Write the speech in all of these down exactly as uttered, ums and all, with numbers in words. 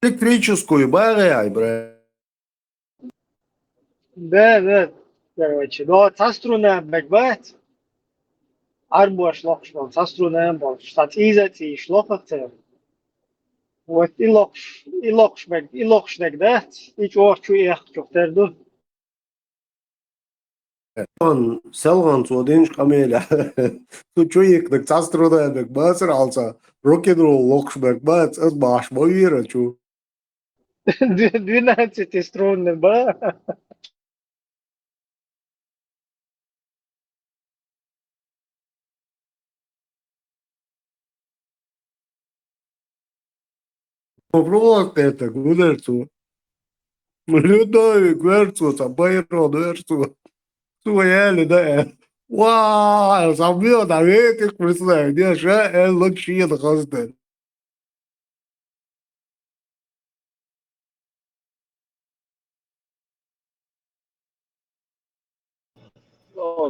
Электрическую багӀе, ай, бра. Да, да, короче, но цхьа струна бегбац. Ӏарбош лохуш болу, цхьа струна болуш, цхьа цӀийза а цӀийш лохах цара. Вот и лохуш, и лохуш бег, и лохуш дег дац, и чӀогӀа чу эккхачух тера ду. Селхана цо динчу къамелехь. Цу чу йикнарг цхьа струна бег бацара хьалца, рок-н-ролл локхуш бег бац, аса бахьаш ма вера чу. Двенадцатиструнный ба. Попробовать это, гударцу. Людовик верцу, там Байрон верцу. Цу яли да, э. Ва, сам био да ветик, представь, не, ша, э, лучше да хостен.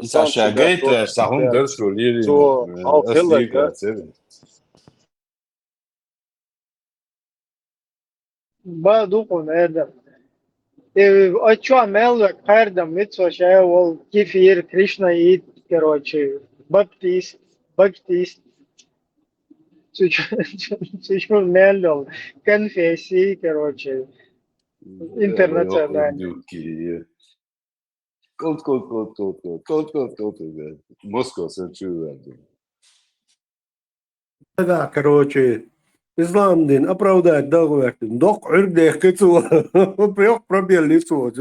Иза ша гайтар, са хӀума дара шу лелийна, цо э, хьалха ас хилла лийга ца. Ба ду хьуна, Эдам. Э, а чо мел век кхардам вицо ша вол кефир, кришнаит, короче, баптист, бактист. Цу чу, цу чу мел йол конфессии, короче, интернациональный. Кот, кот, кот, кот, кот, кот, кот, кот, кот, да. Москва сан чу варда. Да, короче, ислам дин оправдать дагӀа ваьхкина. Доккха Ӏуьрг дехкича, прёх пробел лицо.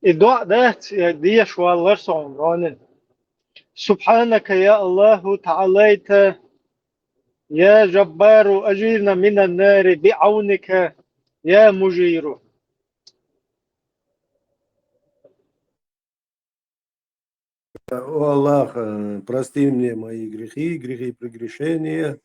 И доӀа дац, я деша валлар со хьуна, Ронин. سبحانك يا الله تعاليت، يا جبار أجرنا من النار بعونك يا مجير. О Аллах, э, прости мне мои грехи, грехи прегрешения,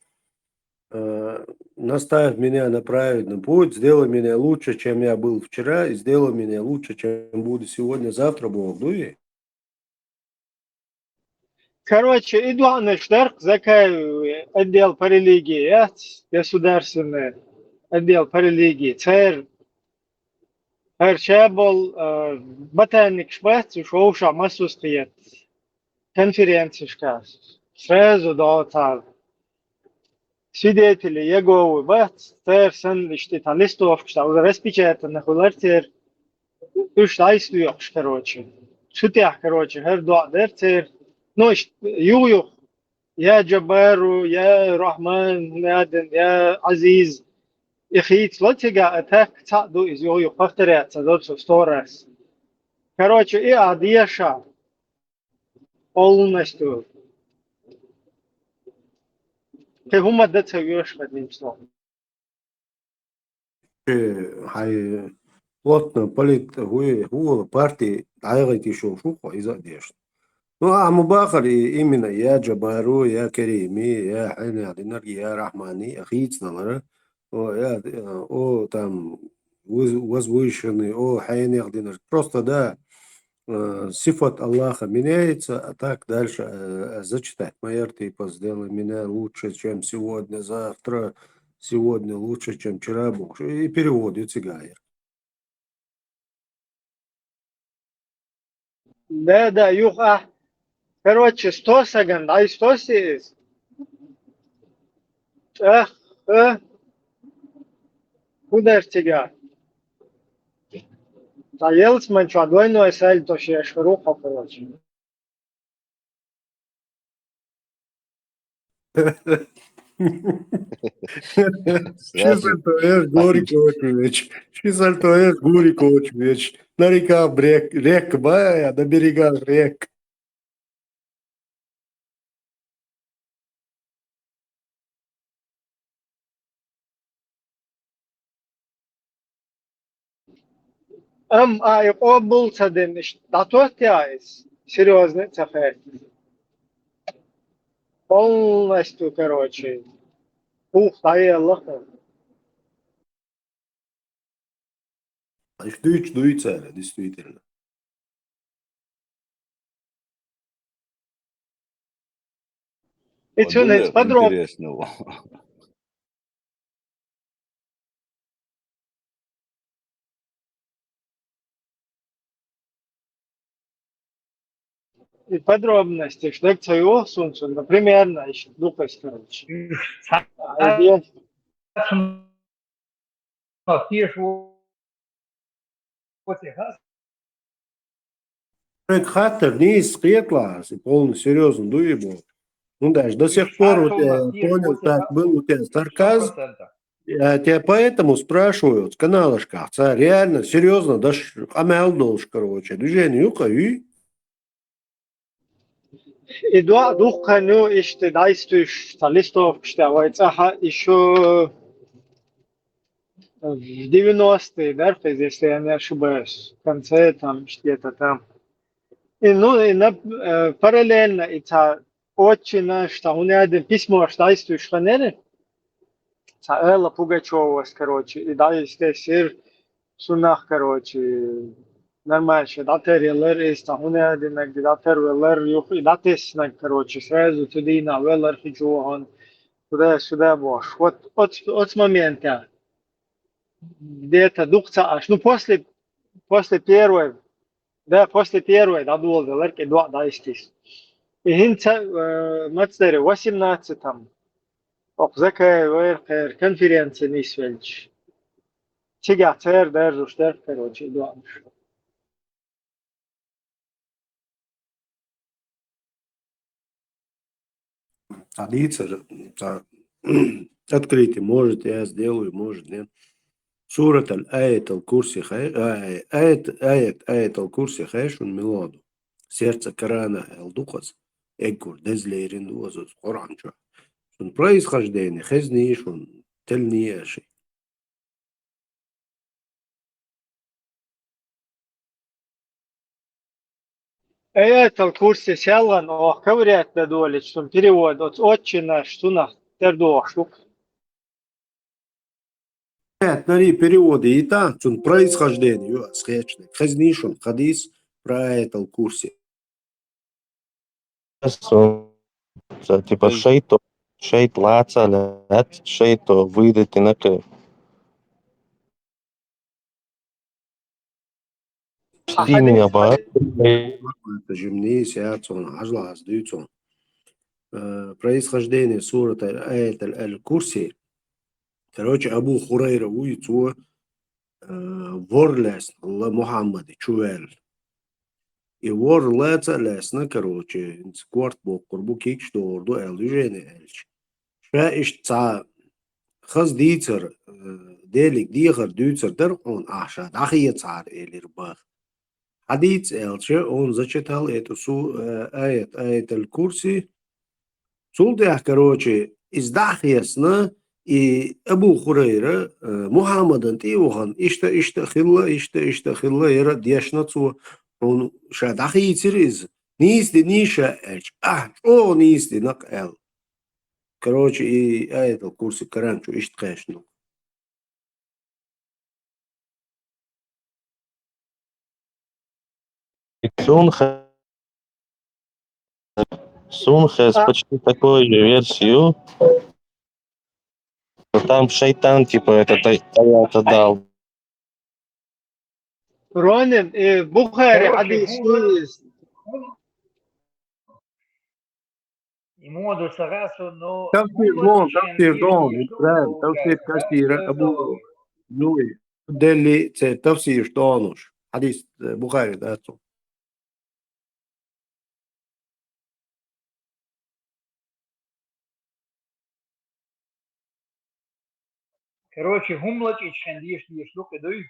э, наставь меня на праведный путь, сделай меня лучше, чем я был вчера, и сделай меня лучше, чем буду сегодня, завтра, Бог, дуй. Короче, и доӀанаш дарх Закаев отдел по религии яц, государственный отдел по религии, церан хӀара ша болу, а, ботаникаш бац, уьш вовшах массо а кхета конференцешка. Сразу доцахьара свидетели Иеговы бац, церан санна иштта тхан листовкаш, там уже распечатанных хилар церан, уьш дӀасадоькъуш, короче. Цу тӀехь, короче, хӀара доӀа дара церан. Ну, иштта юх-юха, я Джабару, я Рахман, хӀунда аьлла, я Азиз. И хийцало цига а так цхьаъ ду иза юх-юха повторяться до со сто раз. Короче, и а деша полностью. Кхин хӀума дан ца оьшу, одним словом. Э, хьайн плотно полит-, хӀу-, хӀу-, парти дӀайгӀайта йиш йолуш ву хьо, иза а дешна. Ну, ахьа ма бахара и именно я Джабару, я Керими, я хьенех динарг, я Рахмани, я хийцаналара. О, я, о, там, воз-, возвышенный, о, хьенех динарг. Просто, да, э, сифат Аллаха меняется, а так дальше, э, зачитать. Майор, типа, сделай меня лучше, чем сегодня, завтра, сегодня лучше, чем вчера, Бог. И перевод, и цигайр. Да, да, юха. Короче, сто саган, ай, сто сиз. Эх, э. Куда ж тебя? Та елс ман чё, двойной сальто шеш руха, короче. Ши сальто эр, Гурий Кочевич. Ши сальто эр, Гурий Кочевич. На реках рек, рек, ба, на берегах рек. Амма а и къобал ца дина, иштта дӀатоттаяй иза, серьёзно а ца хаьттина. Полностью, короче, ух, дӀаелла хьуна. Иштта дуьйцуш дуй цара, действительно. И цуьнан иза подробно. И подробности, что так цаёл сунцун, но примерно ещё духовская. Хаттар нийса кхеталахь, и полный серьёзно дуй боху. Ну, даже до сих пор у тебя, понял, так был у тебя сарказм. Я тебя поэтому спрашиваю, вот, каналашках, ца реально, серьёзно, даже къамел долуш, короче, движение юкъа, ю? И дуа духкан ю, иштта дайстуьш, ца листовкаш тя вай цӀахьа, ещё в девяностые, да, то есть, если я не ошибаюсь, в конце там, где-то там. И, ну, и на, э, параллельно, и ца отчина, что у меня один письмо, что дайстуьш ханери, ца Элла Пугачёвас, короче, и дайстесир сунах, короче, нормально, что датер елар, и ца у меня один, где датер велар, юх, и датеснаг, короче, сразу тудина велар хиджуган, туда-сюда бош. Вот, от, от момента. Где-то духца аш. Ну, после, после первой, да, после первой, да, дулдалар, кӀе дуа дайстис. И хӀинца, э, мацдари восемнадцатом, окъ Закаев вайр кхер конференция нисвелча. Цигахь церан даржуш дерг, короче, и дуа. Цхьа дийцар, цхьа открытие, может, я сделаю, может, нет. Сурат аль-, аят аль-Курси хай-, ай-, аят, аят, аят аль-Курси хай шун мелоду. Сердце Корана аьлла ду хаза. Эггур деза лерина ду аза Къуръан чохь. Шун происхождение, хезний шун, телний аши. Аят аль-Курси селган ох коврят да долич, цун перевод оц отчинаш цунах тер дохуш ду. Аят нари перевод йита, цун происхождение ю ас хечнаг. Хезний шун хадис про аят аль-Курси. Со, типа, шайто, шайт лаца лят, шайто выйдет и накры. Ты меня ба-, Жимни сяцун, ажлаз дуйцун. Э, происхождение сурата аят аль-, аль-Курси. Короче, Абу Хурайра вуй цо, э, вор лаьцна ла Мухаммаде чу ваьлла. И вор лаца а лаьцна, короче, хӀинца корта боккхур бу, кийча догӀур ду аьлла, движение аьлча. Ша иштта цхьа хаза дийцар, э, Делиг дехар дуьйцар дара хьуна, ахьа ша дӀахецахьара элира баха. Хьадийца аьлча, он зачитал эту су-, э, аят, аят аль-Курси. Цул тӀаьхьа, короче, иза дӀахьесна, и Абу Хурайра, э, Мухаммадан тӀе а вахана, иштта, иштта хилла, иштта, иштта хилла, яра дешна цо, хьуна ша дӀахийцира иза, нийса дина ша аьлча, ахьа чӀогӀа нийса дина-кх аьлла. Короче, и аятал курси Коран чу иштта кхаьчна. И цунах, цунах есть почти такую же версию, что там шайтан, типа, это та-, аята дал. Ронин, э, Бухари хьадис ду иза. Тафсир дон, тафсир дон, правильно, тафсир касира Абу Нуи. Делли церан тафсираш донуш. Хьадис, э, Бухари дац цо. Короче, хӀума лачкъийчхьан деш, деш ду кхидуй?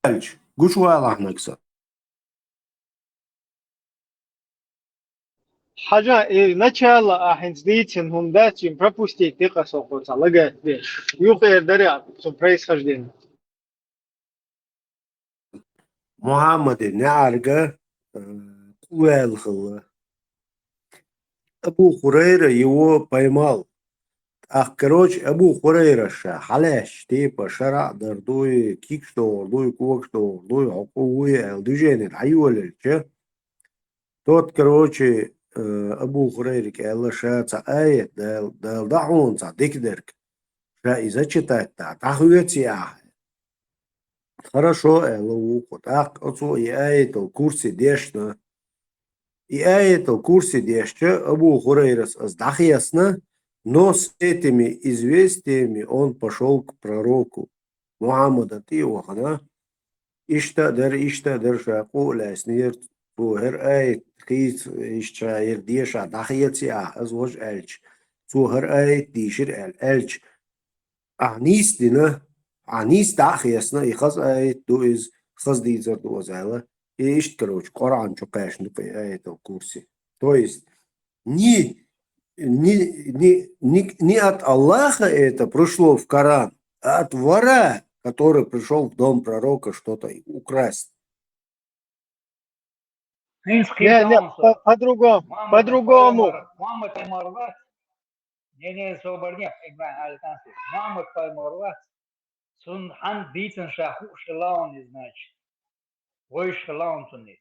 Аьлча, гучувалахьнаг сан. Хьажа, и начало ахьа хӀинца дийцина хӀума дац, им пропустить дикъа со кху ца лагать деш. Юкъера даре а цу происхождение. Мухьаммаде неӀарга, э, кху ваьлла хилла. Абу Хурайра его поймал. ТӀаккха, короче, Абу Хурайра ша хьалаьшча, типа, шарахь дар дуй, кийча догӀур дуй, когаш догӀур дуй, хьо кху вуй аьлла, движение дӀайолаелча, тот, короче, э, Абу Хурайрага аьлла, ша цхьа аят Дала, Дала дӀахьона цхьа дикадарг, ша иза читать дӀа, дӀахоьций ахьа. Хорошо, аьлла вукхо. ТӀаккха оцо и аятал курси дешна. И аятал курси дешча, Абу Хурайрас аз дӀахецна, но с этими известиями он пошёл к пророку. Мухьаммада тӀе а вахана, иштта а дар, иштта а дар, ша къу а лаьцнера, цо хӀара аят хийца, иштта ша хӀара деша дӀахеций ахьа, аз важа аьлча, цо хӀара аят дийшира аьлла, аьлча, ахьа нийса дина, ахьа нийса дӀа а хецна, и хаза аят ду иза, хаза дийцар ду из аьлла. И иштта, короче, Къуръан чу кхаьчна ду-кх и аятал курси. То есть, не, не, не, не, не от Аллаха это пришло в Коран, а от вора, который пришёл в дом пророка что-то украсть. Принц Не, не, Хирсаун по- по-другому, Мухаммад по-другому. Пайхамар, Мухаммад Пайхамар вац. Не, не, собар не, Ибрахим Аль-Кансер. Мухаммад Пайхамар вац. Цун хьан дийцан ша хууш хилаун, значит. Вайш хилаун цунниц.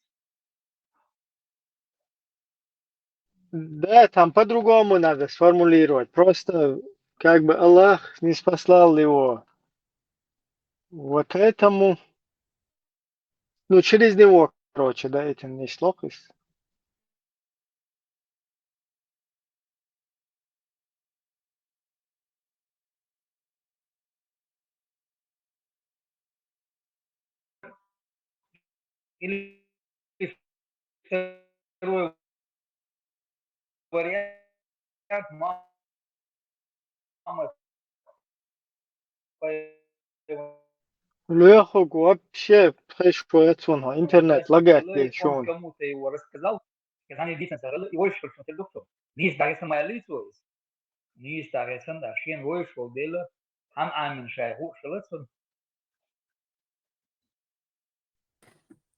Да, там по-другому надо сформулировать. Просто как бы Аллах не спаслал его. Вот этому, ну, через него, короче, да, это не слог из. Или второй вариант, мама Лоьхуг вообще пхеш вецун, интернет лагать деш шун. Кому-то его рассказал, сказали, действительно, сагал, и вой школ шун доктор. Нийса дагесан ма лицо из. Нийса дагесан да, шен вой школ дела, хам амин шай ху шалацун.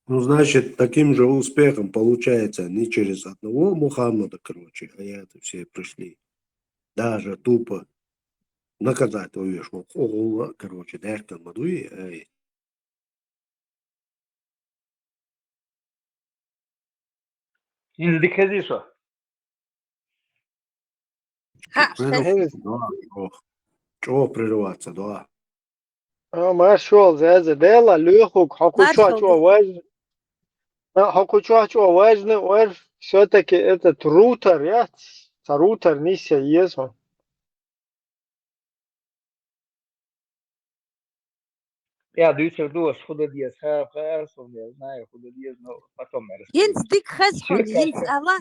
Ну, значит, таким же успехом получается не через одного Мухаммада, короче, аяты все пришли. Даже тупо наказать, ой, шо, ого, короче, деркан мадуи, ай. Инза дика хезий шо? Хьа, Прерваться, хезий. Да, чох. Чох прерваться, да. А, маршал, зязе, дела, лоьхуг, хьо кучо Маршал, чо да. Важ-, а, хьо кучо чо важный, важ, всё-таки этот рутер, я, са рутер нийса езма. Я дуьйцур ду ас, худа деза, ха-, ха-, арсун деза, знаю, худа деза, но потом я расскажу. Инза дика хеза хьона, инза ала.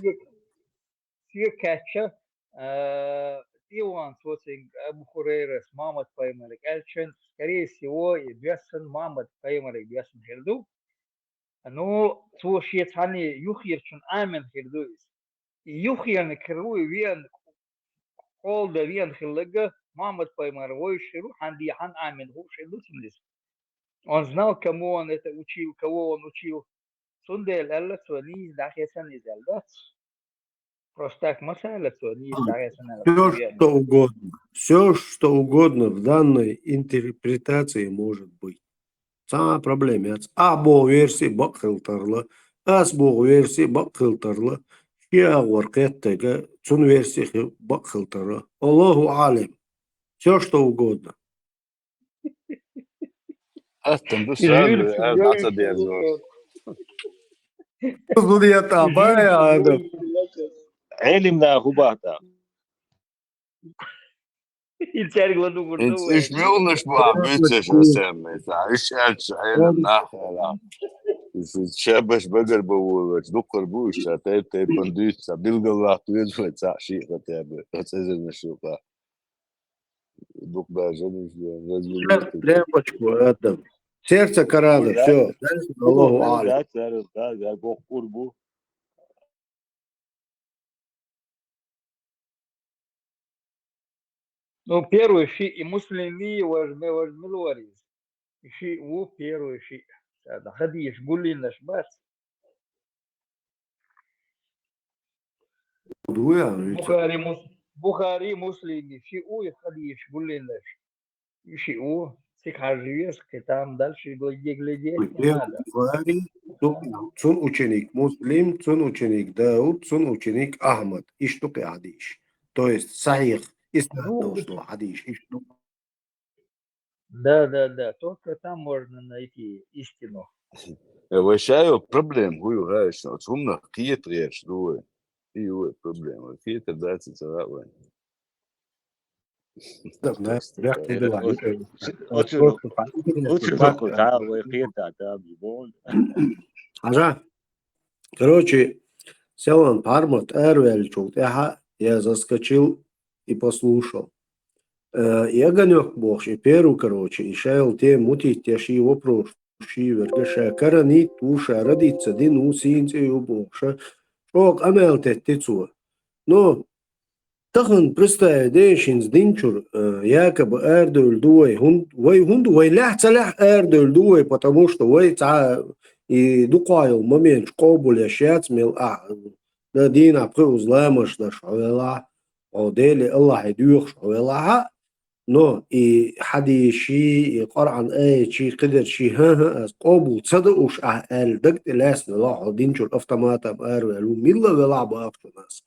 Соьга кхаьчча, а, тӀе вахана цо цуьнга Абу Хурайрас Мухьаммад пайхамарга аьлча, скорее всего, и доьссина Мухьаммад пайхамарга доьссина хир ду. Ну, цо шен цхьанне юххерачун Ӏамийна хир ду иза. И юххерниг хир ву и веана, кхолда веана хилларг, Мухьаммад пайхамар вуьйш хир ву, хьан де, хьан Ӏамийна хууш хир ду цунна иза. Он знал, кому он это учил, кого он учил. Цундела аьлла цо, нийса дӀахецна иза аьлла дац. Просто так ма ца аьлла цо, нийса дӀахецна аьлла. Всё, что угодно. Всё, что угодно в данной интерпретации может быть. Цхьа а проблема яц. Ахь боху верси бакъ хила тарла, ас боху верси бакъ хила тарла, ши агӀор кхеттарг, цун верси хи-, бакъ хила тарла. Аллаху аълам. Всё, что угодно. Аттан ду сразу, а, дӀа ца дезо. Зудиятта, бая, Адам. Ӏелим да хӀу бахта. Ил цаьрга ладугӀур ду вай. Иш муьлнаш бу а буьйцуш а сенна, ца, иш аьлча, Ӏелим нах хьала. Иш шабаш багар бу вулвач, дукхар бу иш, ца, тайп-тайпан дуьйцу, ца, билгал вахт веза вай, ца, шиъ хотя бы, ца, эзарнаш юкъа. Дукха бажа нуш, я, разве Сейчас нет? Тряпочку, это, сердце кара, всё. Дальше Аллаху аълам. Да, да, да, да, боккъур бу. Ну, первый шиъ и Муслим вий, вож ме-, вож мила вар иза. И шиъ ву, первый шиъ. Ца, да, хадийш гуллинаш бац. Ду я, вича. Бухари, Мус-, Бухари, Муслим, шиъ ву, и хадийш гуллинаш. И шиъ ву, цига хьажа веза, кхетам дальше глядеть не надо. Бухари, Суфьян, цун ученик Муслим, цун ученик Дауд, цун ученик Ахьмад. Иштта ду кхы хьадисаш. То есть сахьихь иснад долуш долу хьадисаш. Иштта ду. Да, да, да. Только там можно найти истину. Э, вай ша йолу проблема хӀун ю, хӀа, оцу хӀуманах кхета гӀерташ ду вай? И ю вай проблема. Вай кхетар дац и ца хаьа вайн. Оцу, оцу, оцу, оцу, вай кхета, да, бибон. Хьажа. Короче, Селан Пармат араваьллачул тӀаьхьа я заскочил и послушал. Э, и Огонёк бохуш, и первый, короче, и ша йолу тема мутийтта я, ши вопрос, ши верга, ша каранит ву, ша радица дин ву, сийна цӀе ю бохуша, чӀогӀа къамел тетти цо. Но тахана представить де шинца динчура, э, якобы арадевлла ду вай. ХӀун-, вай хӀунда, вай лаьхьа ца лаьхьа арадевлла ду вай, потому что вай цхьа и дукха йолу моменташ къобалъеш яц, мел ахь, да, дийнахь пхи узламаш даш хьо велахь, хьо Деле Аллахье доьхуш хьо велахь, но и хьадисаши, и Къуръан аяташи, кхидерши, хӀан-хӀа, ас къобал ца дууш ахь аьлла, даг тӀе лаьцна велахь, хьо динчура автоматом араваьлла ву, милла велахь бахчунас.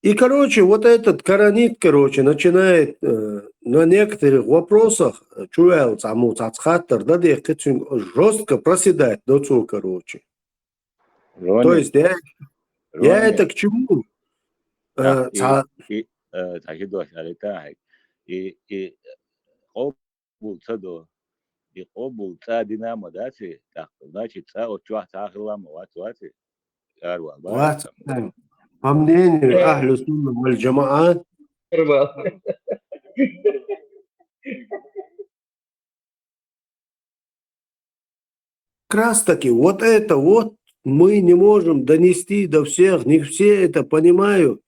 И, короче, вот этот коронит, короче, начинает, э, на некоторых вопросах, э, чуваьлла цхьаммо цхьацца хаттар дан дехкхи, цуьнга жёстко проседать до цо, короче. То есть, я, я это к чему? Э, цхьа-, и, э, цхьа хи дош аьлла тахьайг. И, и, э, къобал ца до. И къобал цӀа дина ма дац и, тӀаккха, значит, цӀа оцу чохь цхьа а хилла ма вац, вац и? Аравала бара. Вац. По мнению ахлю сунна валь джамаа, как раз таки вот это вот мы не можем донести до всех, не все это понимают.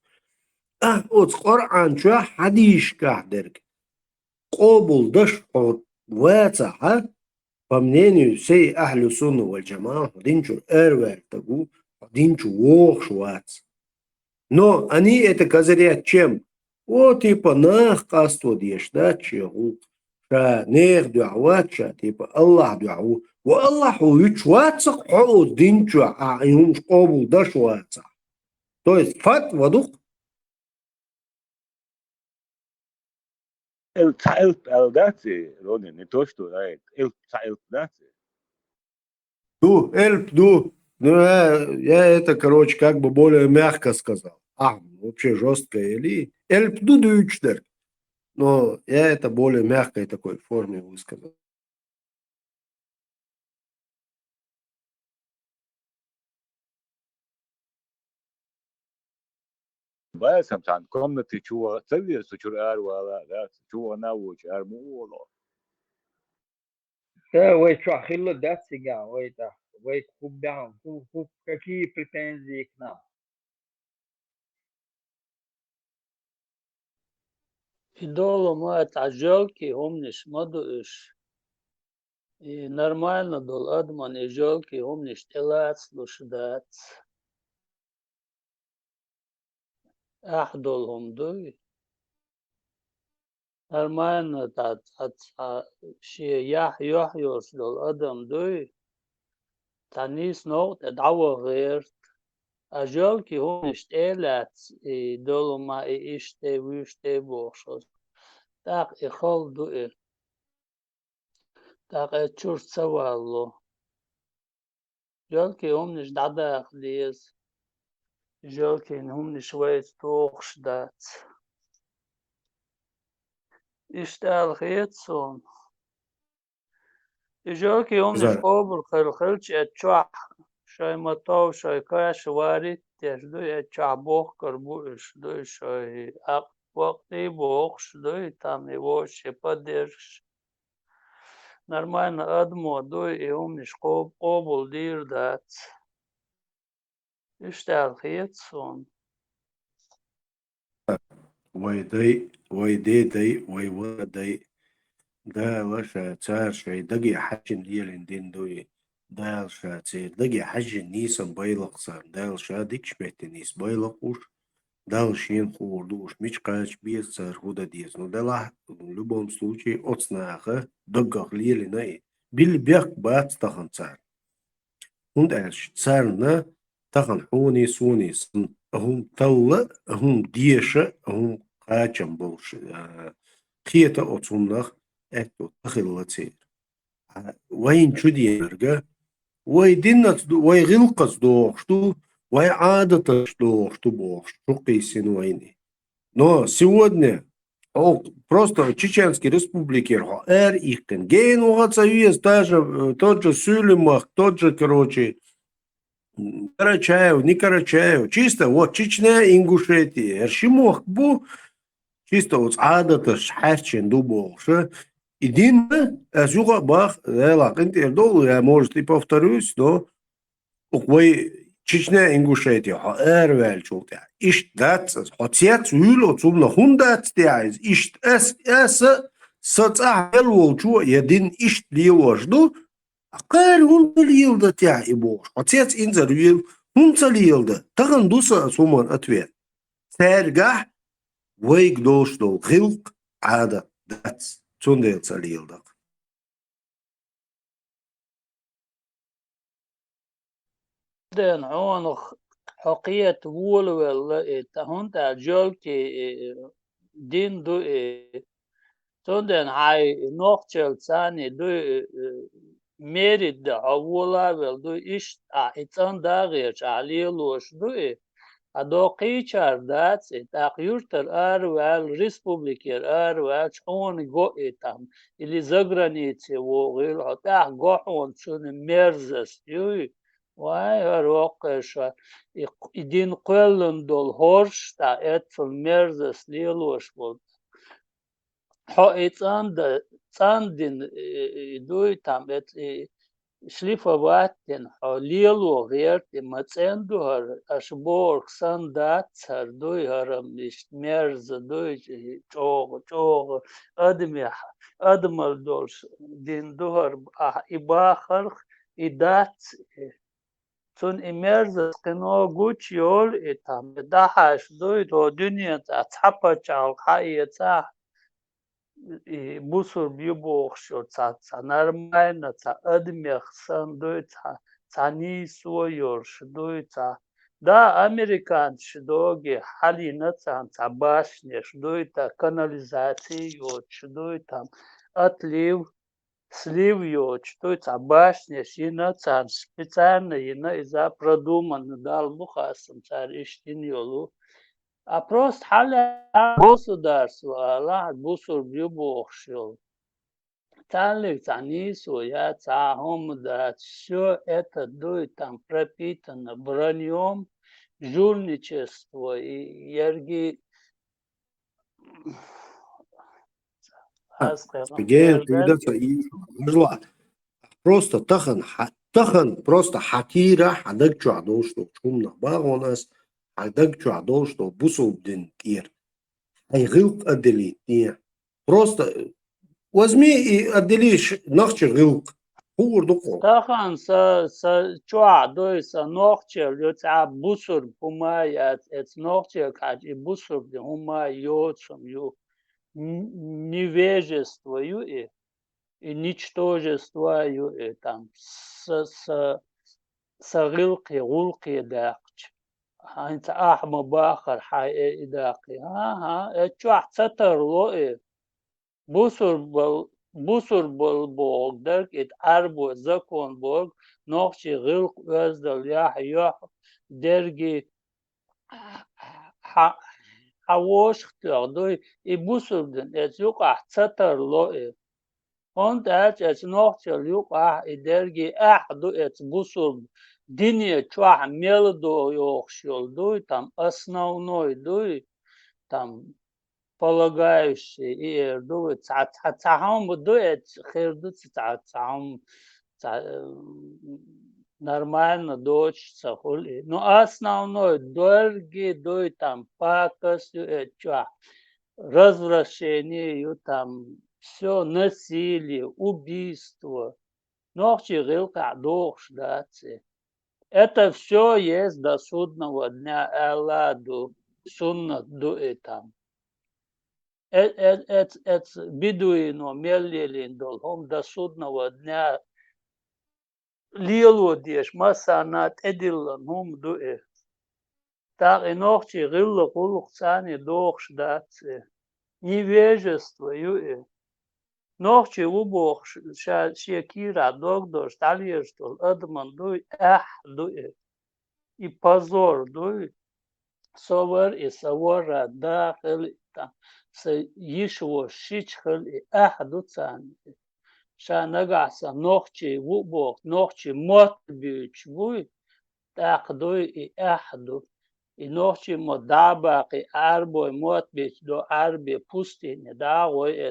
А, оцу Къуръан чохь, хьадисашкахь дерг къобал даш хьо вацахь, а, по мнению всей ахлю сунна валь джамаа, хьо динчура араваьлла стаг ву, хьо динчу вогӀуш вац. Но они это козырят чем? О, типа, нах къасто деш дац шен гӀуллакх. Ша нехан дуьхьа вац, ша, типа, Аллахь дуьхьа ву. Ва Аллахь ву вуьч вацахь хьо оцу динчохь, ахь и хӀумаш къобал даш вацахь. То есть фатва ду-кх. Элп, цхьа элп аьлла дац и, Ронин, не то что, а, элп, цхьа элп дац и? Ду, элп ду. Ну, я, я это, короче, как бы более мягко сказал. А, вообще жёстко или элп ду дуьйцуш дерг. Но я это более мягкой такой форме высказал. Баьсам цхьана комнати чу ваха ца веза, цу чуьра аравала а дац, чу вахана а воцуш ара ма волу. Ца, вай чохь хилла дац цигахь, вай тӀаккха, вай хӀу баьхна, хӀу, хӀу, какие претензии к нам? И долу ма цхьа жоьлки хӀуманаш ма ду уьш. И нормально долу адаман и жоьлки хӀуманаш тӀелацалуш дац. Ахь долу хӀума дуй? Нормально, цхьа, цхьа, цхьа шен яхь йохь йолуш долу адам дуй? Цхьа нийса новкъа тӀе дӀаваха гӀерта. А жоьлки хӀуманаш тӀелаьцна, и долу ма и иштта, вуьшта бохуш. ТӀаккха и хала ду и. ТӀаккха и чуьра ца валло. Жоьлки хӀуманаш дӀадаха деза. Жоьлкин хӀуманаш вайца тухуш дац. Иштта аьлла хета суна. И жоьлки хӀуманаш къобал хила хилча, эцу чохь шайн ма тов, шайн каша варит а деш дуй, эцу чохь бохкар бу уьш дуй, шайн акъ-, вакъ тӀе а бохуш дуй, там и вовшийн поддержкаш. Нормально адамо дуй, и хӀуманаш къо-, къобал дийр дац. Иштта аьлла хета суна. Вай дай, вай ден дай, вай ван дай. Дала ша цара шайн даге хьаьжжина лелийна дин дуй. Дала ша церан даге хьаьжжина нийса байлакх царна. Дала ша дикачу метте нийса байлакх уьш. Далла шена хуур ду уьш, мича кхача беза цара, хӀун дан деза. Ну, делахь, в любом случае, оцу наха даггах лелийна и. Билли бехк бац тахана царна. ХӀунда аьлча царна тахана хьоний, соний санна, а хӀума талла, а хӀума деша, а хӀума кхачам болуш, а, кхета оцу хӀуманах аьтто тахилла церан. А вайна чу денарг, вай диннаца ду, вай гӀиллакхаца догӀуш ду, вай Ӏадатаца догӀуш ду бохуш, чукхийсина вайна. Но сегодня хьо просто Чеченский Республикера хьо ара иккхина, гена ваха ца веза, та же, э, тот же Сулеймах, тот же, короче, м, Карачаев, не Карачаев, чисто вот Чечня, Ингушетия, хӀара ши мохк бу, чисто оцу Ӏадаташ хьаьрчина ду бохуш, а, и дин, ас юха а бах, Дала къинтӀера долу, я, может, и повторюсь, но Укх вай Чечня, Ингушетия хьо араваьллачул тӀаьхьа иштта дац аса, хьо цец вуьйлу оцу хӀуманах, хӀунда дац тӀаьхьа иза? Иштта ас, аса, сан цӀахь мел волчо я дин иштта лелош ду, кхара хӀунда леладо тӀаьхьа и бохуш? Хьо цец инзар вуьйлу, хӀунда ца леладо? Тахана ду сан аса хӀуманна ответ. Цаьргахь вайга долуш долу гӀиллакх, Ӏадат дац, цундела ца леладо. Ден хьонах хьо кхета волавелла и, та хӀунда аьлча жолки и, дин ду и. Цунден хьайн нохчаллица ду и, мерид дан хьо волавелла ду, иштта ахь и цӀан дагӀерча ахь лелош ду и. Хьан доккхийчара дац и, тӀаккха юьртара араваьлла, республикера араваьллачу хьуна го и там, или загранице вогӀийла хьо, тӀаккха го хьуна цуьнан мерзость юй. Вай, хӀара воккхаша, и, и дин кхоьллина долу хӀорш, тӀаккха эццул мерзость лелош волу. Хьо и цӀанда, цӀандина, и, и дуй там, эц-, и шлифоватина хьо лело гӀерта, и ма цӀена ду хӀара, аша бохург санна дац хӀара, дуй хӀара-м иштта мерза дуй, и чӀогӀа, чӀогӀа адамех, адамал долуш дин ду хӀара, ахь и бахарх, и дац и. Цунна и мерзость кхино гучу йолу и там, и дахьаш дуй, тхо дуьнен цӀа цхьа пачхьалкх хьаэцахь, и бусурба ю бохуш йолу цхьа, цхьа нормально, цхьа адамех санна дуй, цхьа, цхьа нийсо йолуш дуй, цхьа. Да, американцаш доги хьалийна царна цхьа башнеш дуй, та канализаци йоцуш дуй, там отлив, слив йоцуш дуй, цхьа башнеш йина, царна специально йина, иза продуманно, Далла бу хастам, цара иштта йина йолу. А просто хьалха государство ала, бусурба ю бохуш йолу. Царниг цхьа нийсо яц, цхьа хӀума дац, всё это дуй, там пропитано враньём, жульничество и ерги. А, Аз кхайкхам, Сергей, Сергей, тогда ца и-, важла. Просто тахан, ха-, тахан просто хьан кийра, хьан даг чохь долуш долчу хӀуманах бахьана ас, хьан даг чохь долуш долу бусулба дин тӀера. Хьайн гӀиллакх отделить де. Просто возьми и отдели ш-, нахчи гӀиллакх. Хуур ду кхо. Тахан са, са чохь дуй, са нохчел ю цхьа бусурба хӀума яц, эц нохчел кхача и бусурба дин хӀума йоцу хӀума ю. Н-, невежество ю и, и ничтожество ю и, там, са, са, са гӀиллакхе, гӀуллакхе даьккхича. ХӀинца ахьа ма бахара, хьайн э и даккхий. ХӀан-хӀа, э чохь ца тарло и. Бусурбал, бусурбал боху дерг, и Ӏарбо закон боху, нохчий гӀиллакх оьздал яхь, йохь, дерги, хьа-, хьан вошах тоьхна дуй, и бусурба дин эца юкъахь ца тарло и. ХӀунда аьлча эца нохчал юкъахь и дерги ахь ду эца бусурба дине чохь мел до йохуш йолу дуй, там основной дуй, там полагающий и эр ду, цхьа, цхьа, цхьа хӀума ду эца хир ду, цхьа, цхьа хӀума, цхьа, э, нормально доцуш ца хуьлу и. Ну, основной дерги дуй, там пакость ю эца чохь, развращение ю, там всё, насилие, убийство. Нохчий гӀиллакхехь дохуш дац и. Это всё есть до судного дня, аьлла ду, суннат ду и там. Э, э, эц-, эц бедуино мел лелийна долу хӀума до судного дня лело дезаш массарна тӀедиллина хӀума ду и. ТӀаккха и нохчий гӀиллакх-гӀуллакх царна дохуш дац и. Невежество ю и. Нохчий ву бохуш, ша шен кийрахь дог долуш дӀалелаш долу адаман дуй, аьхьа ду и. И позор дуй. Со вара и, сан ворхӀ да хила и, тӀаккха сан йиша-воша шича хила и, аьхьа ду царна и. Ша нагахь сан нохчий ву боху, нохчий мотт буьйцуш буй, тӀаккха дуй и, аьхьа ду. И нохчий мотт дӀа а баккхий, Ӏарбой мотт буьйцуш ду, Ӏарбий пустыне дӀа а гӀой, э,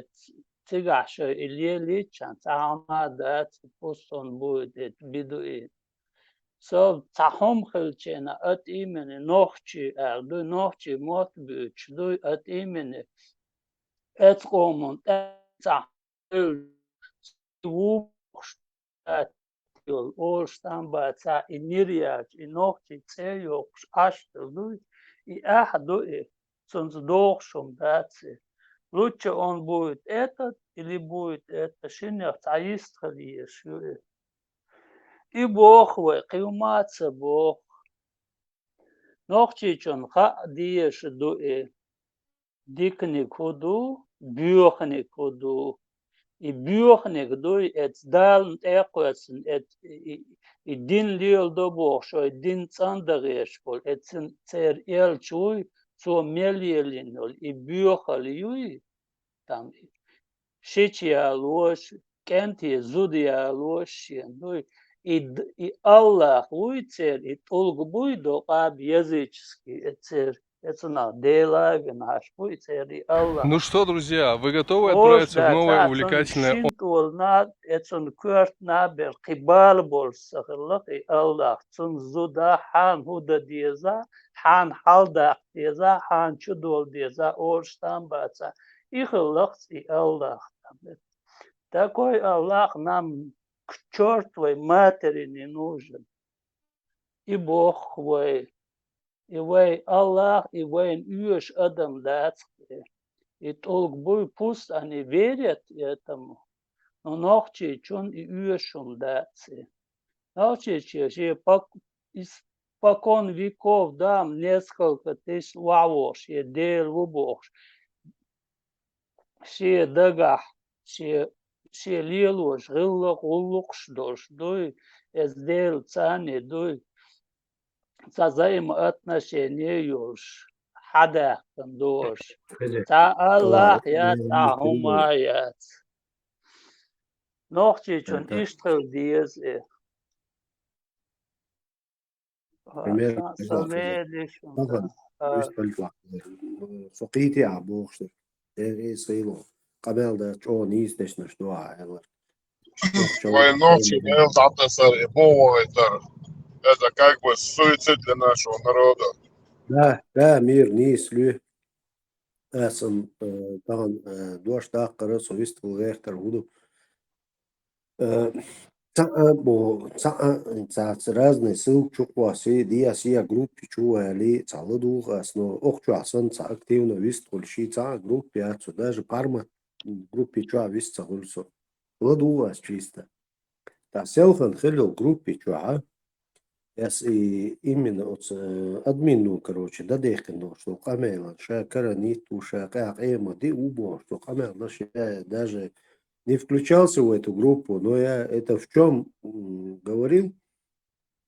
цигахь шайн и лелийча, цхьа хӀума а дац, пустон буй, э, биду и. Со цхьа хӀума хилча, а тӀиймане нохчий аьлла дуй, нохчий мотт буьйцуш дуй, а тӀиймане эцу къоман тӀе цхьа хӀума ву бохуш йолу олуш там бацахь, и нир яьлча, и нохчий цӀе йоккхуш Ӏаш хила дуй, и аьхьа ду и, цунца дохуш хӀума дац и. Лучше он будет этот или будет это, шиннех цхьа йист хила езаш ю и. И боху вай, кхин хӀума а ца боху. Нохчийчунна хаа дезаш ду и. Диканиг хӀун ду, боьханиг хӀун ду. И боьханиг дуй, эца Дална тӀе а кхоьссина, эца и, и, и дин леладо бохуш, шайн дин цӀандан гӀерташ болу, эцан церан элча вуй, цо мел еллина йолу и боьхалла юй, там, шича ялош, кӀентий зуда ялош шена дуй. И д-, и Аллах вуй церан, и тӀулг буй докъаба языческий, э, церан, эцунах Дела а вина Ӏаш буй церан и Аллах. Ну что, друзья, вы готовы отправиться в новое увлекательное... Шин тӀолна, эцун коьртна бер кхин бала болуш ца хилла, и Аллах, цунна зуда хьан хӀун дан деза, хьан хьалдаккха деза, хьан чу дола деза, олуш там баца. И хилла-кх и Аллах. Такой Аллах нам к чёртовой матери не нужен. И боху вай, и вай Аллах, и вайна оьшу адам дац-кх и. И тӀулг буй, пусть они верят этому, но нохчийчун и оьшу хӀума дац и. Нохчийче шен пак-, испокон веков, да, несколько тысяч вахьвохуш, шен Дела ву бохуш, шен дагахь, шен, шен лелош гӀиллакх-гӀуллакхаш долуш дуй, эца Дела царна дуй, цхьа взаимоотношение йолуш, хьадаьккхина долуш. Цхьа Аллах яц, цхьа хӀума яц. Нохчийчун иштта хила деза и. Пример, сан, сан везаш, тахана, да. Вистхуьлуш вац. Со кхийти а бохуш дара. Э, э, сайло. Къамел дац, чӀогӀа нийса дешнаш ду ахь, аьлла. Вай нохчий мел дӀатасар, и бу вайтар. Это как бы суицид для нашего народа. Да, да, мир, нийса луьй. Аса, э, тахана, э, дош даккхара, со вистхила гӀертар хӀун ду. Э, цхьа а бу, цхьа а, цхьацца разные ссылки чу кхосси, диас я группе чу вали, цхьа ладугӀу ас, но оху чохь санна цхьа активно вистхуьлуш, цхьа а группа яц, даже парма группе чохь вист ца хуьлу со. ЛадугӀу ас чисто. Ткъа селхан хилла йолу группе чохь, а, Ас и именно оцу, э, админ, ну, короче, дадехкина долуш долу къамелан, ша каранит ву, ша къа-, къема ди ву бохуш долу къамел, да, ша даже не включался в эту группу, но я это в чём, м, говорил?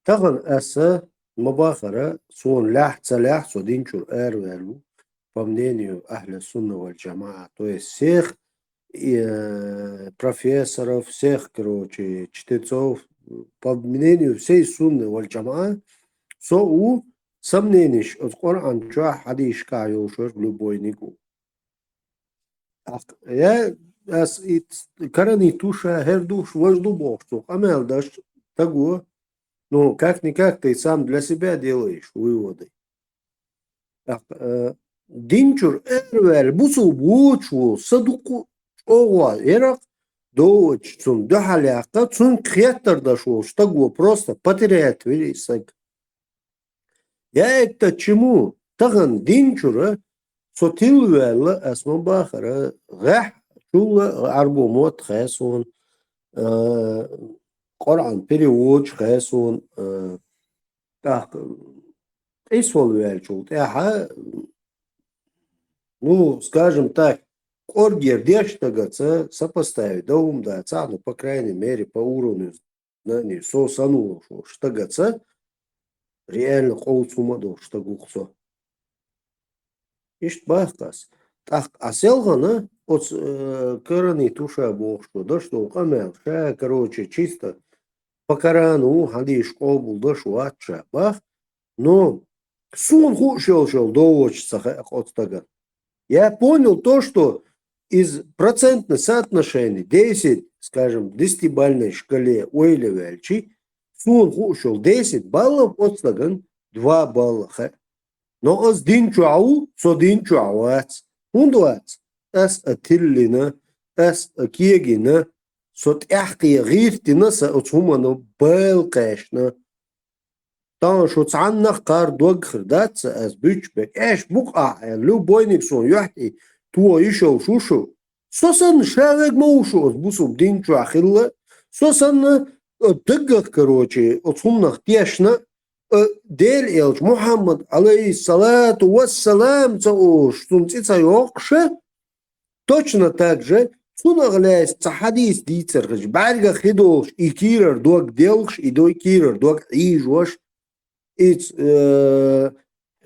Тахана аса ма бахара, суна лаьхьа ца лаьхьа, со динчуьра араваьлла ву, по мнению ахля сунна валь джамаа, то есть всех э, профессоров, всех, короче, чтецов, по мнению всей сунны валь джамаа, со у сомнениш оцу Къуръан чохь, хьадисашкахь йолуш верг любой ниг ву. Ах, я, ас и ц-, карани туша, хӀер душ, важ ду бохуш цо, къамел даш, таго, ну, как-никак ты сам для себя делаешь выводы. ТӀаккха, э, динчуьра араваьлла бусулба вочу волу са дукха чӀогӀа яракъ, довачу цунна дуьхьал яккха, цунга хеттар даш волу стаг ву просто потерять вира и саг. Я это чему? Тахана динчуьра со тилла ваьлла, ас ма бахара, гӀехь чулла Ӏарбо мотт хасуна, э, Къуръан переводча хасун, э, тӀаккха къийсвала ваьлчул тӀаьхьа, ну, скажем так, кӀоргера деш стагаца сопоставить дан хӀума дацахь, ну, по крайней мере, по уровню знаний, со санна волуш волчу стагаца реально къовса хӀума а долуш стаг ву-кх со. Иштта боху ас. ТӀаккха а селхана оцу, э, Карани Туша бохучо даш долу къамел, ша, короче, чисто по Корану хьан дийш къобал даш вац ша бах, но суна хууш йолуш йолу довочу ца хаьа оцу стагана. Я понял то, что из процентной соотношений десять, скажем, десятибалльной шкале ойла ваьлчи, суна хууш йолу десять баллов оцу стагана два балла хаьа. Но ас дин чохь ву, со дин чохь вац. ХӀунда вац? Ас а тиллина, ас а кегина, со тӀаьхкхе гӀиртина, сан оцу хӀуманна бала кхаьчна. Тахана шу цхьаннах кхара дог хир дац сан ас буьтуш берг. Аьш бу-кх ахь аьлла, любойниг суна юьхь тӀе тоха йиш йолуш ву шу. Со санна ша верг ма ву шу оцу бусулба дин чохь хилла. Со санна, э, даггах, короче, оцу хӀуманах тешна, э, Дела элча Мухьаммад, алейхиссалату вассалам, ца олуш, цунна цӀе ца йоккхуша, точно так же, цунах лаьцна цхьа хьадис дийцар хилча, бӀаьргах хи долуш, и кийрара дог делхаш, и дой кийрара дог Ӏийжош, и ц-, э,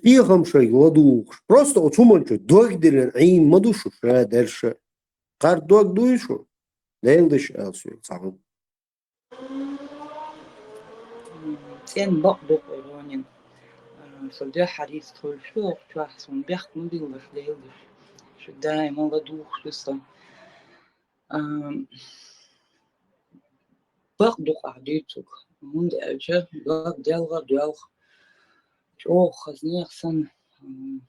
хьехам шайга ладугӀуш. Просто оцу хӀуманна чу дог диллина Ӏийна ма ду шу ша дерша. Кхара дог дуй шу? Дела диш ала соьга цхьа хӀума. ЦӀена бакъ ду-кх, Ронин. А, со дуьххьара йист хуьлуш ду хӀокху чохь, суна бехк ма биллалаш, Дела диш. Шу даима ладугӀуш ду со. А, бакъ ду-кх ахь дуьйцург, хӀунда аьлча дог делха а доьлху, чӀогӀа хазнех санна, м,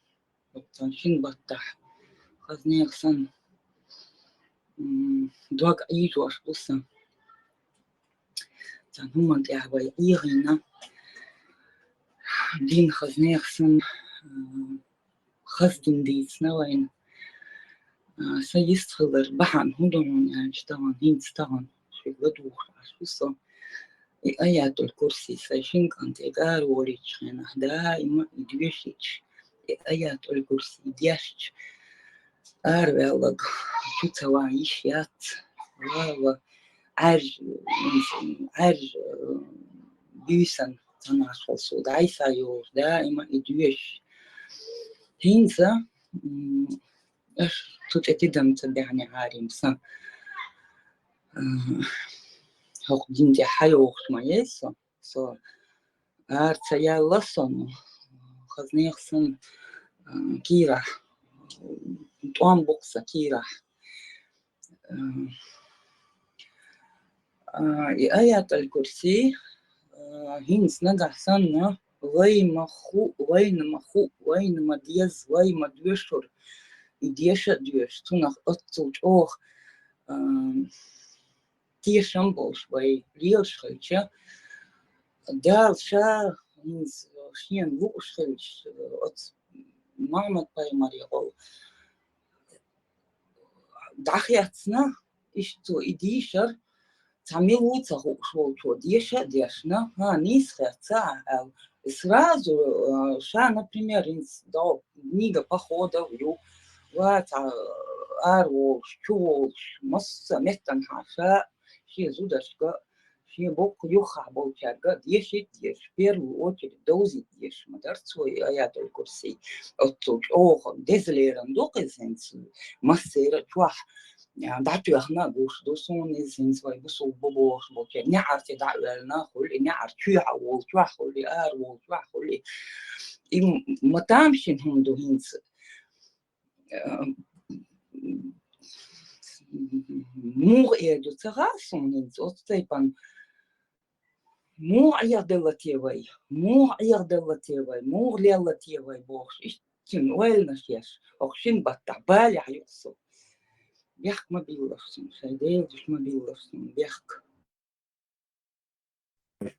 оццул шина баттахь хазнех санна, м, дог Ӏийжош бу сан. Цхьана хӀуманна тӀехь вай Ӏехийна, дин хазнех санна, м, хаза дин дийцина вайна. А, сан йист хилар бахьана хӀун ду хьуна аьлча, тахана, хӀинца тахана шуьга ладугӀуш Ӏаш ву со. И Аятуль-Курси сайн шина кӀанте ара волуьйтучу хенахь, даима и доьшуьйтуш, и Аятуль-Курси дешча, араваьлларг чу ца ван йиш яц, ва, ва, Ӏаьржа, Ӏаьржа, э, буьйсанна цхьанхьашхула суна дӀасайолуш, даима и доьшуш. ХӀинца, м, аша цу тӀе тидам ца баьхьнехьара сан, э, хӀокху дин тӀе хьайогӀуш ма яй со. Со ара ца яьлла со, ну, хазнех санна, а, кийрахь, тӀом бу-кх сан кийрахь. А, а, и Аятуль-Курси, а, хӀинца нагахь санна, вай ма ху-, вайна ма ху-, вайна ма деза, вай ма доьшура, и деша а доьшу, цунах оццул чӀогӀа, а, тешам болуш вай лелаш хилча, Дала ша хӀинца шена лууш хилча, оцу Мухьаммад-пайхамаре гӀолла дӀахецна, иштта цо и дийшар, цхьа мила ву ца хууш волчо деша а дешна, хӀан, нийса хецна ахь аьлла. И сразу, а, ша, например, хӀинца дӀо книга походов ю, ва цхьа ара волуш, чу волуш, массо а меттанхьа ша шен зударшка, шен боккха юххехь болчаьрга дешийта дезаш, в первую очередь довзийта дезаш ма дара цо и Аятуль-Курси. Оццул чӀогӀа деза лерам ду-кх иза хӀинца массеран а чохь, а, дӀатоьхна а гуш ду суна иза хӀинца вай бусулба бу бохуш болчеран неӀарте дӀа а ваьллина хуьлу и, неӀар чоьхьа волчохь хуьлу и, ара волчохь хуьлу и. И м-, ма тамашийна хӀума ду хӀинца. Э, муха эр ду ца хаьа суна хӀинца оцу тайпана. Муха Ӏехадалла те вай, муха Ӏехадалла те вай, муха лелла те вай бохуш, иштта цуьнан ойланаш еш, хӀокху шина баттахь балехь ю-кх со. Бехк ма биллалаш суна, шайн Делан дуьхьа ма биллалаш суна, бехк.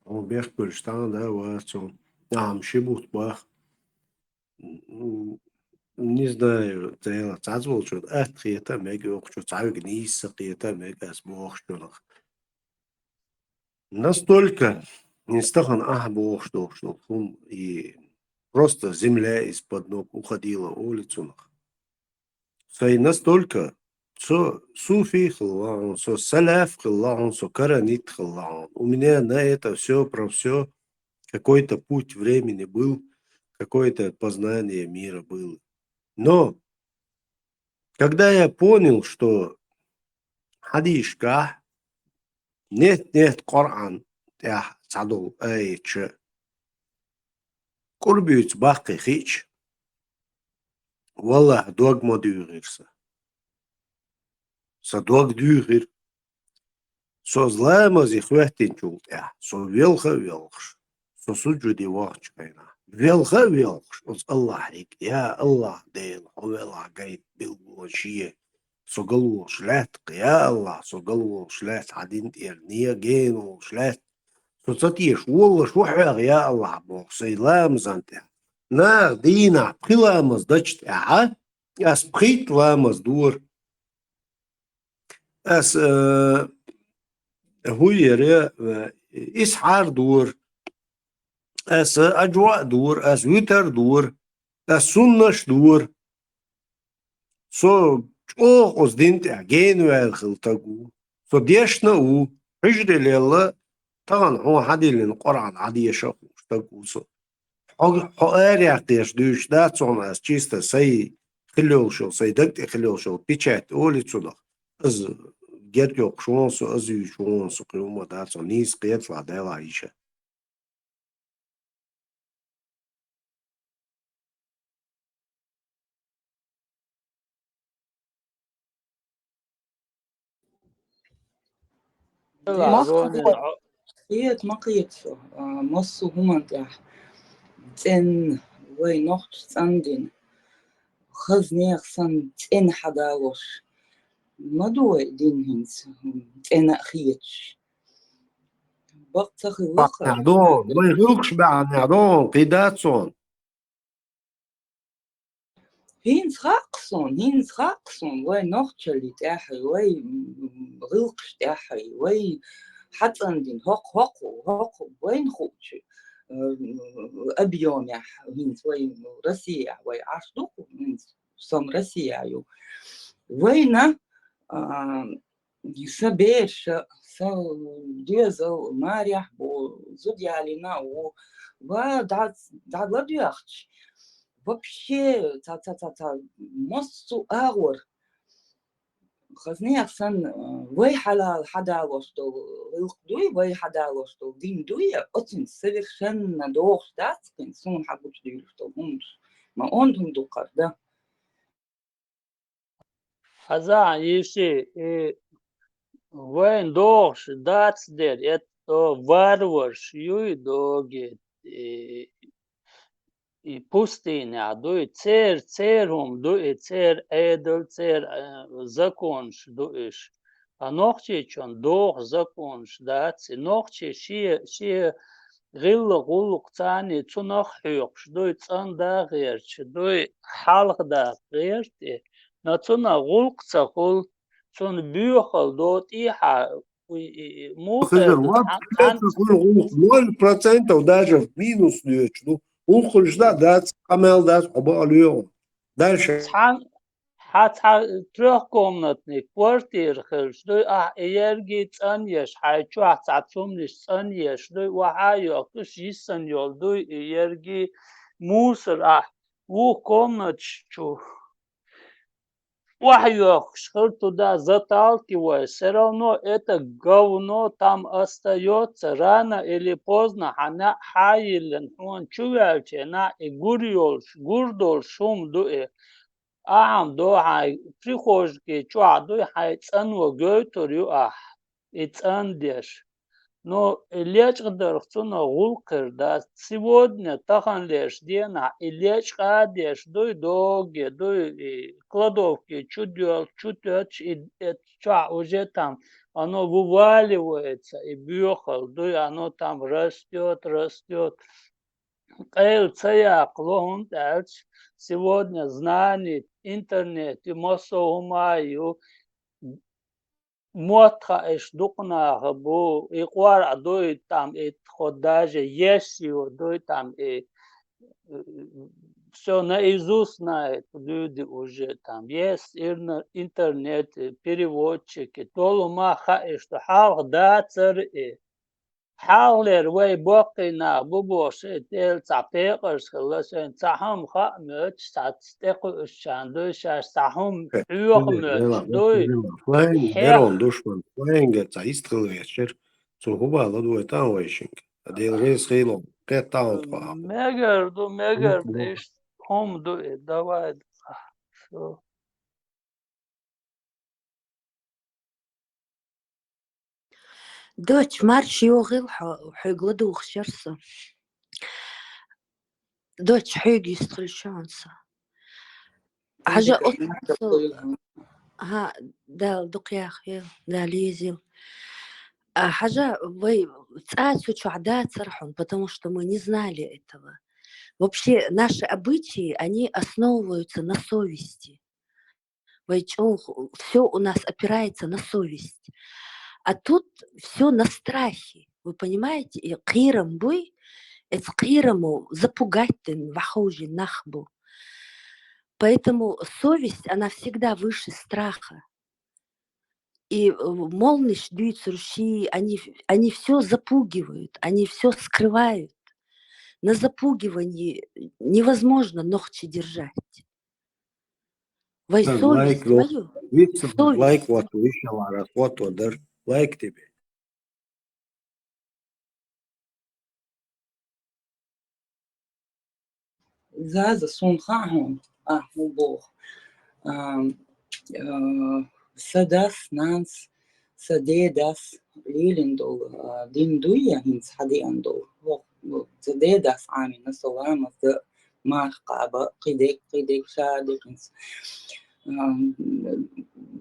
Хьо бехк буьллуш тахана да вац хьо. Ахьа ши бутт бах. М, не знаю, Дела, цхьацца волчунна атта хета а мега, оха чу цхьаьнгге нийса ца хета а мега ас бохучунах. Настолько, из тахана ахь бохуш долуш долу хӀума, и просто земля из-под ног уходила, олу цунах. Со и настолько, со суфий хилла хьуна, со салаф хилла хьуна, со каранит хилла хьуна. У меня на это все про все какой-то путь времени был, какое-то познание мира было. Но когда я понял, что хьадийшкахь нет-нет Къуръан тӀехь цхьадолу аятша кӀурбуьйцу баккхий хиъча, валлахь, дог ма дуьйгӀира сан. Сан дог дуьйгӀира. Со ламазе хӀоьттинчул тӀаьхьа, со велха а велхаш, со суджуде вахча хенахь, велха а велхаш, оцу Аллахье, я Аллахь Дела, хьо велахь гайта билгало шен, со галволуш лаьтта-кх, я Аллахь, со галволуш лаьтта хьан дин тӀера, не гена волуш лаьтта, со ца теша воллаш ву хьоьга, я Аллахь, боху, сайн ламазан тӀехь. Наха дийнахь пхи ламаз дачу тӀаьхьа, ас пхийтта ламаз дора. Ас, э, хӀу яра, э, исхьар дора, ас аджва а дора, ас витар дора, ас суннаш дора. Со чӀогӀа оцу дин тӀехь гена ваьлла хилла стаг ву. Со дешна а ву, хьуьжаре лелла, тахана хьуна хьадиллина Къуръан хьадеша а хууш стаг ву со. Хьо, хьо арахь деш дуьйцуш дац хьуна ас чисто сайн хила йолуш йолу, сайн даг тӀе хила йолуш йолу печать олий цунах. Аза герга йоккхуш ву со, аза юьйцуш ву со, кхин хӀумма дац хьуна, нийса кхеталахь, делахь йиша. Ма кхета, ма кхета со, а, массо а хӀуманна тӀехь цӀена, вай нохчаша цӀандина, хаза нехан санна цӀена хьадалош, ма ду вай дин хӀинца, цӀена а хеташ. Бакъ ца хилла хӀара. Вай гӀиллакхаш баьхьанехь догӀу, кхин дац хьуна. ХӀинца хаьа суна, хӀинца хаьа суна, вай нохчалли тӀаьхьа, вай, м, гӀиллакхаш тӀаьхьа, вай хьацӀандина хӀокху, хӀокху, хӀокху вайна хуучу, э, объемехь, хӀинца вай Россияхь, вай Ӏаш ду-кх хӀинца, со-м Россияхь ю. Вайна, а, сан бераш, сан доьзал марехь бу, зуда ялийна а ву, ва дӀа, дӀа ладоьгӀча, вообще, ца, ца, ца, ца, массо а агӀор. Хаза нехан санна, вай хьалал хьадалош долу гӀиллакх дуй, вай хьадалош долу дин дуй, оцуьнца совершенно догӀуш дац кхин, суна хьагучудуьйлуш долу хӀуманаш. Ма онда хӀума ду кхара, да. Хьажахьа, йиши, и вайна догӀуш дац дера, это варварш юй догий, и, и пустынехь дуй, церан, церан хӀума ду и, церан Ӏедал, церан, э, законаш ду иш. Ткъа нохчичунна догӀу законаш дац, и нохчи шен, шен гӀиллакх-гӀуллакх царний цунах хьоькхуш дуй, цӀандан гӀерташ дуй, хьалха даккха гӀерта и. Но цунах гӀуллакх ца хуьлу, цунна боьхалла до тӀехьа, и, и, и, муха Хаза, эр ду, вообще цхьа, цхьа ца хуьлу гӀуллакх, ноль процентов даже в минус доьдуш ду. ГӀуллакх хуьлуш да, дац, къамел дац, хьо бакъ лоьгӀу. Дальше. Цхьа, хьан цхьа трёхкомнатный квартира хилча дуй, ахь и ерриг цӀанъеш, хьайн чохь цхьа цумнаш цӀанъеш дуй, охьа а йохкуш, йиссана йолу дуй и ерриг мусор, ахь вукху комнаташ чу охьайохкуш хила, туда заталкивай, всё равно это говно там остаётся, рано или поздно хьан неӀ хьайиллина, хьуна чу ваьлча неӀ и гур йолуш, гур долуш хӀума ду и. Ахьа-м до хьайн прихожки чохь дуй, хьайн цӀано гойтур ю ахь, и цӀандеш. Но и лечкъадарх цунах гӀуллакх хир дац. Сегодня, таханлерчу денахь, и лечкъа а деш дуй, доге дуй, и кладовки чу доьлча, чу тоьттуш, и, и чохь уже там, оно вываливается, и боьхалла дуй, оно там растёт, растёт. Къайла ца яккха ло, хӀунда аьлча сегодня знание, интернет ю, массо а хӀума а ю, мотт хаьаш дукха наха бу, и къоръа дуй там, и тхо даже ес ю дуй там, и всё наизусть знают люди уже там. Есть ирна-, интернет, э, переводчики, долу ма хаьаш ду, хьалха дацара и. Хьалхалера вай боккхий нах бу бохуш, и Дела цхьа пекъарш хилла, шайна цхьа хӀума хаа моьттуш, цхьацца тӀекхуьушчарна дуй, шаьш цхьа хӀума хьоьху моьттуш дуй. Флайн, хьех- Берон душман, флайнгер цхьа йистхила вешира. Цо хӀун бала ду вай тӀаьхьа вайшинга? А Дела реза хило, кхетта тӀаьхьа тхо. Мегар ду, мегар ду, иштта хӀума ду и, давай. Всё. Доч, марша йогӀийла хьо, хьоьга ладугӀуш яра со. Доч, хьоьга йистхила шуна со. Хьажа, оцу, ха, Дала дукха яхъела, Дала езийла. А, хьажа, вай цӀа цу чохь дацара хьуна, потому что мы не знали этого. Вообще, наши обычаи, они основываются на совести. Вай чӀогӀа, всё у нас опирается на совесть. А тут всё на страхе. Вы понимаете? И кхерам буй, эцу кхерамо запугать дина ваховжи нах бу. Поэтому совесть, она всегда выше страха. И, э, молниш дуьйцурш, они, они всё запугивают, они всё скрывают. На запугивании невозможно нохчи держать. Вай совесть, вай совесть. Лайк вот, вишалара, вот, вот, дар. Лайк тебе. Заза, суна хаьа хьуна, ахь хӀун боху. Ам, а, сан дас, нанас, сан дедас лелийна долу, а, дин дуй я хӀинца хьан деана долу? Хьо, сан дедас Ӏамийна со ламаз дан, марха кхаба, кхидерг, кхидерг ша а дехинца. Ам,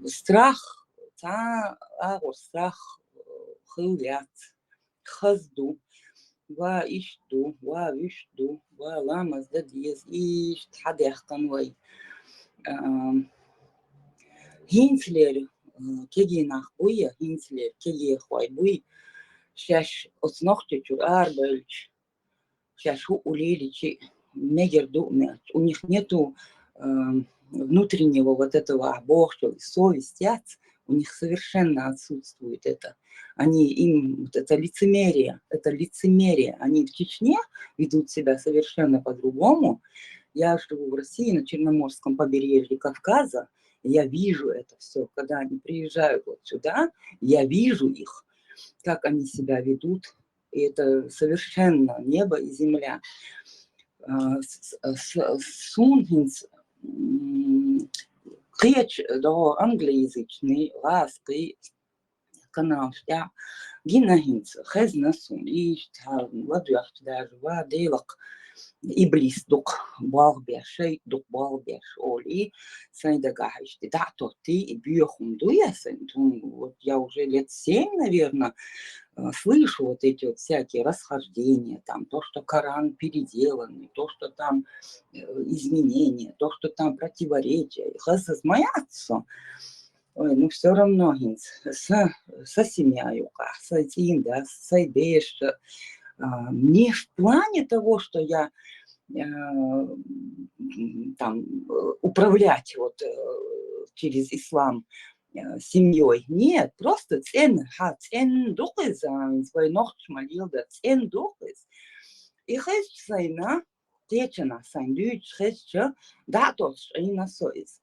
страх, цхьа агӀор страх, э, хилла яц. Хаза ду, ва иштта ду, ва вуьшта ду, ва ламаз дан деза, иштта хьадаьккхина вай. А, хӀинцалера, а, кегий нах буй я, хӀинцалера кегийрхой буй, шаьш оцу Нохчийчуьра арабевлча, шаьш хӀуъу лелийча мегар ду моьтту. У них нету, эм, внутреннего вот этого, а, бохча, совесть яц, у них совершенно отсутствует это. Они, им вот это лицемерие, это лицемерие. Они в Чечне ведут себя совершенно по-другому. Я живу в России, на Черноморском побережье Кавказа, я вижу это всё. Когда они приезжают вот сюда, я вижу их, как они себя ведут. И это совершенно небо и земля. А, с-, с-, с-, суна хӀинца, м, кхечу догӀу англоязычный, гӀазкхий каналаш тӀехь гина хӀинца, хезна суна, иштта ладоьгӀча даже, ва Делакх, иблис дукха болх беш, шайтӀа дукха болх беш олий, сайн дагахь иштта дӀа а тоттий, и боьха хӀума ду я сайн, вот я уже лет семь, наверное, э, слышу вот эти вот всякие расхождения, там, то, что Коран переделанный, то, что там, э, изменения, то, что там противоречия. Хаза смеяться. Ой, ну, всё равно хӀинца са, са семья юкъахь, сайн цӀийндас, сайн беш, а, не в плане того, что я, а, м, там, э, управлять вот, э, через ислам, э, семьёй. Нет, просто цӀена, хьан цӀена ду-кх иза, а, вай нохчаша ма леладо, цӀена ду-кх иза. И хезча сайна, кхечанхьа сайна дуьйцуш хезча, дӀа а тоттуш Ӏийна со иза.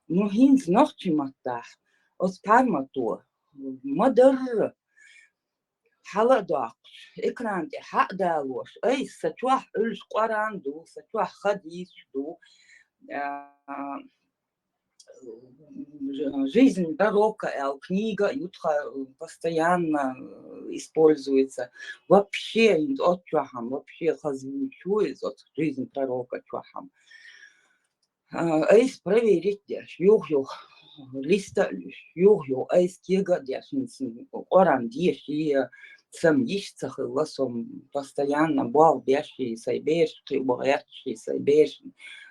Ну, хӀинца нохчийн маттахь оцу пхьармато ма-дарра хьала а доккхуш, экран тӀе хьа а далош, айса сан чохь уьш Къуръан ду, сан чохь хадисаш ду, а, «Жизнь пророка» аьлла книга ю тхан, постоянно, э, используется. Вообще, хӀинца оцу чохь-м, вообще хаза вуьйцуш ву иза оцу «Жизнь пророка» чохь-м. А, айса проверить деш, юха-юха листа а луьйш, юха-юха айса кега а деш, хӀинца Къуръан деши, сам йиш ца хилла, со постоянно болх беш и сайн беш, кхин а гӀерташ и сайн беш,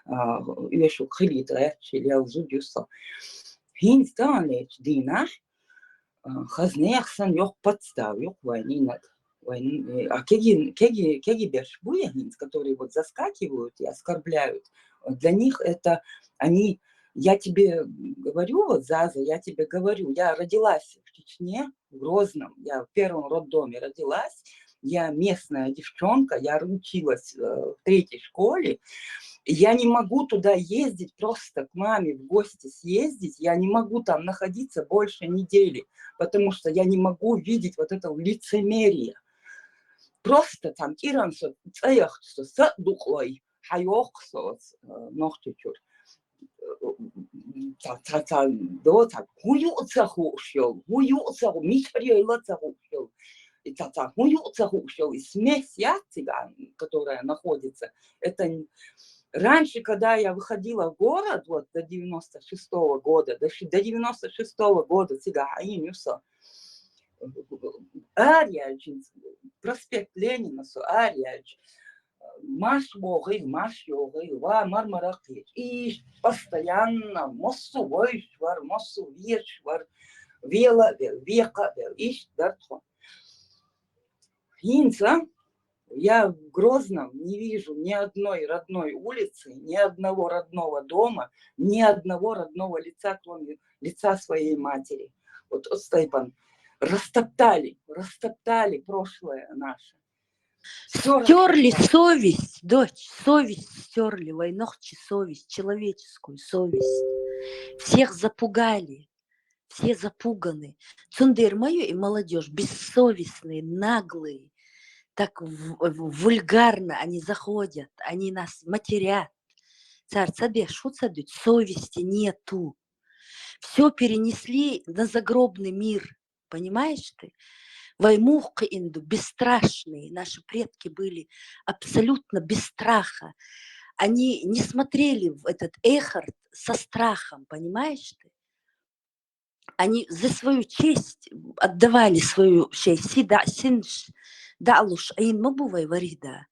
а, оьшург хилийта гӀерташ и лелла зуда ю со. ХӀинца таханлерчу дийнахь, А, хазне ахсан ёх подстав, ёх вайнинад. Вайн-, э, а кеги, кеги, кеги берш буя хинц, которые вот заскакивают и оскорбляют. Для них это они, я тебе говорю, вот, Заза, я тебе говорю, я родилась в Чечне, в Грозном, я в первом роддоме родилась, я местная девчонка, я училась э, в третьей школе, я не могу туда ездить просто к маме в гости съездить, я не могу там находиться больше недели, потому что я не могу видеть вот это лицемерие. Просто там тиран со цеях со садуклой, хайох со э, нохтичур. Ца, ца, ца, до, ца, хую ца хушел, хую ца ху-, мишарьёйла ца хушел. И ца, ца, хую ца хушел, и смесь яцига, которая находится, это н-, раньше, когда я выходила в город, вот до девяносто шестого года, до ши-, до девяносто шестого года, цига хаим юсо, Арьяч, проспект Ленина, со Арьяч, маш богил, маш йогил, ва мармаракъ ич. И постоянно, моссу войш вар, моссу веш вар, вела вел, века вел, иш дартхо. Хинца, я в Грозном не вижу ни одной родной улицы, ни одного родного дома, ни одного родного лица, кроме лица своей матери. Вот, вот Степан, растоптали, растоптали прошлое наше. Всё Стерли растоптали. Совесть, дочь, совесть стерли, войнохчи совесть, человеческую совесть. Всех запугали, все запуганы. Цундермаю и молодежь бессовестные, наглые, так в- в- вульгарно они заходят, они нас матерят. Царца бешуца дуть, совести нету. Все перенесли на загробный мир, понимаешь ты? Ваймухы инду, бесстрашные. Наши предки были абсолютно без страха. Они не смотрели в этот эхарт со страхом, понимаешь ты? Они за свою честь отдавали свою честь. Си да синш, да луш ин мабувай варида.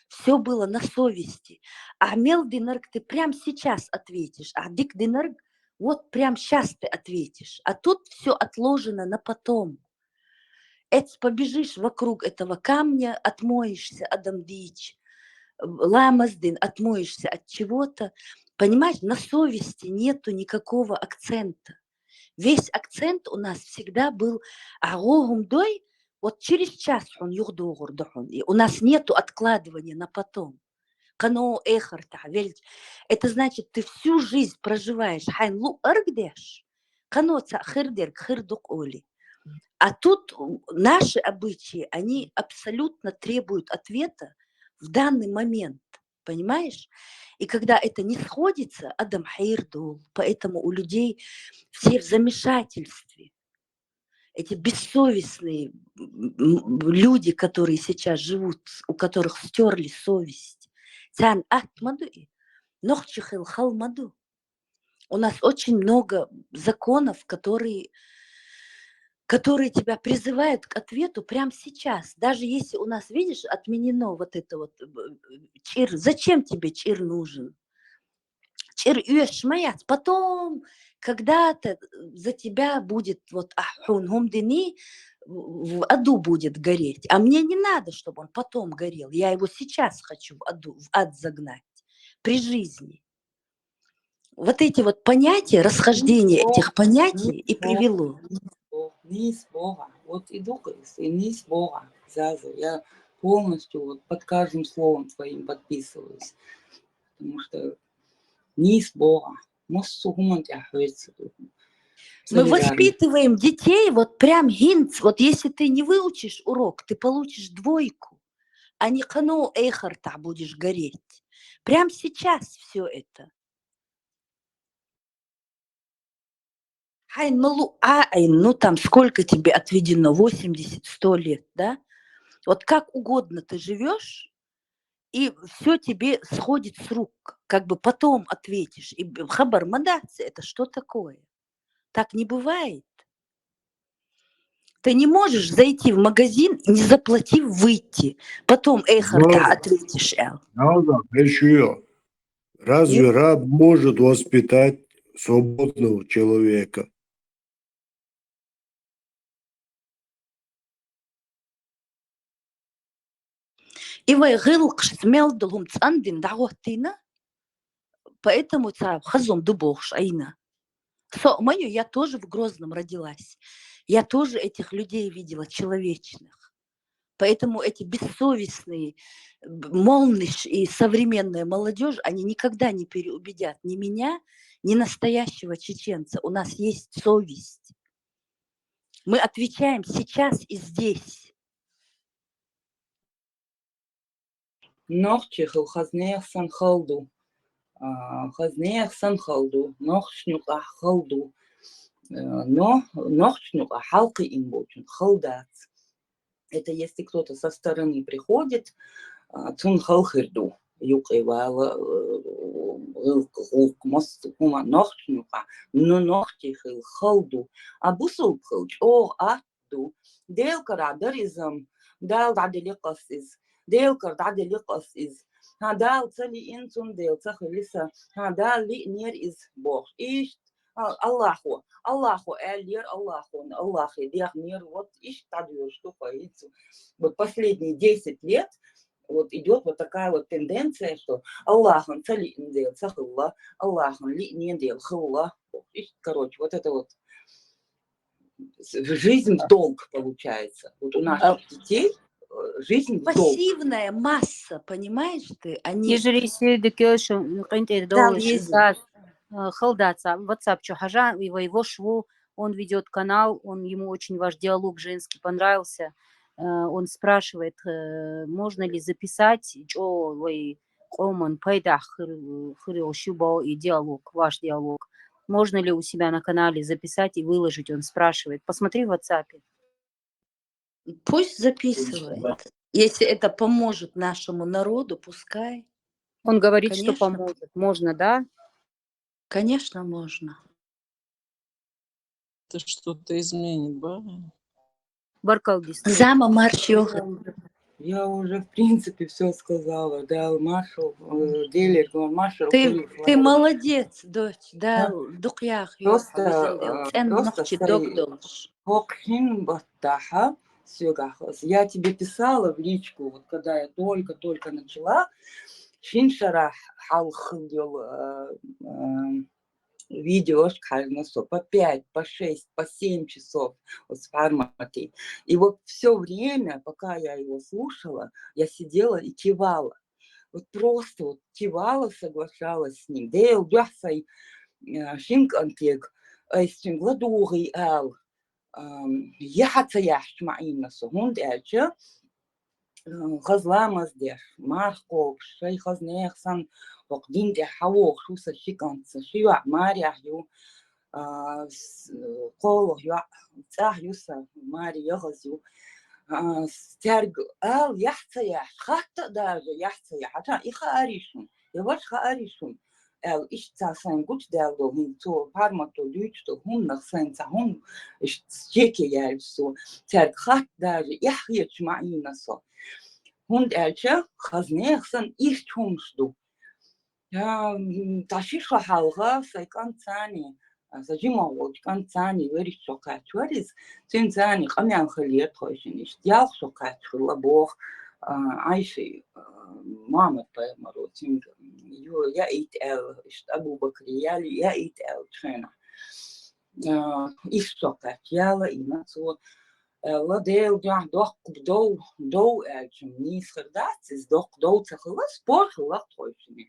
Все было на совести. А мел динарг ты прямо сейчас ответишь, а дик динарг вот прямо сейчас ты ответишь. А тут все отложено на потом. Эц побежишь вокруг этого камня, отмоешься адамдич, ламаздин, отмоешься от чего-то. Понимаешь, на совести нету никакого акцента. Весь акцент у нас всегда был агогумдой, вот через час он югдогур дохун. И у нас нету откладывания на потом. Кано эхар тахвельч. Это значит, ты всю жизнь проживаешь хайн лу аргдеш, кано ца хырдерг хырдук оли. А тут наши обычаи, они абсолютно требуют ответа в данный момент, понимаешь? И когда это не сходится, адам хайрдул, поэтому у людей все в замешательстве. Эти бессовестные люди, которые сейчас живут, у которых стерли совесть. Цан атмаду и нохчихил халмаду. У нас очень много законов, которые которые тебя призывают к ответу прямо сейчас. Даже если у нас, видишь, отменено вот это вот э, чир, зачем тебе чир нужен? Чир юэш маяц, потом когда-то за тебя будет вот ахун гумдини в аду будет гореть. А мне не надо, чтобы он потом горел. Я его сейчас хочу в аду, в ад загнать при жизни. Вот эти вот понятия, расхождение этих понятий и привело. Низ Бога. Вот и дух, и низ Бога. Заза. Я полностью вот под каждым словом твоим подписываюсь. Потому что низ Бога. Моссу гуман тяхвец. Мы воспитываем детей вот прям гинц. Вот если ты не выучишь урок, ты получишь двойку. А не кано эхарта будешь гореть. Прям сейчас все это. Хай, ну, лу- а, ай, ну там сколько тебе отведено, восемьдесят, сто лет, да? Вот как угодно ты живешь, и все тебе сходит с рук. Как бы потом ответишь. И б- хабар мадац, это что такое? Так не бывает. Ты не можешь зайти в магазин, не заплатив, выйти. Потом эхарта Заза. Ответишь, Эл. Заза, ещё. Разве раб может воспитать свободного человека? И вай гӀиллакхаш мел дола хӀума цӀандина дӀагӀоттийна, поэтому цхьа хазум ду бохуш Ӏийна. Со а ма ю, я тоже в Грозном родилась. Я тоже этих людей видела, человечных. Поэтому эти бессовестные, б-, молниш и современная молодежь, они никогда не переубедят ни меня, ни настоящего чеченца. У нас есть совесть. Мы отвечаем сейчас и здесь. Нохчий хила хаза нехан санна хала ду. А, хаза нехан санна хала ду. Нохчашна юкъахь хала ду. Э, но нохчашна юкъахь хьалакхиъна болчун хала дац. Это если кто-то со стороны приходит, а, цунна хала хир ду. Юкъе вала, э, гӀуллакх, гӀуллакх, массо а хӀума нохчашна юкъахь. Но нохчий хила хала ду. А бусулба хила чӀогӀа атта ду. Делан карахь дара иза-м, Дала дӀаделира-кх ас иза. Делан кара дӀаделира-кх ас иза. ХӀан, Дала ца лиъна, цундела ца хили сан. ХӀан, Дала лиънера иза, бохуш. Иштта, а, Аллахо, Аллахо аьллера, Аллахона, Аллахе дехнера, вот иштта дӀадоьрзуш ду хӀинца. Вот последние десять лет вот идёт вот такая вот тенденция, что Аллахана ца лиъна дела ца хилла, Аллахана лиънера дела хилла. Иштта, короче, вот это вот с-, жизнь в долг получается. Вот у наших детей, э, жизнь в долг. Пассивная масса, понимаешь ты? Они Ежрейсейдик ещё къинтӀера Дала долуш еза. дац, э, хала дац. А WhatsApp чу хьажа, и вай воша ву, он ведёт канал, он, ему очень ваш диалог женский понравился. Э, он спрашивает, э, можно ли записать чӀо вай къоман пайдехь хир, хир йолуш ю боху и диалог, ваш диалог. Можно ли у себя на канале записать и выложить, он спрашивает. Посмотри в WhatsApp. Пусть записывает. Если это поможет нашему народу, пускай. Он говорит, что Конечно. Поможет. Можно, да? Конечно, можно. Это что-то изменит, ба? Баркалла дис. Зама марш йоха. Я уже, в принципе, все сказала. Дала маршал, э, Делер, маршал. Ты, ты молодец, дочь. Да, дукъях Просто, йоха. э, Цен просто нохчи сай- дог долуш. Хокхин баттаха, сёгахас. Я тебе писала в личку, вот когда я только-только начала, шин шарахь хьалха йолу, э, э, видеошка хьаьжна со по пять, по шесть, по семь часов вот с форматой. И вот все время, пока я его слушала, я сидела и кивала. Вот просто вот кивала, соглашалась с ним. Дел дуьхьа сай, э, шин кӀантег, айсчинг ладугӀий ала. Ам, яхьа ца яхьаш ма Ӏийна со, хӀунда аьлча, э, хаза ламаз деш, марха кхобуш, шай хаза нехан санна, хӀокху дин тӀехь хьавогӀуш ву сан ши кӀант, сан ши йоӀ марехь ю, а, с-, кхоалгӀа йоӀ цӀахь ю сан, маре ягӀаз ю. А, с-, цаьрга ала яхь ца яхьаш, хатта а даже яхь ца яхьаш, и хаарий шуна, я ваша хаарий шуна. Аьлла, иштта цхьа сайн гучудаьлла долу, хӀинца цо формато дуьйцуш долу хӀуманах сайн цхьа хӀума иштта чеке яьлча со, цаьрга хатта даже эхь хеташ ма Ӏийна со. ХӀунда аьлча хаза нехан санна иштта хӀуманаш ду. Я, м, цхьа ши шо хьалха сайн кӀант царний, а, сан жима волчу кӀант царний верриг шо кхаьчна вара иза, цуьнан царний къамел хилира тхойшинна иштта. Ялх шо кхаьчна хилла боху, а, Ӏайши, а, Мухьаммад-пайхамаро цуьнга ю-, яийта аьлла, иштта Абу-Бакри ял-, яийта аьлла цу хенахь. А, иштта шо кхаьчна яла Ӏийна цо, аьлла, Делан дуьхьа доккха дов, дов аьлча, нийса хир дац иза, доккха дов ца хилла, спор хилла тхойшинна.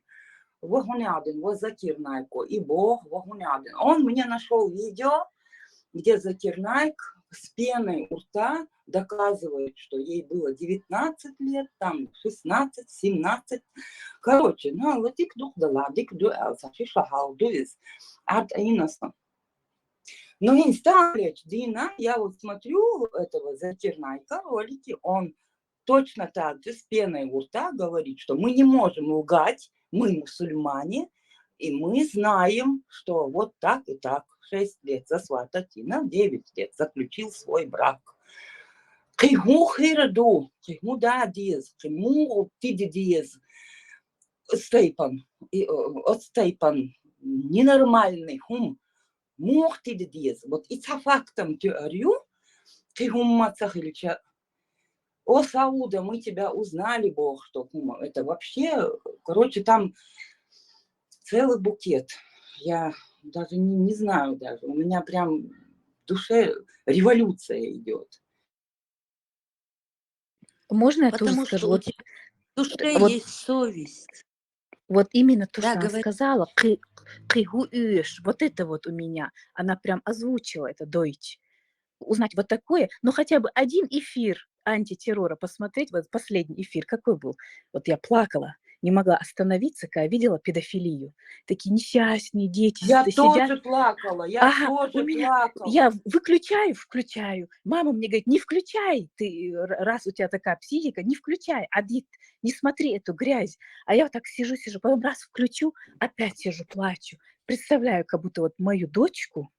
Ва хӀун яхь дина, ва Закир Найко, и боху, ва хӀун яхь дина. Он мне нашёл видео, где Закир Найк с пеной у рта доказывает, что ей было девятнадцать лет, там шестнадцать, семнадцать. Короче, ну, ла дика ду-кх, дала дика ду, аьлла, сан ши шо хьалха ду иза. Ӏад Ӏийна сан. Ну, хӀинца таханлерчу дийнахь, я вот смотрю этого Закир Найка ролики, он точно так же с пеной у рта говорит, что мы не можем лгать, мы мусульмане, и мы знаем, что вот так и так. Шесть лет засватать и на девять лет заключил свой брак. Кхин хӀун хир ду, кхин хӀун дан деза, кхин муха тида деза? Оцу тайпана, и, э, оцу тайпана ненормальный хӀума муха тида деза? Вот и цхьа фактам тоьар ю, кхин хӀумма ца хилча, «О, Сауда, мы тебя узнали», бог что, кума. Это вообще, короче, там целый букет. Я даже не, не знаю даже. У меня прям в душе революция идет. Можно я тоже Потому что скажу? у Вот, тебя в душе вот, есть совесть. Вот именно то, Да, что она говори. сказала, кы- кыгу иш, вот это вот у меня, она прям озвучила это, дойч. Узнать вот такое, ну хотя бы один эфир антитеррора посмотреть, вот последний эфир какой был, вот я плакала, не могла остановиться, когда видела педофилию. Такие несчастные дети Я с- сидят. Тоже плакала, я Ага, тоже у меня, плакала. Я выключаю, включаю. Мама мне говорит: «Не включай, ты, р- раз у тебя такая психика, не включай, адит, не смотри эту грязь». А я вот так сижу, сижу, потом раз включу, опять сижу, плачу. Представляю, как будто вот мою дочку,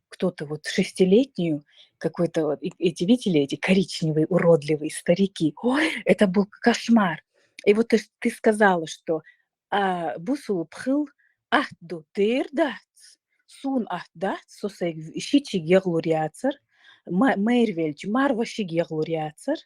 кто-то вот шестилетнюю, какой-то вот, и- эти, видели, эти коричневые уродливые старики. Ой, это был кошмар. И вот ты, ты сказала, что а, бусул пхыл ахду тыр дац, сун ахдац, сосай щичи геглуряцер, мэрвельч марва щи геглуряцер.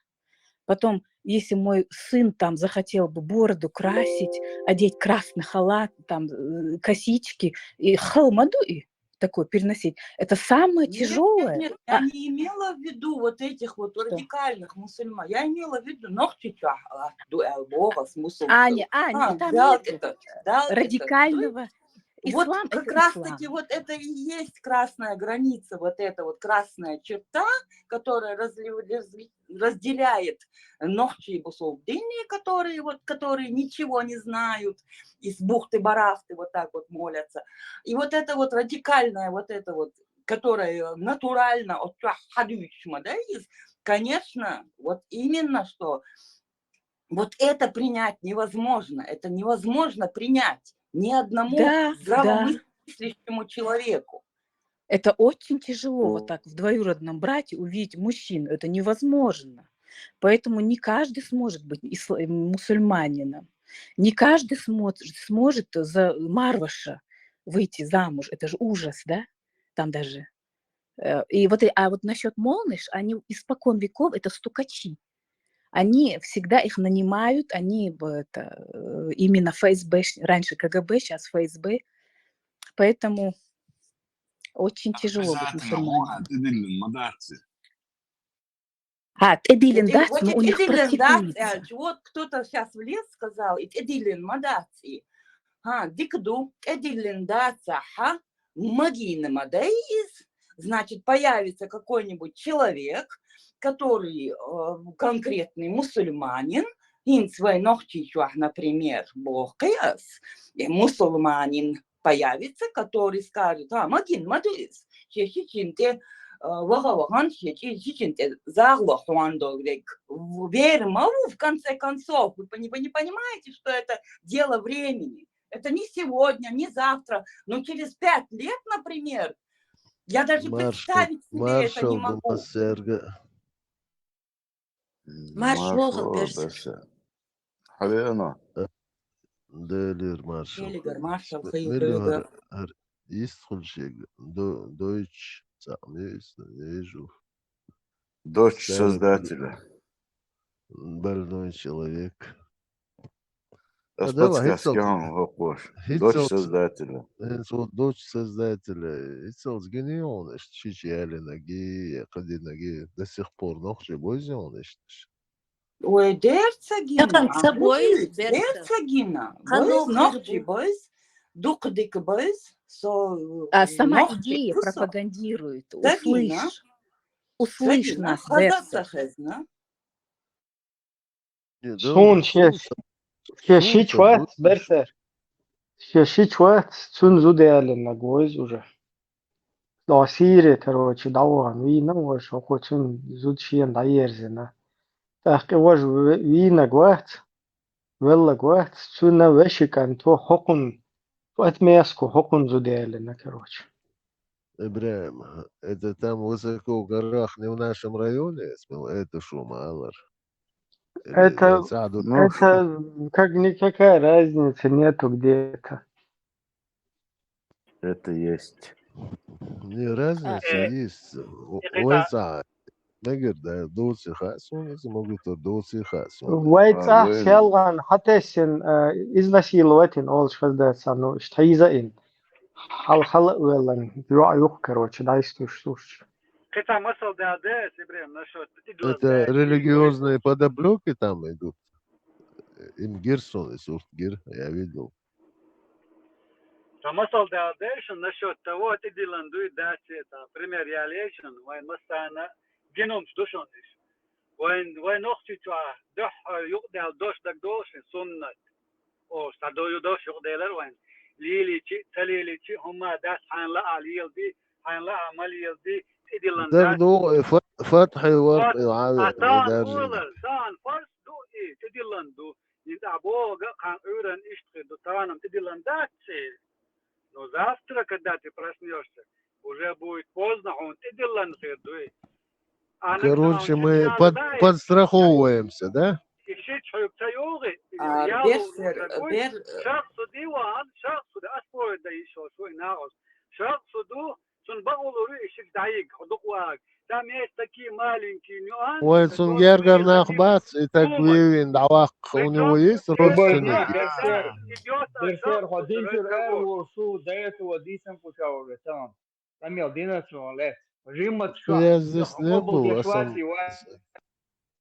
Потом, если мой сын там захотел бы бороду красить, одеть красный халат, там э, косички, и халмаду и такое переносить. Это самое Нет, тяжелое. Нет, нет, я не имела в виду вот этих вот радикальных мусульман. Я имела в виду ногчичах, а, ду- а, бога с мусульман. Аня, Аня, А, там да, нет это, да, это, радикального. Вот Ислам как это раз ислам. Таки вот это и есть красная граница, вот эта вот красная черта, которая разли- разли- разделяет ногчи и бусулдыни, которые вот, которые ничего не знают, из бухты-барахты вот так вот молятся. И вот это вот радикальная, вот это вот, которая натурально от хадуичма, да, из, конечно, вот именно что вот это принять невозможно, это невозможно принять ни одному Да, да. здравомыслящему человеку. Это очень тяжело вот М. так в двоюродном брате увидеть мужчину, это невозможно. Поэтому не каждый сможет быть исла- мусульманином. Не каждый смо- сможет за Марваша выйти замуж. Это же ужас, да? Там даже. Э, И вот, и- а вот насчет молниш, они испокон веков это стукачи. Они всегда их нанимают, они в- это, э, именно ФСБ, щ- раньше КГБ, сейчас ФСБ. Поэтому очень тяжело быть Обязательно. мусульманином. Ма тӀедиллин ма дац. А, тӀедиллин И дац, вот но у и них тӀедиллин дац, практикуется. э, вот кто-то сейчас влез, сказал, и тӀедиллин ма дац, и, а, дика ду, тӀедиллин дац, аха, магин ма да из, значит, появится какой-нибудь человек, который э, конкретный мусульманин, ин свой ногчичуах, например, бохкаяс, и мусульманин появится, который скажет, а, магин ма да из, щи щичинтӀе, э, вага ваган, щи щичинтӀе загло хуандо век. Верма, в конце концов, вы пони- вы не понимаете, что это дело времени? Это не сегодня, не завтра, но через пять лет, например, я даже Маршал, представить себе это не маршал могу. Дамасерга. Марш вогӀал, берса. Хьалена. Делир маршал. Делигар маршал, Ме- хай мели делигар. гьар, гьар йистхуьлчег. До- Дойч, цӀакъ мейс, не вижу. Дочь Да, Создателя. Больной человек. Ас А, давай, подсказки хӀинцалц- хьан хӀокхош. Дочь хӀинцалц- Создателя. ХӀинцалц дочь Создателя. ХӀинцалц гинийон иштта шича ялинаги, кхадинаги, до сих пор нохчий бойзийон иштта. Ой, дерца гина, Тахана ца а, бойз, бойз, берца. Дерца гина, Ханох бойз, нохчий хир бу. Бойз, дукха дика бойз, со А сама нохчий идея кусок. Пропагандирует. Сагина. Услышь, услышь Сагина, нас, хаза берца. Сахазна. Не, Сун да, ше, сун са- ше сун шич са вац, вот берса. Ше шич вац, цун зуда ялинаг войз уже. До Сирия, короче, давган вийна ваш, око цун зуд шиен даерзина. Тахки ваш винаг вац, веллаг вац, цуна вешикан то хокун, то отмеску хокун зуда ялина, короче. Ибрагим, это там высоко в горах, не в нашем районе, если это шума алар. Или Это, это саду- Ну, это как никакая разница нету где это. Это есть. Не, разница Э, есть. У- это- Уэца. мегар да, доци хаьа суна, из могу тор доци хаьа суна. Вай цӀа селгӀан хьатесин, э, изнасиловать ин олуш хаза дац, ну, иштта хьийза ин. Хьал-, хьала а веллан, йоӀ юха, короче, дӀайстуш, слушай. Кхин цхьа масал даьлла деза, Ибрахим, насчёт тӀедиллан. Это религиозные подоплёки там идут. Им гир суна, и сурт гир, я видел. Цхьа масал даьлла деза шуна насчёт того, тӀедиллан дуй, дац, цхьа пример ялийча, вайн массарна гинумч ду шуна иш. Вайн, вайн нохчи чохь дуьххьара юкъадаьлла дош дагадолу шуна, суннат. О, сан дойу дош юкъаделар вайн. Лийличи, ца лийличи, хӀумма дац, хьайна лаахь лелади, хьайна лаахь ма лелади, тӀедиллан дац. ДагадогӀу, э, фа-, фатхьи вар, э, вӀаве, Сан олар, сан фарз ду и, тӀедиллан ду. Ин тӀехь боху, кхана Ӏуьйранна иштта хир ду, таханам тӀедиллан дац цӀе. Но завтра, когда ты проснёшься, уже будет поздно, хьуна тӀедиллан хир ду и. Короче, мы под-, подстраховываемся, да? И ши чхьуьг ца югӀи, А, ял Берсер, ву Бер-, шахсу диван, шахсу да аспорт да ишо шуй нагӀуш. Шахсу ду, цун бакъулур и ши дайиг, хьо дукъ ваг. Там есть такие маленькие нюансы. Вай цун гергар нах бац, и так вевин дӀаваккха, у него есть родственники. Берсер, хьо динчуьра аьлла волу су, до этого дийцина кху ша уже там. Самел динарчо ле. Жиммат ша. Я здесь не был, а сам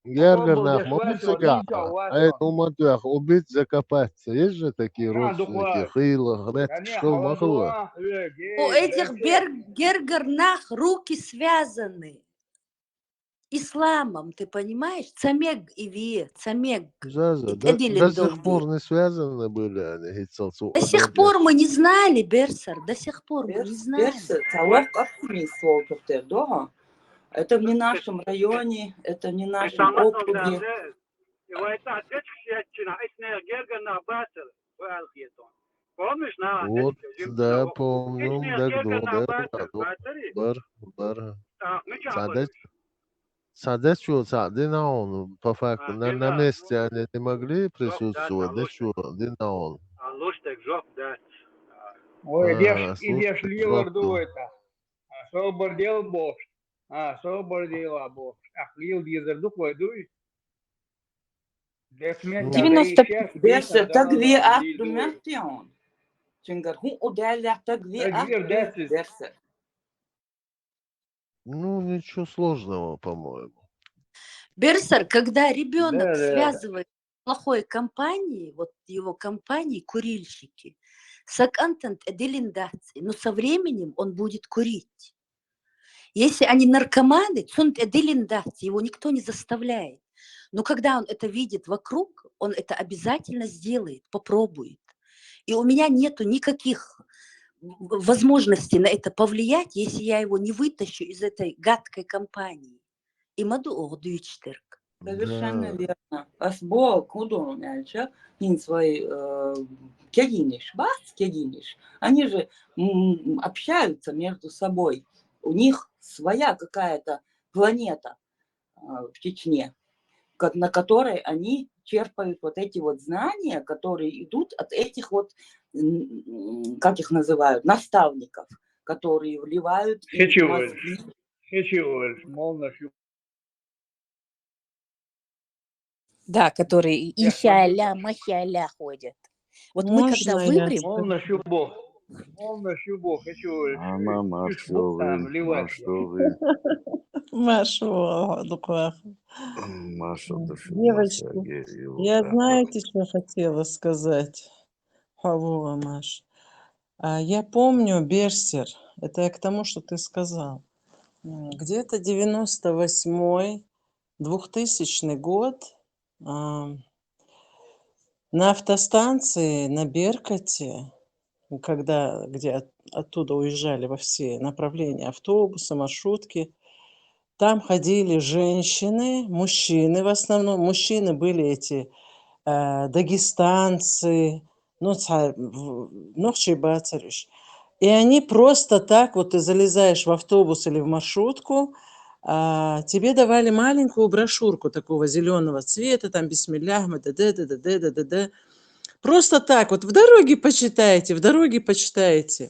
гергар нах ма бу цигахь, а это у матвех убить, закопать. Есть же такие родственники, хила, гӀеташ хила, ма хила. У этих бер-, гергар нах руки связаны исламом, ты понимаешь? Ца мег и ве, ца мег. Заза, И до, тӀедиллина до сих долу. Пор не связаны были они, гицал цу. До сих пор мы не знали, Берсер, до сих пор мы не знали. Берсер, ца воккха оптимист волчух тер догӀа. Это в не нашем районе, это в не нашем округе. И вай цхьа дечкаш еттина, итнех гергар нах бацар, вай алхетон. Помнишь, на, Вот, да, помню, да, да, да, бар, бар. Цхьа дечкаш, цхьа дечкаш, цхьа дина он, по факту, на, на месте они не могли присутствовать, да что, дина он. А луш так жоп, да. Ой, и деш, и деш лилар ду это. А собар дел бохш. А собар дела бохш. Ах, лил дизер ду кой дуй. девяносто Берсер, таг ве ах ду мехтион. Чингар ху удаля таг ве ах ду Берсер. Ну, ничего сложного, по-моему. Берсер, когда ребенок связывает с плохой компанией, вот его компанией, курильщики, сакантан тӀедиллина дац, но со временем он будет курить. Если они наркоманы, цун тӀедиллина дац, его никто не заставляет. Но когда он это видит вокруг, он это обязательно сделает, попробует. И у меня нету никаких в-, возможностей на это повлиять, если я его не вытащу из этой гадкой компании. И ма ду оха дуьйцуш дерг. Совершенно верно. Ас боху, хӀун ду аьлча, хӀинца вай, э, кегийнаш, бац кегийнаш. Они же, м, общаются между собой. У них своя какая-то планета, э, в Чечне, ко-, на которой они черпают вот эти вот знания, которые идут от этих вот, м, как их называют, наставников, которые вливают им в мозги. Хечиоль, молнаш Да, которые и ща-ля, маща-ля ходят. Вот мы когда вымрем... Молнаш юбох. Молнаш юбох, хечиоль. Ана машовин, машовин. Машо, дуквах. Маша, Девочки, я, знаете, что хотела сказать? Хавула, Маш. А, я помню, Берсер, это я к тому, что ты сказал. М, где-то девяносто восьмой, двухтысячный год, а, на автостанции на Беркуте, когда, где от-, оттуда уезжали во все направления автобусы, маршрутки, там ходили женщины, мужчины в основном. Мужчины были эти, э, дагестанцы, ну, ца-, в-, нохчий бацариш. И они просто так, вот ты залезаешь в автобус или в маршрутку, а, тебе давали маленькую брошюрку такого зеленого цвета, там, бисмиллях, ма да да да да да да да да. Просто так, вот в дороге почитайте, в дороге почитайте.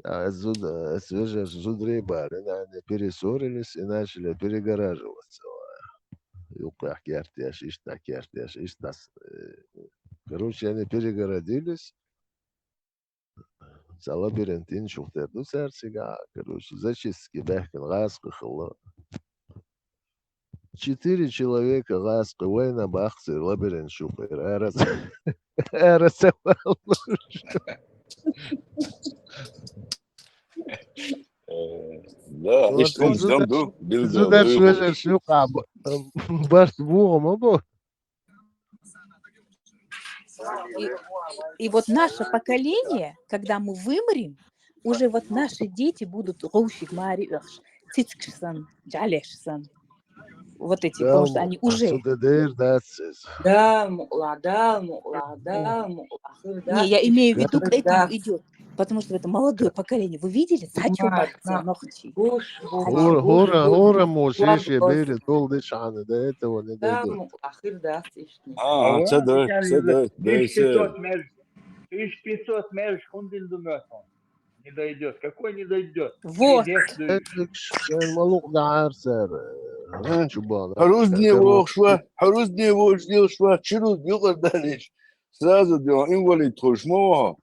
А зуд-, э, свежа зудрей бар, и они перессорились и начали перегораживаться. Юкъахь кертеш, иштта кертеш, иштта с-, э, короче, они перегородились. Цхьа лабиринт йина шух тера ду цаьрца цигахь, короче, зачистки баьхкина гӀазкхи хилла. Четыре человека гӀазкхи вайна бахцара лабиринт шух, ара ца-, ара ца валлуш. Э, да, вот иштта хӀумаш ду, билггал зударш вежарш юкъахь б-, барт богӀу ма бу. И, и вот наше поколение, когда мы вымрем, уже вот наши дети будут гӀовшиг маре оьхуш, цицкаш санна, жӀаьлеш санна. Вот эти, потому что они уже... Цу де дер дац иза. Да, мукъла, да, мукъла, да, мукъла, хир дац. Не, я имею в виду, к этому идёт. Потому что это молодое поколение. Вы видели? Цхьа чу бац, нохчий. Гуш, гуш, гуш. ХӀора, хӀора, хӀора мо шен-шен берийн тул деш хьана, да, это вот не дойдёт. Да, мукъла, хир дац иштта. А, ца дай, ца дай, дай, тысяча пятьсот меж-, тысяча пятьсот меж хӀунда ду моьтту? Не дойдёт. Какой не дойдёт? Вот. Шайн ма лукъадахьара цара. А? Чу бахана. Хьо рузбане вогӀуш вац, хьо рузбане вогӀуш лелаш вац, чу рузба юкъара далийча. Сразу дела, инвалид хуьлуш ма ву хьо.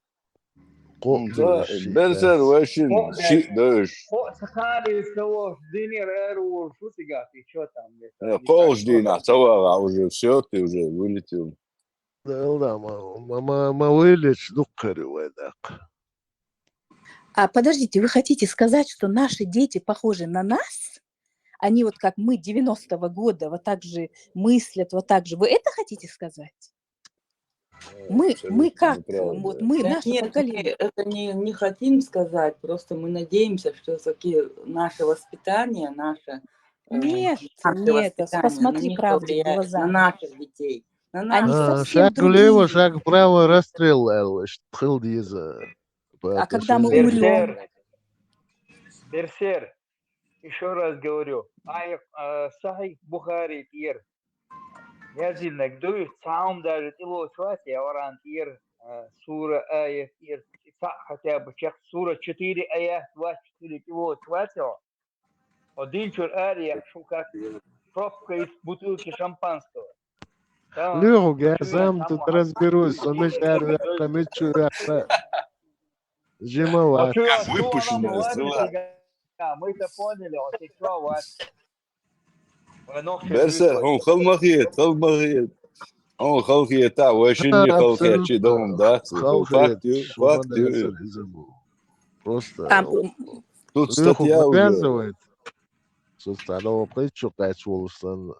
Кхоъ, да, дуьйш, берсар вайшинна, кхоъ шиъ дац. Кхоъ ца хали ца вогӀуш, дийнера ара волуш ву цигахь, и чо там, э, кхоалгӀачу дийнахь ца вагӀахь уже, всё, ты уже вылетел. Да, да, ма, ма, ма, ма вайлечу дуккха ю вай даккха. А, подождите, вы хотите сказать, что наши дети похожи на нас? Они вот как мы девяностого года, вот так же мыслят, вот так же. Вы это хотите сказать? Мы, мы как, вот мы, наше поколение. Да нет, мы это не, не хотим сказать, просто мы надеемся, что всё-таки наше воспитание, наше, э, наше воспитание, оно не повлияет на наших детей. Нет, нет, посмотри правде в глаза. Они совсем другие. А, шаг влево, шаг вправо, расстрел, аьлла, иштта хила деза. А когда мы умрём? Берсер, берсер, ещё раз говорю, ай, э, Сахьихь Бухари тӀера яздинарг дуй, цхьа хӀума даже тӀелоцуш вац, я варан тӀера, э, сура, аят тӀера, цхьаъ хотя бы чекх, сура четыре аят вац, четыре тӀелоцуш вац, я. О, дин чуьра ара яхаш ву как пробка из бутылки шампанского. Леха, я сам тут разберусь, со мичара ваьккха, мича чу ваьккха. Жима вац. Как выпущенная стрела. Мы-то поняли, вот и чё, вац. Берсер, хьуна хала ма хета, хала ма хета. Хьуна хала хета, вай шинна хала хета, чи дан дац. Факт ю, факт ю. Просто. Тут статья уже. Цу цхьана вай кхечу кхаьчна волуш санна.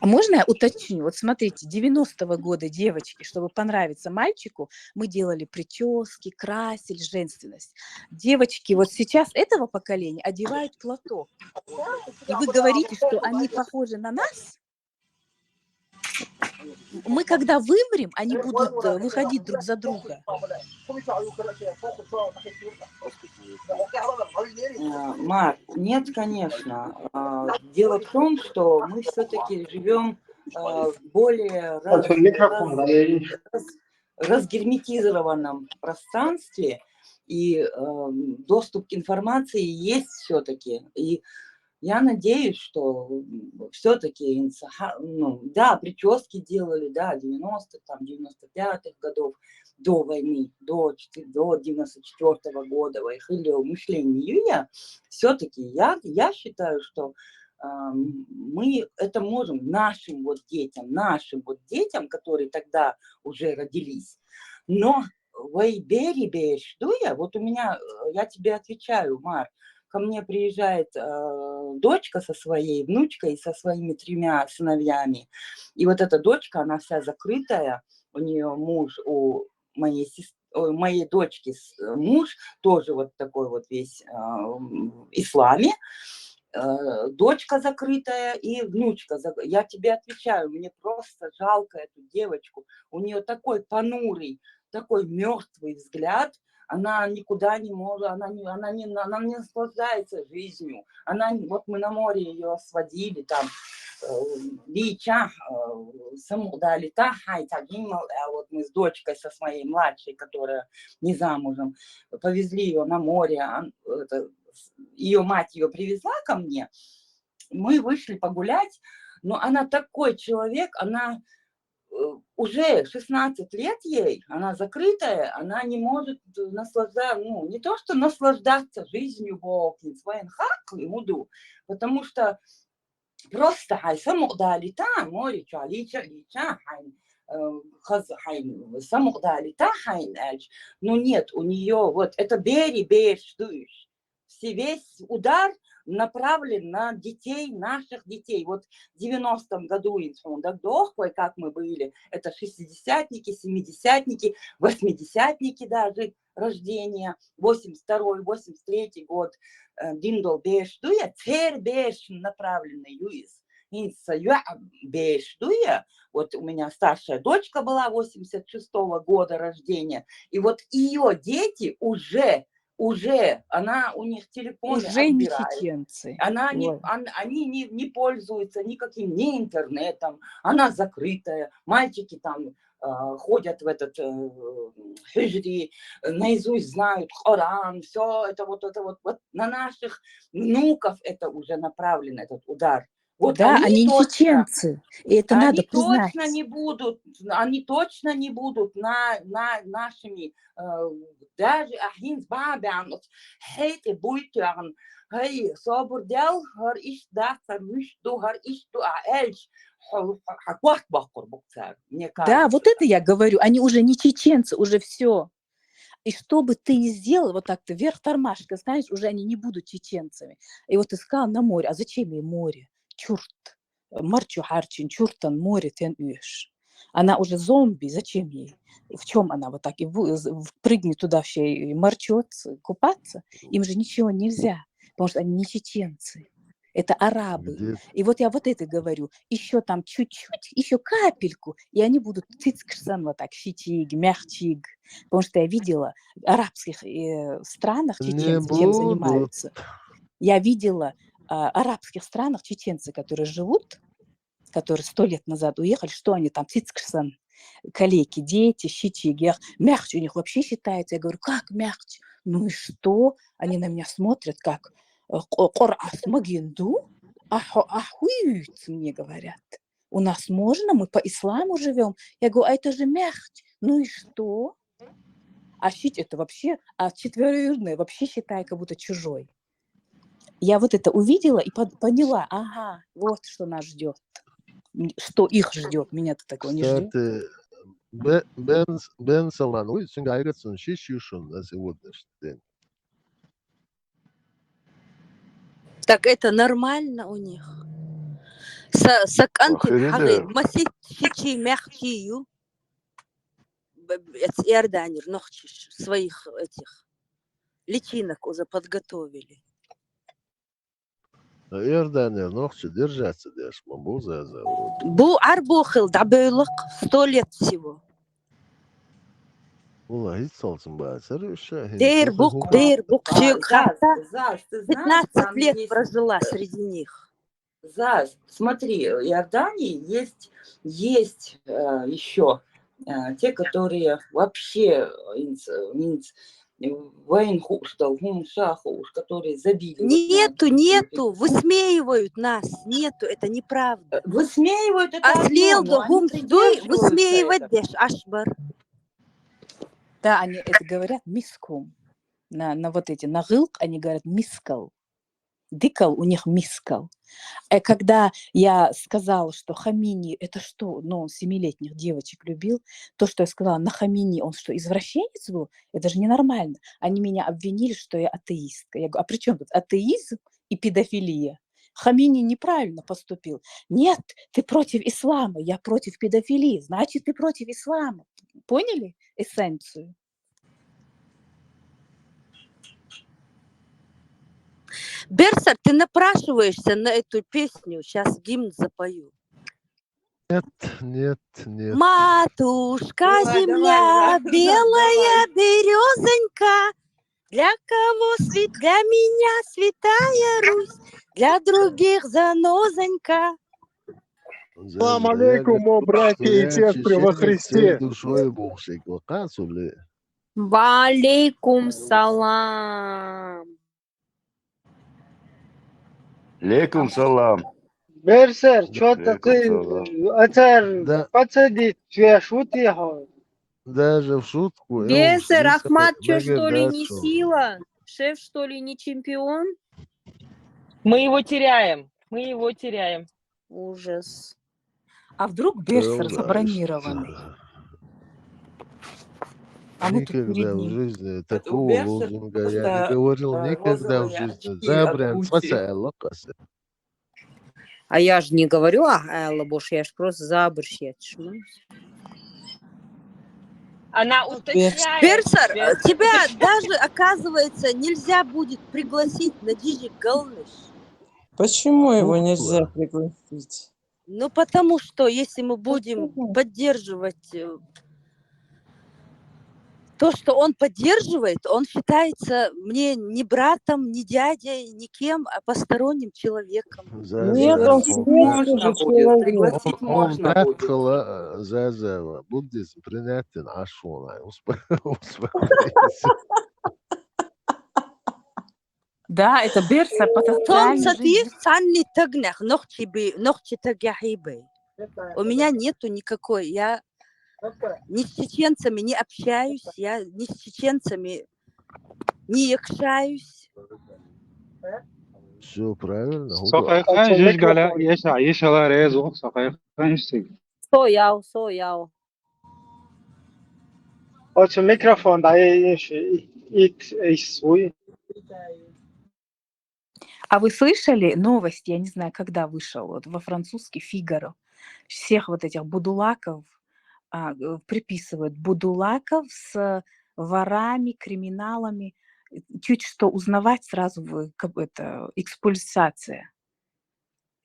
А можно я уточню? Вот смотрите, девяностого года девочки, чтобы понравиться мальчику, мы делали причёски, красили, женственность. Девочки вот сейчас этого поколения одевают платок. И вы говорите, что они похожи на нас? Мы когда вымрем, они будут, э, выходить друг за друга. Э, Мар, нет, конечно. А, дело в том, что мы всё-таки живём, э, в более раз-, раз-, разгерметизированном пространстве, и, э, доступ к информации есть всё-таки. И я надеюсь, что, м, всё-таки инсаха-, ну, да, причёски делали, да, девяностых, там, девяносто пятых годов, до войны, до четы-, до девяносто четвёртого года, вай хиллехь мышление я, всё-таки я, я считаю, что, а, м, мы это можем нашим вот детям, нашим вот детям, которые тогда уже родились. Но вай берриг бераш ду я, вот у меня, э, я тебе отвечаю, Мар, ко мне приезжает, э, дочка со своей внучкой и со своими тремя сыновьями. И вот эта дочка, она вся закрытая, у неё муж, у моей сес-, ой, у моей дочки с-, муж тоже вот такой вот весь, а, м, в исламе. Э, дочка закрытая и внучка зак-, я тебе отвечаю, мне просто жалко эту девочку. У неё такой понурый, такой мёртвый взгляд, она никуда не может, она не, она не, она не наслаждается жизнью. Она, вот мы на море её сводили там, Лича, самугъдали тахай, тагимал, а вот мы с дочкой, со своей младшей, которая не замужем, повезли ее на море, ее мать ее привезла ко мне, мы вышли погулять, но она такой человек, она э, уже шестнадцать лет ей, она закрытая, она не может наслаждаться, ну, не то что наслаждаться жизнью бокин, своим хак и уду, потому что просто хай самугъдали та, море чуа лича, лича хай, э, хаз хай самугъдали та хай, ну нет, у нее вот это бери беш душ, все, весь удар направлен на детей, наших детей. Вот в девяностом году инсундагдох, как мы были, это шестидесятники, семидесятники, восьмидесятники даже рождения, восемьдесят второй, восемьдесят третий год, э, диндол беш дуя, цер беш направленный юис. Инса юа беш дуя. Вот у меня старшая дочка была восемьдесят шестого года рождения, и вот ее дети уже уже она у них телефоны Уже не отбирает. Чеченцы. Она не, Ой. Они не, не пользуются никаким ни интернетом, она закрытая. Мальчики там э, ходят в этот э, хижри, наизусть знают Коран, все это вот, это вот, вот на наших внуков это уже направлен этот удар. Вот Да, они не точно, Чеченцы. И это надо они точно признать. Не будут, они точно не будут на, на нашими, э, даже ахинс бабян, хейте буйтян, хей, собур дел, хар иш да, хар миш ду, хар иш ду, а эльш, хакват бакур букцар, мне кажется. Да, вот это я говорю. Они уже не чеченцы, уже все. И что бы ты ни сделал, вот так ты вверх тормашкой, знаешь, уже они не будут чеченцами. И вот ты сказал на море. А зачем ей море? Чурт. Марчу харчин, чуртан море тен уж. Она уже зомби, зачем ей? В чем она вот так? И впрыгнет туда все и марчет, купаться? Им же ничего нельзя, потому что они не чеченцы. Это арабы. И вот я вот это говорю. Еще там чуть-чуть, еще капельку, и они будут цицкшсан вот так, щитиг, мягчиг. Потому что я видела в арабских э, странах чеченцы, чем занимаются. Я видела э, арабских странах чеченцы, которые живут, которые сто лет назад уехали, что они там цицкшсан, калеки, дети, щитиг, мягч у них вообще считается. Я говорю, как мягч? Ну и что? Они на меня смотрят, как Корас магинду, ахуют, мне говорят. У нас можно, мы по исламу живем. Я говорю, а это же мягч. Ну и что? А щит это вообще, а четвероюродные вообще считай, как будто чужой. Я вот это увидела и поняла, ага, вот что нас ждет, что их ждет, меня-то такое не ждет. Кстати, бен, бен, бен салан, ой, сюнгайгатсун, шиш юшун, на сегодняшний день. Так это нормально у них. Саканты хагы, масит шичи мягчию. Иорданир нохчиш своих этих личинок уже подготовили. Иорданир нохчи держаться деш, ма бу за за. Бу арбухил дабейлок сто лет всего. Ула, хит солцун бацар, уша. Дер бук, дер бук, пятнадцать лет прожила среди них. Заз, смотри, в Иордании есть, есть э, еще э, те, которые вообще э, инц, инц, вайн хушдал, хум шахуш, которые забили. Нету, нету, высмеивают нас, нету, это неправда. Высмеивают это. Аслил да хум сдуй, высмеивать деш ашбар. Да, они это говорят мискум. На, на вот эти, на гылк они говорят мискал. Дикал у них мискал. И когда я сказала, что Хамини, это что, ну, семилетних девочек любил, то, что я сказала, на Хамини он что, извращенец был? Это же ненормально. Они меня обвинили, что я атеистка. Я говорю, а при чем тут атеизм и педофилия? Хамини неправильно поступил. Нет, ты против ислама, я против педофилии, значит, ты против ислама. Поняли эссенцию? Берсар, ты напрашиваешься на эту песню, сейчас гимн запою. Нет, нет, нет. Матушка земля, белая березонька, для кого свет, для меня святая Русь, для других занозонька. السلام عليكم, о братья и сестры во Христе. Душой бухшик, вакасули. Ва алейкум салам. Алейкум салам. Берсер, чё ты, Алейкум салам. Ацар, да, подсадить, чё шутишь? Даже в шутку. Берсер, Ахмат, чё, что ли, не сила? Шеф, что ли, не чемпион? Мы его теряем. Мы его теряем. Ужас. А вдруг Берсер забронированный? А мы тут перед ним. Никогда в жизни такого лозунга я не говорил, никогда в жизни. Забран, спасай, Аллах, спасай. А я же не говорю, а, Алла Бош, я ж просто забрщет. Она уточняет. Берсер, тебя даже, оказывается, нельзя будет пригласить на Дижи Галныш. Почему его нельзя пригласить? Ну, потому что если мы будем поддерживать, э, то, что он поддерживает, он считается мне не братом, не дядей, никем, а посторонним человеком. Нет, он пригласить можно будет, пригласить можно будет. Брат хала, э, Заза, буддизм принятен, а шо она, успокойся. Да, это Берсер, потенциальный жених. Цанни тагнах, нохчи би, нохчи тагяхи бай. У меня нету никакой, я ни с чеченцами не общаюсь, я ни с чеченцами не якшаюсь. Всё правильно. Сокайхан, жижгала, еша, ешала резу, сокайхан, ешсиг. Со яу, со яу. Очень микрофон, да, и, и, и, и свой. А вы слышали новость, я не знаю, когда вышел, вот во французский «Фигаро». Всех вот этих будулаков, а, э, приписывают. Будулаков с ворами, криминалами. Э, чуть что узнавать, сразу в-, как бы это, экспульсация.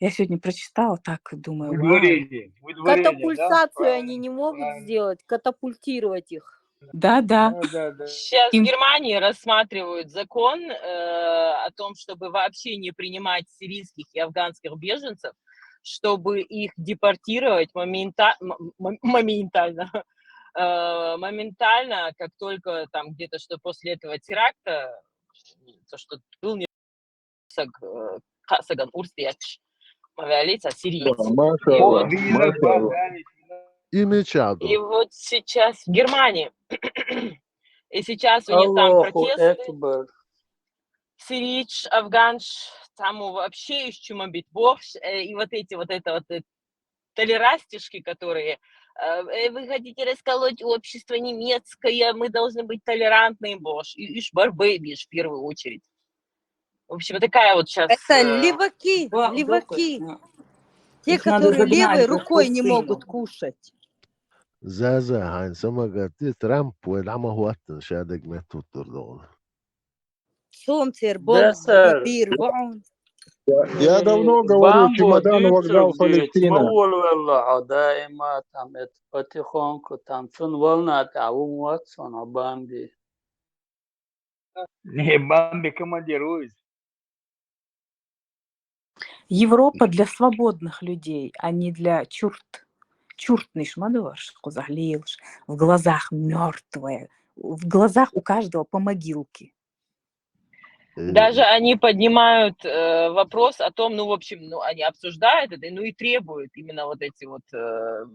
Я сегодня прочитала, так и думаю, вау. Выдворение, выдворение, да? Катапультацию они не могут сделать, катапультировать их. Да, да. Да, да, да. Сейчас в Германии рассматривают закон, э, о том, чтобы вообще не принимать сирийских и афганских беженцев, чтобы их депортировать момента-, м-, м-, моментально. Э, моментально, как только там где-то что после этого теракта, то, что был не саг, э, ка-, саган урс диякш. Мавялица сириец. Машалла, машалла. И вот сейчас в Германии. И сейчас у них там протесты. Сирич, афганш, там вообще ещё бит бохш, э, и вот эти вот, это вот, э, толерастишки, которые, э, э, вы хотите расколоть общество немецкое, мы должны быть толерантные, бохш. И, и шбар бэйбиш в первую очередь. В общем, такая вот сейчас, это, э, леваки, леваки. Те, которые левой рукой не могут кушать. Заза, хӀанз самагарти Трамп вай дӀа ма хӀоттана, шадаг меттуттар догӀна. Сум тер бом, бир бом. Я, я давно говорю, чемодан, вокзал, Палестина. Ма вал валла, а даима там это потихоньку, там цун волна, а ум ватсон, а бамби. Не, бамби командирует. Европа для свободных людей, а не для чурт. Чуртный шмадоварш, кузахлилш, в глазах мёртвая, в глазах у каждого по могилке. Э, даже они поднимают, э, вопрос о том, ну, в общем, ну, они обсуждают это, ну, и требуют именно вот эти вот, э,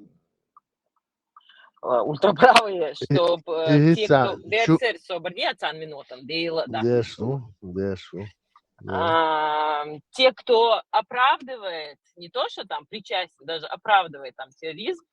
э, ультраправые, чтоб, э, те, кто, э, чу- Берцер собрание цан минутам, дейла, да. Дешну, дешну. Да. А, те, кто оправдывает, не то, что там причастен, даже оправдывает там терроризм,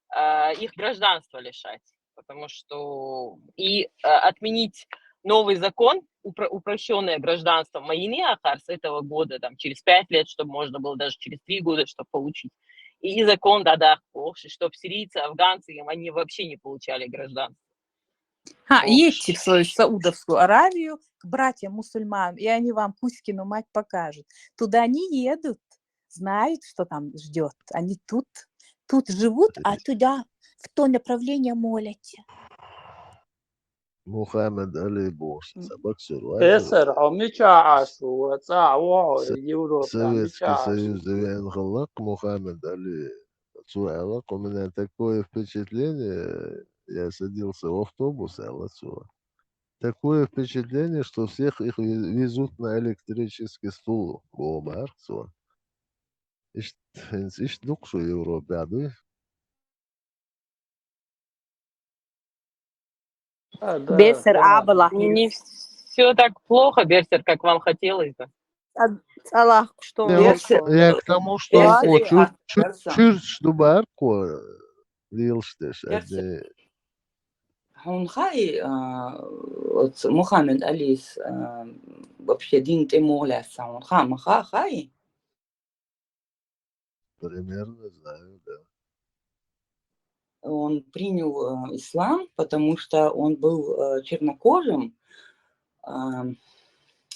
а, их гражданство лишать. Потому что и, а, отменить новый закон, упро-, упрощённое гражданство майни ахар с этого года, там, через пять лет, чтобы можно было даже через три года, чтобы получить. И, и закон, да, да, ох, чтоб сирийцы, афганцы, им, они вообще не получали гражданство. Ха, ох, едьте в свою Саудовскую Аравию к братьям мусульманам, и они вам Пушкину мать покажут. Туда не едут, знают, что там ждёт. Они тут, тут живут, а туда, в то направление молятся. Мухаммад Али бохш, м, сабак сюр вай. Песер, хьо мича Ӏаш ву, цӀа вогӀу, Европа, Советский мича Ӏаш ву? Союз вен халкъ Мухаммад Али цо аьлар, у меня такое впечатление, я садился в автобус, аьлар цо. Такое впечатление, что всех их ве-, везут на электрический стул, бохаб цо. Иштта, хӀинца иштта ду-кх шун Европехь, дуй? А, да, Бесер конечно. Абала. Не все так плохо, Берсер, как вам хотелось бы. ЦӀа-, цӀа лахкуш ду. Не, ну, Берсер, я к тому, что Берсер, вот чур-, а, чур-, Берсер. Чуьрчаш ду боху, лелаш деш, Берсер. Хьуна хаьий, а, оцу Мухаммед Алис, а, вообще дин тӀе муха лаьцна, хьуна хаьа, ма хаьа, хаьий? Примерно знаю, да. Он принял, э, ислам, потому что он был, э, чернокожим, а,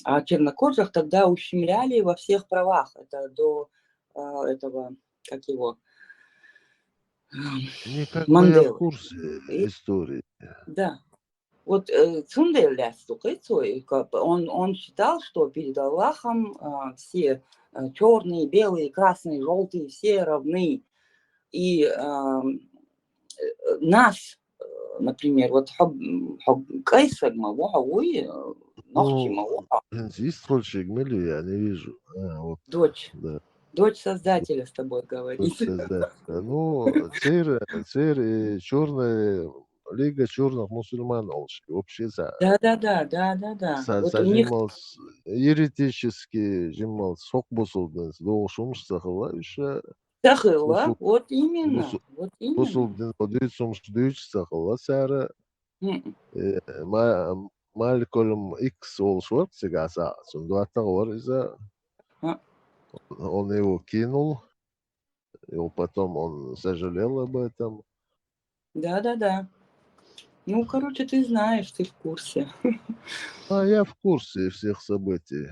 а чернокожих тогда ущемляли во всех правах. Это до, э, этого, как его, Никак, ну, я в Манделы. Курсе И истории. Да. Вот, э, цундела лаьцна ду-кх цо, и как бы он, он считал, что перед Аллахом, а, все, э, чёрные, белые, красные, жёлтые, все равны. И, ам, э, нас, э, например, вот хьо, хьо кӀай саг ма ву хьо, вуй, э, нохчи ма ву хьо. Ну, хӀинца йист хуьлуш ерг мила ю, я не вижу. А, вот. Дочь. Да. Дочь Создателя с тобой говорит. Дочь Создателя. Ну, церан, церан и чёрная лига чёрных мусульман олуш, вообще цхьа Да, да, да, да, да, да. Цхьа, вот цхьа у них жимма еретический, жимма хӀокху бусалба динца догӀуш хӀумнаш ца хилла уьш, Ца хилла, бусу-, вот именно, бусу-, вот именно. Бусалба динца дуьйцу хӀумнаш дуьйцуш ца хилла цара. Мгм. Э, Ма-, Малькольм Икс олуш вара цигахь цхьаъ, цунна доттагӀа вара иза. Хм. Он его кинул, и потом он сожалел об этом. Да, да, да. Ну, короче, ты знаешь, ты в курсе. А, я в курсе всех событий.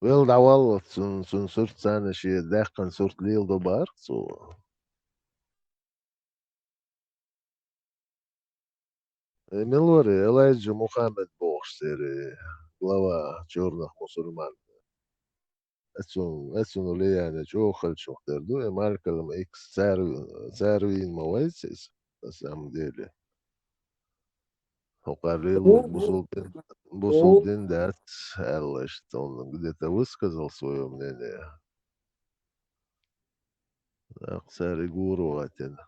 Вел дӀаваллалц цунна, цунна сурт царна шен даьккхина сурт леладо бахара цо. Э, мила вара Элайджа Мухаммед бохуш церан глава чёрных мусульман? Оцун, оцун влияние чӀогӀа хиллачух тера ду, и Малькольм Икс цара, цара вийна ма вац иза, на самом деле. ХӀокхара лелориг бусалба дин, бусалба дин дац аьлла, иштта он где-то высказал своё мнение. ТӀаккха цара и гур ваийтина.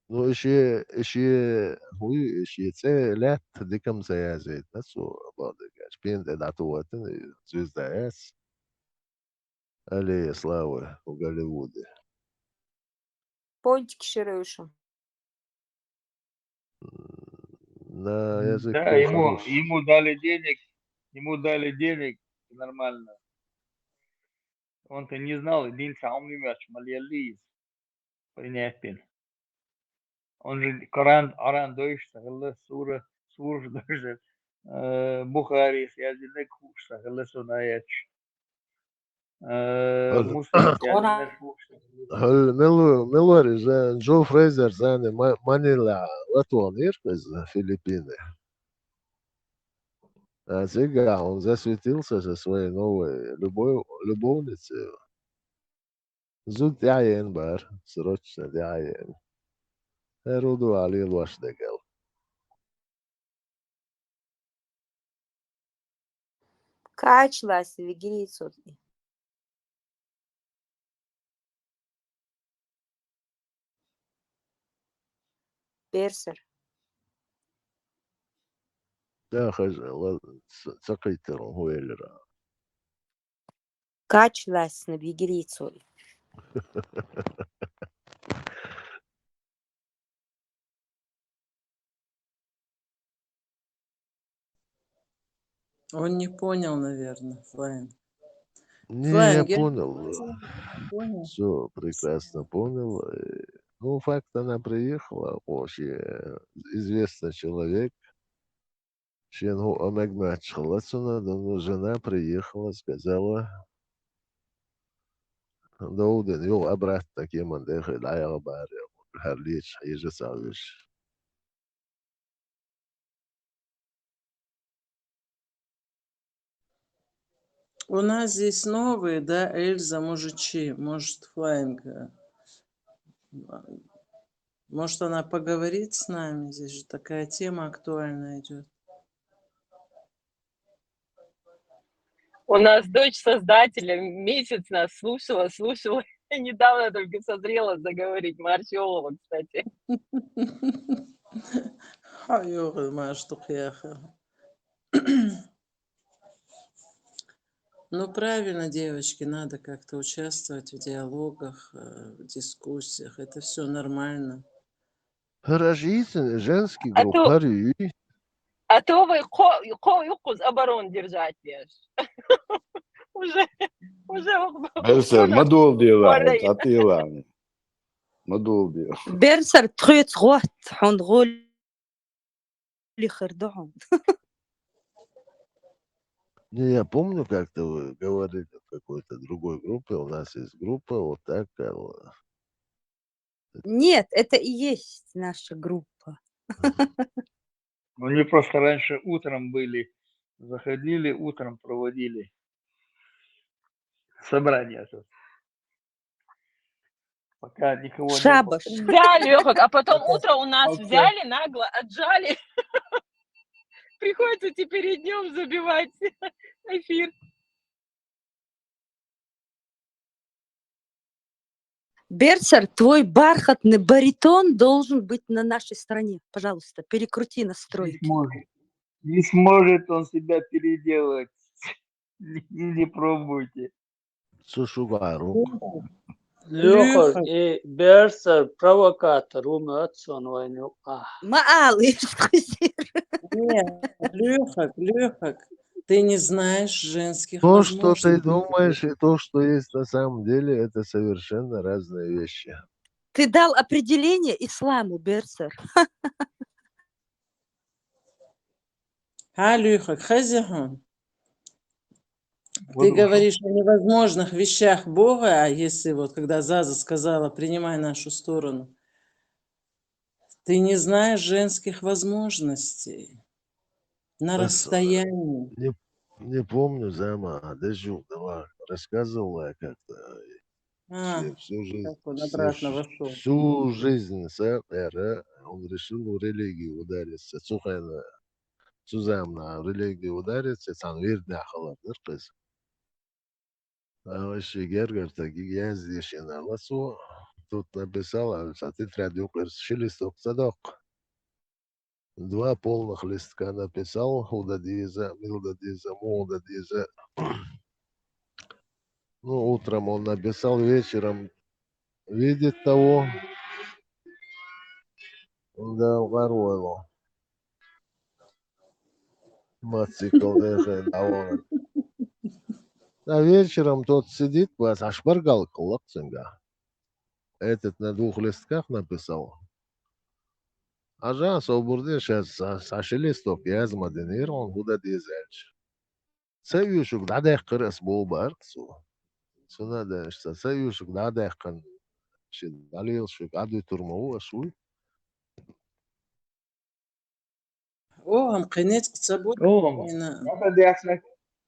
Ну, и шен, и шен, хӀун ю, и шен цӀе лаьтта дика-м ца язйийтина цо, бакъдерг аьлча. Пена тӀе дӀатухийтина и звезда яц. Аллея славы в Голливуде. Понтик шира ю шун. На язык Да, ему, хорош. Ему дали денег, ему дали денег, нормально. Он-то не знал, и динца хьалха ма леллий иза. Принять бина. Он же Коран, Коран дойуш ца хилла, сура, сураш дойуш, э, Бухарис яздинарг хууш ца хилла цунна аяташ. Э, Хьал-, Муслимс яздинарг хууш ца хилла. Хьал-, мила, мила вара иза, Джо Фрейзер цхьаьна Ма-, Манила латван ирх иза Филиппине. А цигахь он засветился со своей новой любов-, любовницей. Зуда тӀаьхьаеана бара, срочно тӀаьхьаеана. ХӀара ду а лелош дегал. Качлас вигирий цо тӀе. Берсер. Да, хаза, ладно, ца, ца кхийтар хӀун велира. Кач лаьцна бигирий цо. Он не понял, наверное, Флайн. Не, Флайн, я понял. Понял. Всё прекрасно понял. Э, ну, факт, она приехала, вообще, известный человек. Шен хӀуъа мегаш хилла цунна, ну, жена приехала, сказала, довдина, юха обратно кеман дехе дӀаяхьа бара, хӀара леча хьежа ца вуьйш. У нас здесь новые, да, Эльза Мужичи, может, Флайнг, э, может, она поговорит с нами? Здесь же такая тема актуальная идет. У нас дочь создателя месяц нас слушала, слушала. Недавно только созрела заговорить. Мы археолог, кстати. Ха, ёгы, Маштук, яха. Ну, правильно, девочки, надо как-то участвовать в диалогах, э, в дискуссиях. Это все нормально. Хорошо, женский А то- группа, рю. А то вы ко- ко- юкус оборон держать лишь. Уже, уже Берсер, ма дувла дела, атӀа ела. Ма дувла дела. Берсер, тхуц гъот, хьон гъоли хир ду хьон. Не, я помню, как-то вы говорили в какой-то другой группе, у нас есть группа, вот так, а, вот. Нет, это и есть наша группа. Ну, они просто раньше утром были, заходили, утром проводили собрание тут. Пока никого не было. Шабаш. Да, Лёха, а потом утро у нас Окей. Взяли, нагло отжали. Приходится теперь и днем забивать эфир. Берсер, твой бархатный баритон должен быть на нашей стороне. Пожалуйста, перекрути настройки. Не сможет, не сможет он себя переделать. Не, не пробуйте. Цу шугару. Лёха, Лёха, и Берсер провокатор, ума отсон вайню. А. Ма алиш, Нет, Лёха, Лёха, ты не знаешь женских То, что ты возможностей. Думаешь, и то, что есть на самом деле, это совершенно разные вещи. Ты дал определение исламу, Берсер. Ха, Лёха, хазихан. Ты говоришь о невозможных вещах Бога, а если вот, когда Заза сказала, принимай нашу сторону, ты не знаешь женских возможностей на Ас- расстоянии. Не, не помню, зама, даже давай, рассказывала я как-то. А, Все- всю жизнь, как он все- обратно вошёл. Всю жизнь, сэр, эра, он решил в религию удариться. Цухайна, цу замана в религию удариться, цан вирдна халар, дыр кыз. А вообще гергар таги яз дешен аласу, тут написал, а в тетрадь укыр ши листок садок. Два полных листка написал, худа диза, милда диза, мулда диза. Ну, утром он написал, вечером видит того. Да, угаруэло. Мотоцикл ехает, а он. А вечером тот сидит, бас ашбаргал кулак цинга. Этот на двух листках написал. Ажа собурдин сейчас саши листок язма денир, он худа дизельч. Ца юшук дадехкыр ас бу барксу. Цуна да ишта ца юшук дадехкын. Ши далил шук аду турма у ашуй. О, ам кенец кца бу. О, Ина. Даша дяхнак,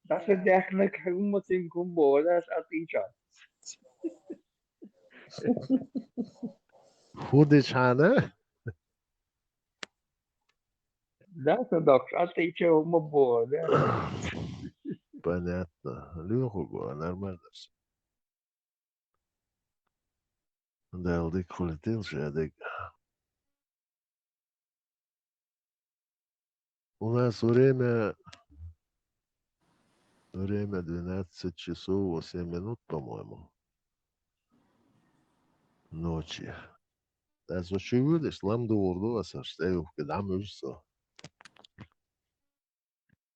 Даша дяхнак хумма цин кумбо, даш атича. Худичана? Даша докш атича хумма бо, да. Понятно. Люху го, нормально всё. Да, алдык хулитил шадык. У нас время, время двенадцать часов восемь минут, по-моему, ночи. Да, звучи выдашь, лам дурду, а со что я кидам и всё.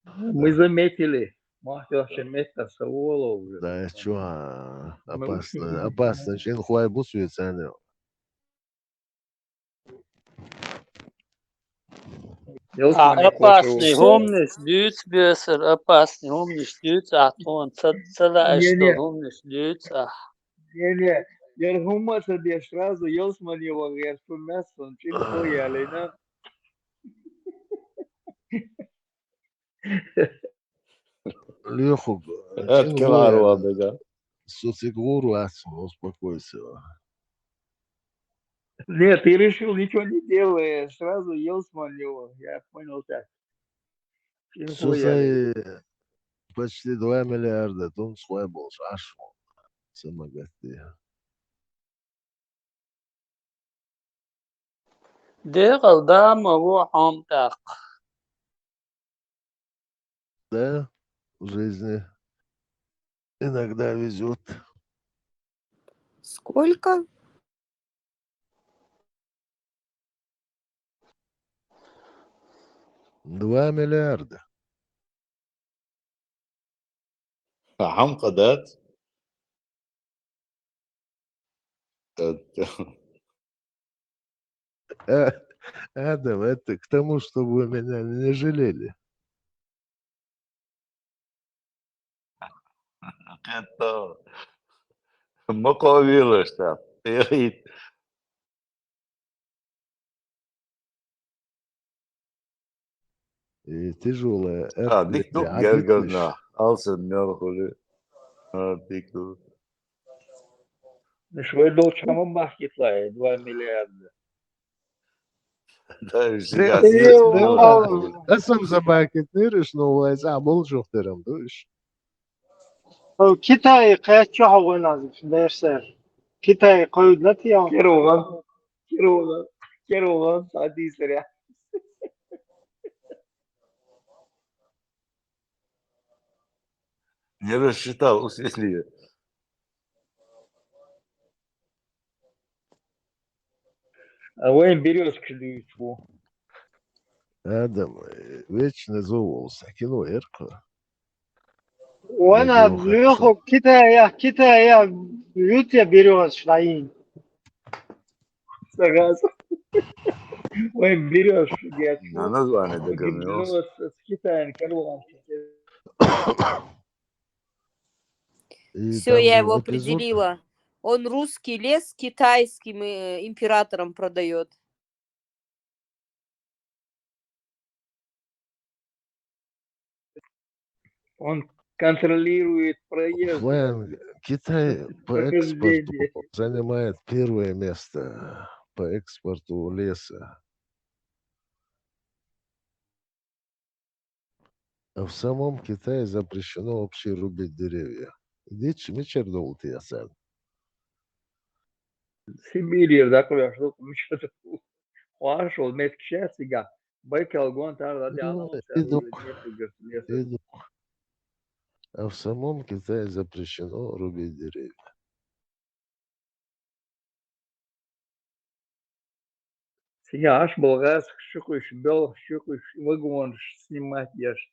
Мы заметили. Махтёши метта савола уже. Да, чё, а, Мы опасно, ушли. Опасно, чин хуай бус вецанил. Ёлки А, мне опасный, хочется. гомниш дюц, Берсер, опасный, гомниш дюц, а тон, ца-, цала Не, что, не. Гомниш дюц, а. Не, не, я гумма тебе сразу ёлсмани вагер фуннас, он чин хуя лейна. Лёха, это кем арва бега? Со цига гӀур вац, успокойся. Нет, ты решил, ничего не делая, сразу ел с маслом. Я понял так. Со сай почти два миллиарда тунц хой болаш Ӏаш ма. Са ма гатде. Декъал да ма ву хьан тӀаккха. Да, в жизни иногда везёт. Сколько? Два миллиарда. Хьан къадат? Э, Адам, это к тому, чтобы вы меня не жалели. Это ма къовлаш та. И тяжёлая. А, это дик ду, гергерна. Алсен мел хули. А, дик ду. Ну, швой долг чаман бахкитлай, два миллиарда. Да, уж. Ас ам забакит нириш, ну, вайс, а, болчух терам душ. О, Китай кхаьчча хьо ваназа дерсер. Китай кхойдна тия? Керуган, керуган, керуган, садисаря. Не рассчитал усилия. А вайн берёзкаш дуьйцу. Адам, э, вечно зоволса, кино эркъа. Вана Лёха, Китая, Китая, ютя берёзкаш лайин. Согласен. Ой, берёзкаш, я чё? На название договорился. С Китаем, короче. Всё, я его определила. Он русский лес китайским, э, императорам продаёт. Он контролирует проезд. Китай по экспорту занимает первое место по экспорту леса. А в самом Китае запрещено вообще рубить деревья. Дич, мичара долу те сан? Сибирера дакъа веш ду, мичара долу. Хьо Ӏаш волу меттиг шаьш цигахь, Байкал гонтара ладе. Ну, Ӏалам и ду-кх, нету, говорит, леса. И ду-кх. А в самом Китае запрещено рубить деревья. Цигахь Ӏаш болу гӀазкхаша чукхуьйсуш, белхаш чукхуьйсуш, вагонаш снимать еш.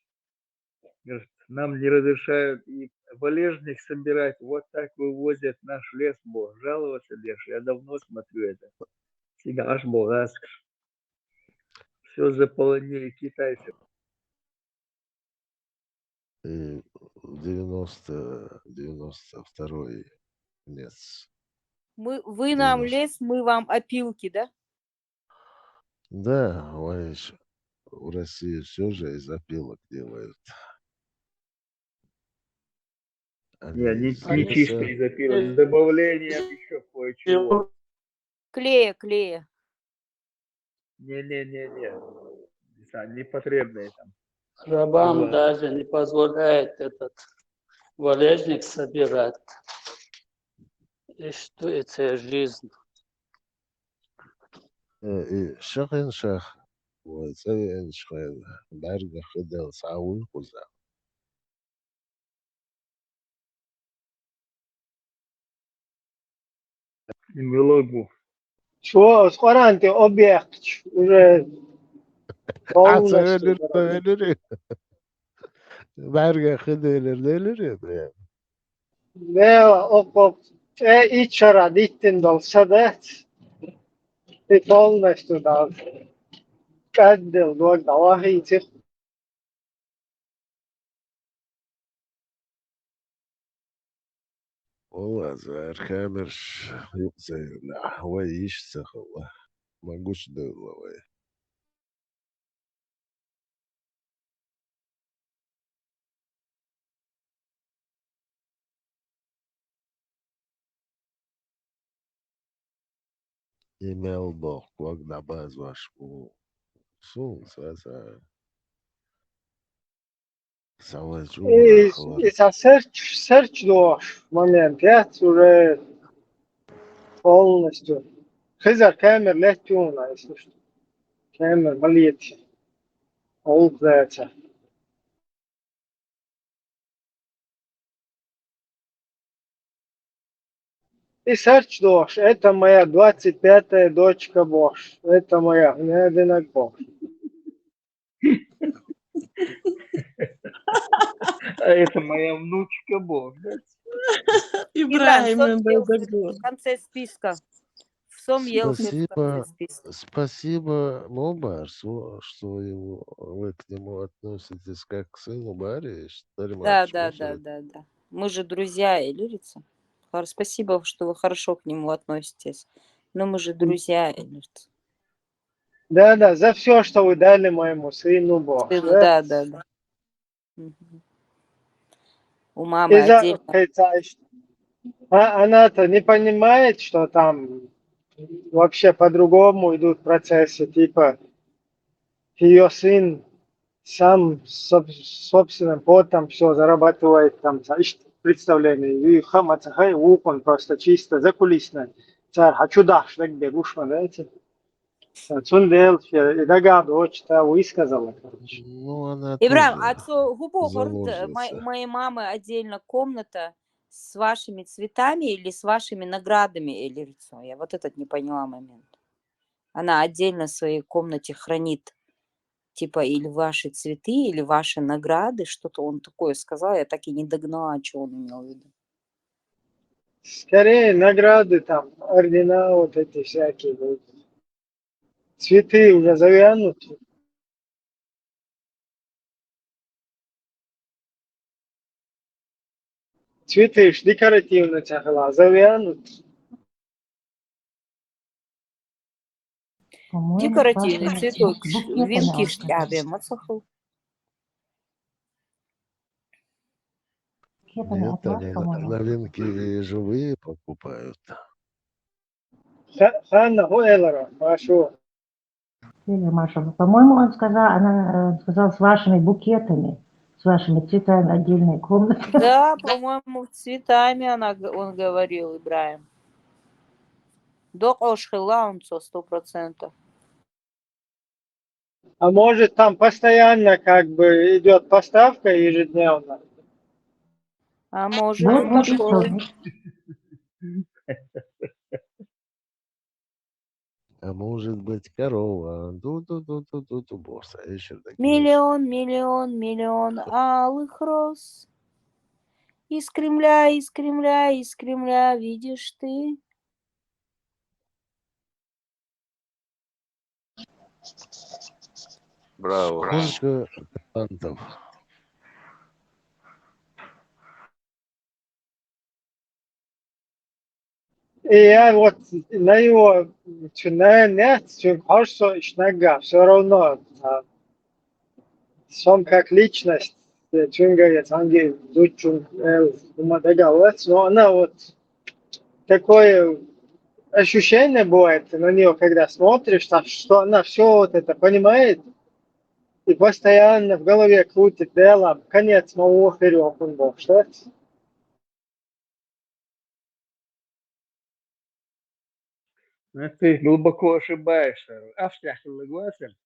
Говорит, нам не разрешают и валежник собирать, вот так вывозят наш лес, бо, жаловаться деш. Я давно смотрю это. Цигахь Ӏаш болу гӀазкхаша. Всё заполонили китайцев. И девяносто, девяносто второй конец. Мы, вы нам лес, мы вам опилки, да? Да, ой, ещё в России всё же из опилок делают. Не, не, не чисто из опилок, с добавлением ещё кое-чего. Клея, клея. Не-не-не-не. Не знаю, непотребные там. Рабам даже не позволяет этот валежник собирать. И что это жизнь? Э, и шахин шах, вай, цӀа веанчу хенахь, бӀаьргах хи делла схьа вуй кхузахь. Милогу. Чо, оцу къоран тӀе объект уже. А, ца велира, ца велира. БӀаьргах хи делира, делира, бе. Бе, окху тӀе иччара диттина долу са дац. И полностью дал. КӀаддал дог дӀавахийти. Валлазар, камераш юкъа ца йиллехь, вай йиш ца хилла, ма гучудевлла вай. имел бохк ваг дӀабазош ву. Сул саса. Савай И, и са search, search дош момент яц уже полностью. Хизар камера леттуна, если что. Камера балет. Олд зайца. И search дош, это моя двадцать пятая дочка Бош. Это моя, не одинок Бош. А это моя внучка Бош. Ибрагим, в конце списка. Сом ел в конце списка. Спасибо, Мобар, что его, вы к нему относитесь как к сыну Бари. Да, да, да, да, да. Мы же друзья, Иллирица. Спасибо, что вы хорошо к нему относитесь. Но мы же друзья, Иллирица. Да, да, за все, что вы дали моему сыну, Бог. Да, да, да. У мамы отдельно. А она-то не понимает, что там вообще по-другому идут процессы, типа ее сын сам собственным потом все зарабатывает, там представление. И хамаца хай вукон просто чисто закулисно. Цар хочу даш так бегушма, знаете. Цундел и догадывать, что вы сказала. Ну, она Ибрагим, а то губо горд моей мамы отдельно комната с вашими цветами или с вашими наградами, Иллирица? Я вот этот не поняла момент. Она отдельно в своей комнате хранит, типа, или ваши цветы, или ваши награды, что-то он такое сказал, я так и не догнала, что он имел в виду. Скорее награды там, ордена вот эти всякие. Цветы уже завянут. Цветы ж декоративно цахила, завянут. Декоративный цветок, винкиш тябе мацахал. Нет, они новинки живые покупают. Ханна, ху элара, машу. Или Маша, по-моему, он сказал, она сказала с вашими букетами, с вашими цветами отдельной комнаты. Да, по-моему, цветами она, он говорил, Ибрагим. Док ошхила он сто процентов. А может, там постоянно как бы идет поставка ежедневно? А может, вот, вот такое. А может быть, корова. Ту-ту-ту-ту-ту-ту борса. Миллион, миллион, миллион алых роз. Из Кремля, из Кремля, из Кремля, видишь ты. Браво. Сколько талантов. И я вот на его, на нет, хорошо, ишнага, все равно. Сам как личность, чунга я цанги дучун, ума догалец, но она вот такое ощущение бывает на нее, когда смотришь, что она все вот это понимает, и постоянно в голове крутит дело, конец моего херёкун бог, что? Ну, ты глубоко ошибаешься. Австрия хилла гуасен.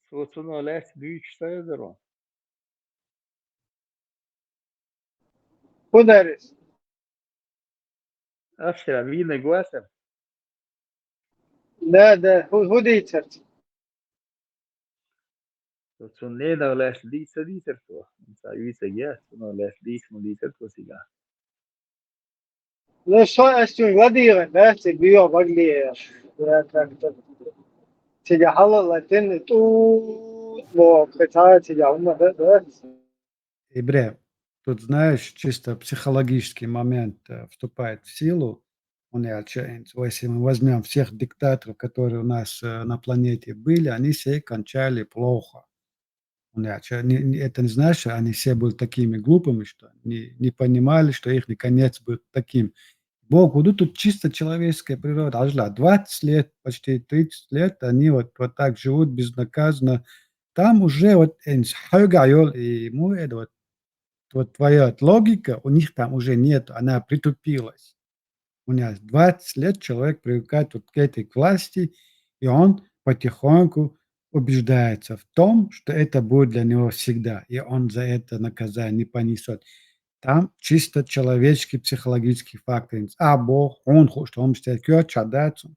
Цо цуно лаьца дуьйцуш ца хезар ван. Кударис? Австрия вийнарг вацар? Да, да, хӀу-, хӀу дийцар? Цунна ненах лаьцна дийца дийцар цо. Цхьа вийцаг яц, цунах лаьцна дийца ма дийцар цо цига. Ну, со ас цунга ладийгӀан, да, цига био багле. Цига хьала латин тӀу боху, кхин цхьа цига хӀума да, да. Ибре, тут, знаешь, чисто психологический момент э, вступает в силу. Он, я, чё, если мы возьмем всех диктаторов, которые у нас э, на планете были, они все кончали плохо. Он, я, чё, не, не- это не значит, что они все были такими глупыми, что не, не понимали, что их конец будет таким. Богу, ну тут чисто человеческая природа. Ажла двадцать лет, почти тридцать лет, они вот, вот так живут безнаказанно. Там уже вот, э, хьоьга йол, и ему это вот, вот твоя логика, у них там уже нет, она притупилась. У нас двадцать лет человек привыкает вот к этой, к власти, и он потихоньку убеждается в том, что это будет для него всегда, и он за это наказание не понесет. Там чисто человеческий психологический фактор. А Бог, он хочет, он считает, чадацу.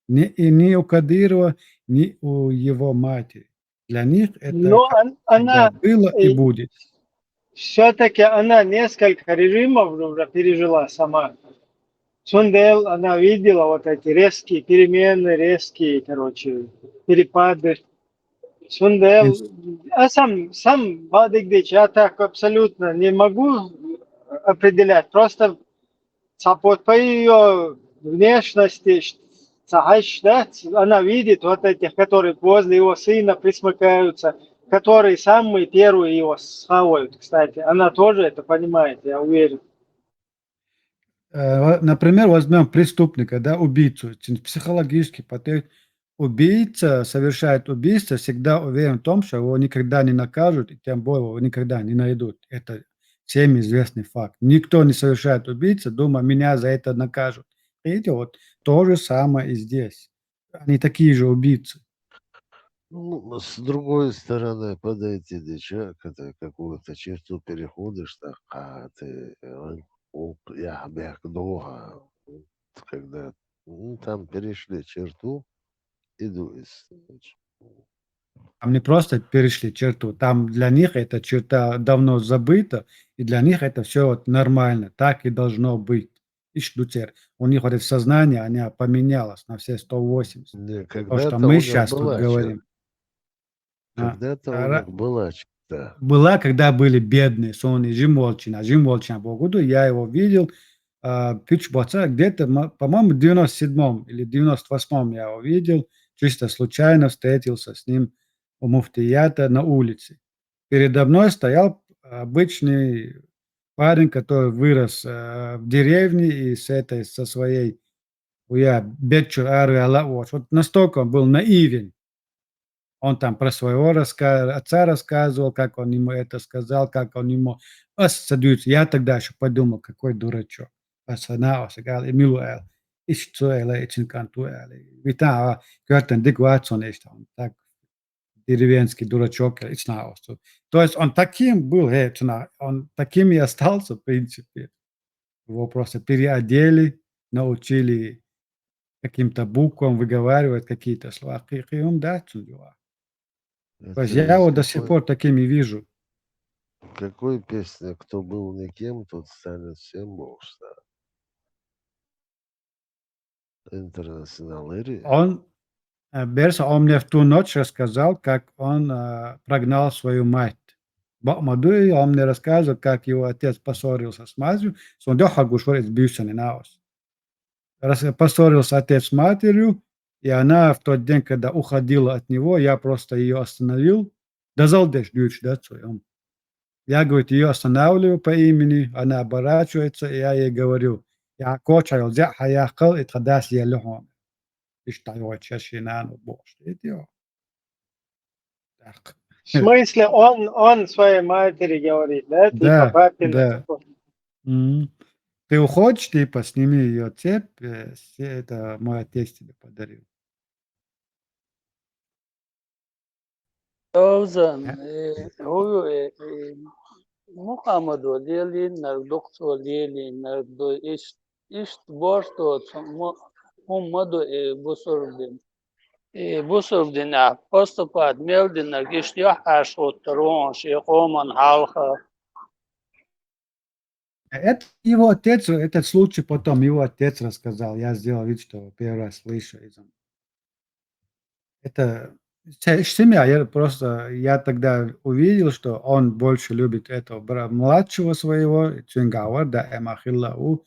Ни, и ни у Кадырова, ни у его матери. Для них это Но он- она было и э, будет. Все-таки она несколько режимов уже пережила сама. Цундел, она видела вот эти резкие перемены, резкие, короче, перепады. Цундел, а сам, сам бадыгдыч, я так абсолютно не могу определять. Просто цапот по ее внешности, ц- цахаш, да, ц- она видит вот этих, которые возле его сына присмыкаются, которые самые первые его схавают, кстати. Она тоже это понимает, я уверен. Э, во- Например, возьмем преступника, да, убийцу, чин- психологический портрет. Убийца совершает убийство, всегда уверен в том, что его никогда не накажут, и тем более его никогда не найдут. Это всем известный факт. Никто не совершает убийство, думая, меня за это накажут. Видите, вот то же самое и здесь. Они такие же убийцы. Ну, с другой стороны, подойти до человека, ты какую-то черту переходишь, так, а ты, э, оп, я бег долго, когда, ну, там перешли черту, иду из Там не просто перешли черту, там для них эта черта давно забыта, и для них это все вот нормально, так и должно быть. Ишдуцер. У них вот это сознание, оно поменялось на все сто восемьдесят. Не, То, что когда-то у мы них сейчас тут была чер- говорим. А, Когда-то у ара- них была черта. Была, когда были бедные, сони, Жим Волчина. Жим Волчина, Богу, я его видел, а, пич боца, где-то, ма- по-моему, в девяносто седьмом или девяносто восьмом я его видел, чисто случайно встретился с ним у муфтията на улице. Передо мной стоял обычный парень, который вырос э, в деревне и с этой, со своей, я бечур ару я лавоч. Вот настолько он был наивен. Он там про своего раска- отца рассказывал, как он ему это сказал, как он ему... Ас садуется. Я тогда еще подумал, какой дурачок. Ас на ос гал, и милу эл. Иш цу эл, и чин кан ту эл. Вита, а, кёртен дик ватсон, иш там. Так, деревенский дурачок, и цна ос. То есть он таким был, э, цна, он таким и остался, в принципе. Его просто переодели, научили каким-то буквам выговаривать какие-то слова. Кы- кы- он, да, цу дела. То есть Это я его из до сих какой, пор таким и вижу. какой песня, кто был никем, тот станет всем, Бог знает. Интернационал или Он, э, Берса, он мне в ту ночь рассказал, как он э, прогнал свою мать. Бамаду, и он мне рассказывал, как его отец поссорился с матерью, сон дёхагушвар из бюсани наос. Раз поссорился отец с матерью, и она в тот день, когда уходила от него, я просто ее остановил. Да залдеш дюч, да, своем. Я, говорит, ее останавливаю по имени, она оборачивается, и я ей говорю, я коча, я хаяхал, и тогда съели хом. Ишта его чешинан, бошь, идиот. Так. В смысле, он, он своей матери говорит, да? Типа, Да, папе да. такой. М. Ты уходишь, типа, сними ее цепь, э, с- это мой отец тебе подарил. Озан, э, ой, э, э, Мухаммад валиели, нардук валиели, нардо иш, иш борто, мо-, мо мадо, э, бусурдин. Э, бусурдин, а, поступать мелдин, а, гиш я аш вот трон, ши коман халха. Это его отец, этот случай потом его отец рассказал. Я сделал вид, что первый раз слышу. Из-, это се- семья, я просто, я тогда увидел, что он больше любит этого бра- младшего своего, Цюнгауэр, да, Эмахиллау,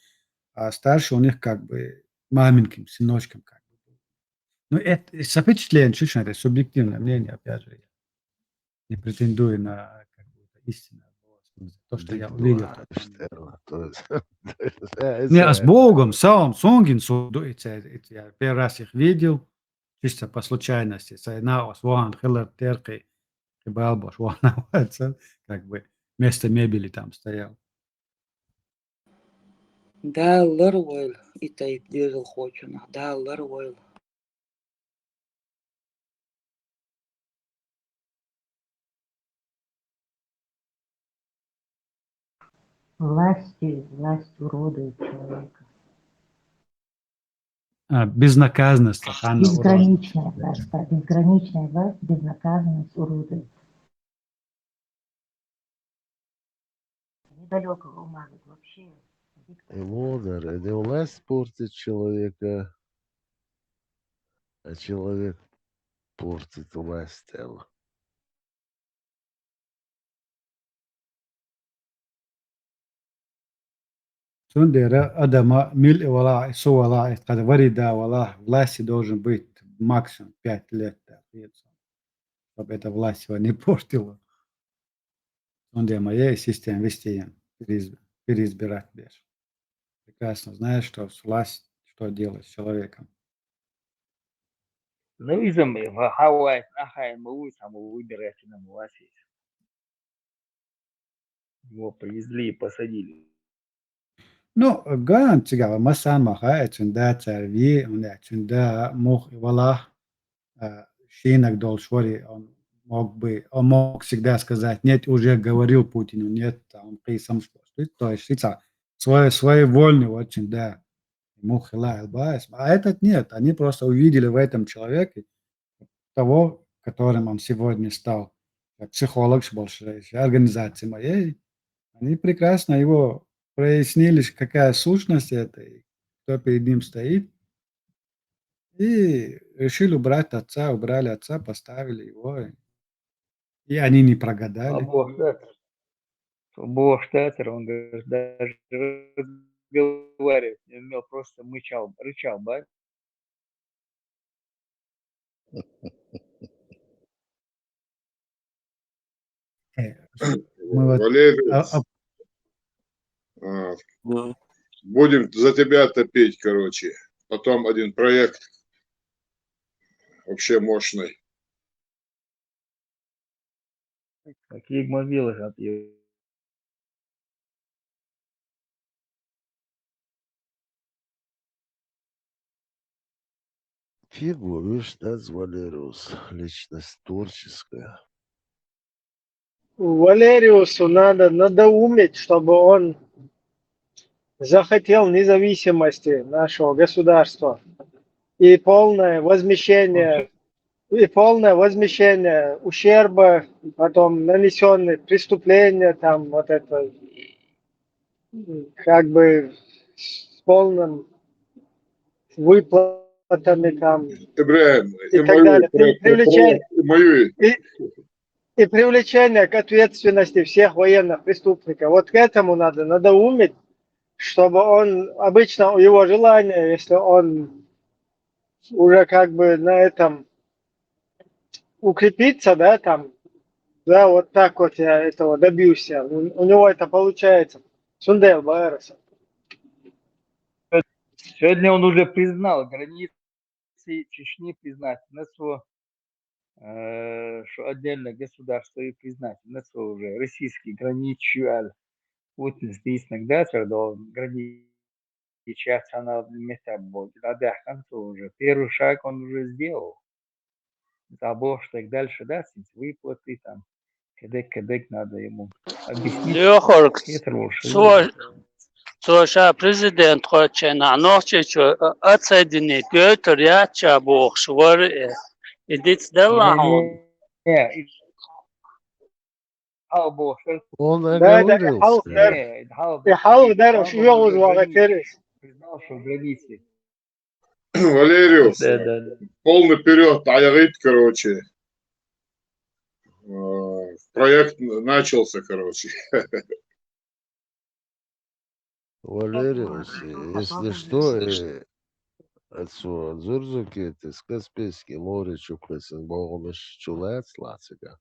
а старший у них как бы маменьким, сыночком как бы. Ну, это со впечатлением, чуть-чуть, это субъективное мнение, опять же, я не претендую на какую-то истину. То, что я увидел. Не, а с Богом, самым сунгин суду, эти, эти, я первый раз их видел, чисто по случайности. Сайна ос ван хелер терки, кибалбош ван, как бы вместо мебели там стоял. Даллар вайл, и тайп дезал хочуна. Даллар вайл. Власть, власть уродует человека. А, безнаказанность, безграничная власть, да, безграничная власть, безнаказанность уродует. Недалеко умазать вообще. И мудр, и не власть портит человека, а человек портит власть. Цундера адама мил вала, су вала, это когда варида вала, власти должен быть максимум пять лет, да, чтобы эта власть его не портила. Цундера моя система вести переизбирать беш. Прекрасно знаешь, что власть, что делать с человеком. Ну, изам, ха-, хавайт, ахай, мы уйсам, выбирать нам власть. Его привезли и посадили. Ну, ган цигава масан маха, эцунда царви, он эцунда мух вала, а, шинак дол швари, он мог бы, он мог всегда сказать: «Нет», уже говорил Путину: «Нет», там, при самом что. То есть, это свой, своевольный очень, да. Ему хила элбаес. А этот нет. Они просто увидели в этом человеке того, которым он сегодня стал. Как психолог, больше организации моей. Они прекрасно его прояснили, какая сущность это, и кто перед ним стоит. И решили убрать отца, убрали отца, поставили его. И они не прогадали. Бог штатер. Бог штатер, он даже, даже разговаривать не умел, просто мычал, рычал, ба. Э, мы вот, Валерий, а, а, а, будем за тебя топить, короче. Потом один проект вообще мощный. Какие могилы от Фигу, видишь, да, Валериус, личность творческая. Валериусу надо надоумить, чтобы он захотел независимости нашего государства и полное возмещение, и полное возмещение ущерба, потом нанесенные преступления, там вот это, как бы с полным выплатами там Ибрагим, и так далее. Привлечение, и, и привлечение к ответственности всех военных преступников. Вот к этому надо надоумить, чтобы он, обычно его желание, если он уже как бы на этом укрепиться, да, там, да, вот так вот я этого добьюсь. У, у него это получается. Сундел Байраса. Сегодня он уже признал границы Чечни, признать на свой, э, что отдельное государство и признать на свой уже российский граничу аль. Путин здесь иногда, когда он граничу сейчас она метабол. Тогда концу уже. Первый шаг он уже сделал. Забыл, что и дальше, да, с выплаты там. Кедек, кедек надо ему объяснить. Йохорг, Хитрый уж. Цо, цо ша президент хочена, нохчичо, а, отсоединить, Пётр яча бохш, вар, э, идите дела он. Не, не, и-, а, бохш. Он Да, да, оговорился. Халк, да. Не, халк, И халк, да, халк, что он я уже узнал, границы. Терес. Признал, что границы. Валериус, да, да, да. Полный вперед, аягит, короче. Э, проект начался, короче. Валериус, если что, э, отсюда Дзурзуки, это с Каспийским море чуклесен, богомеш чулац лацига.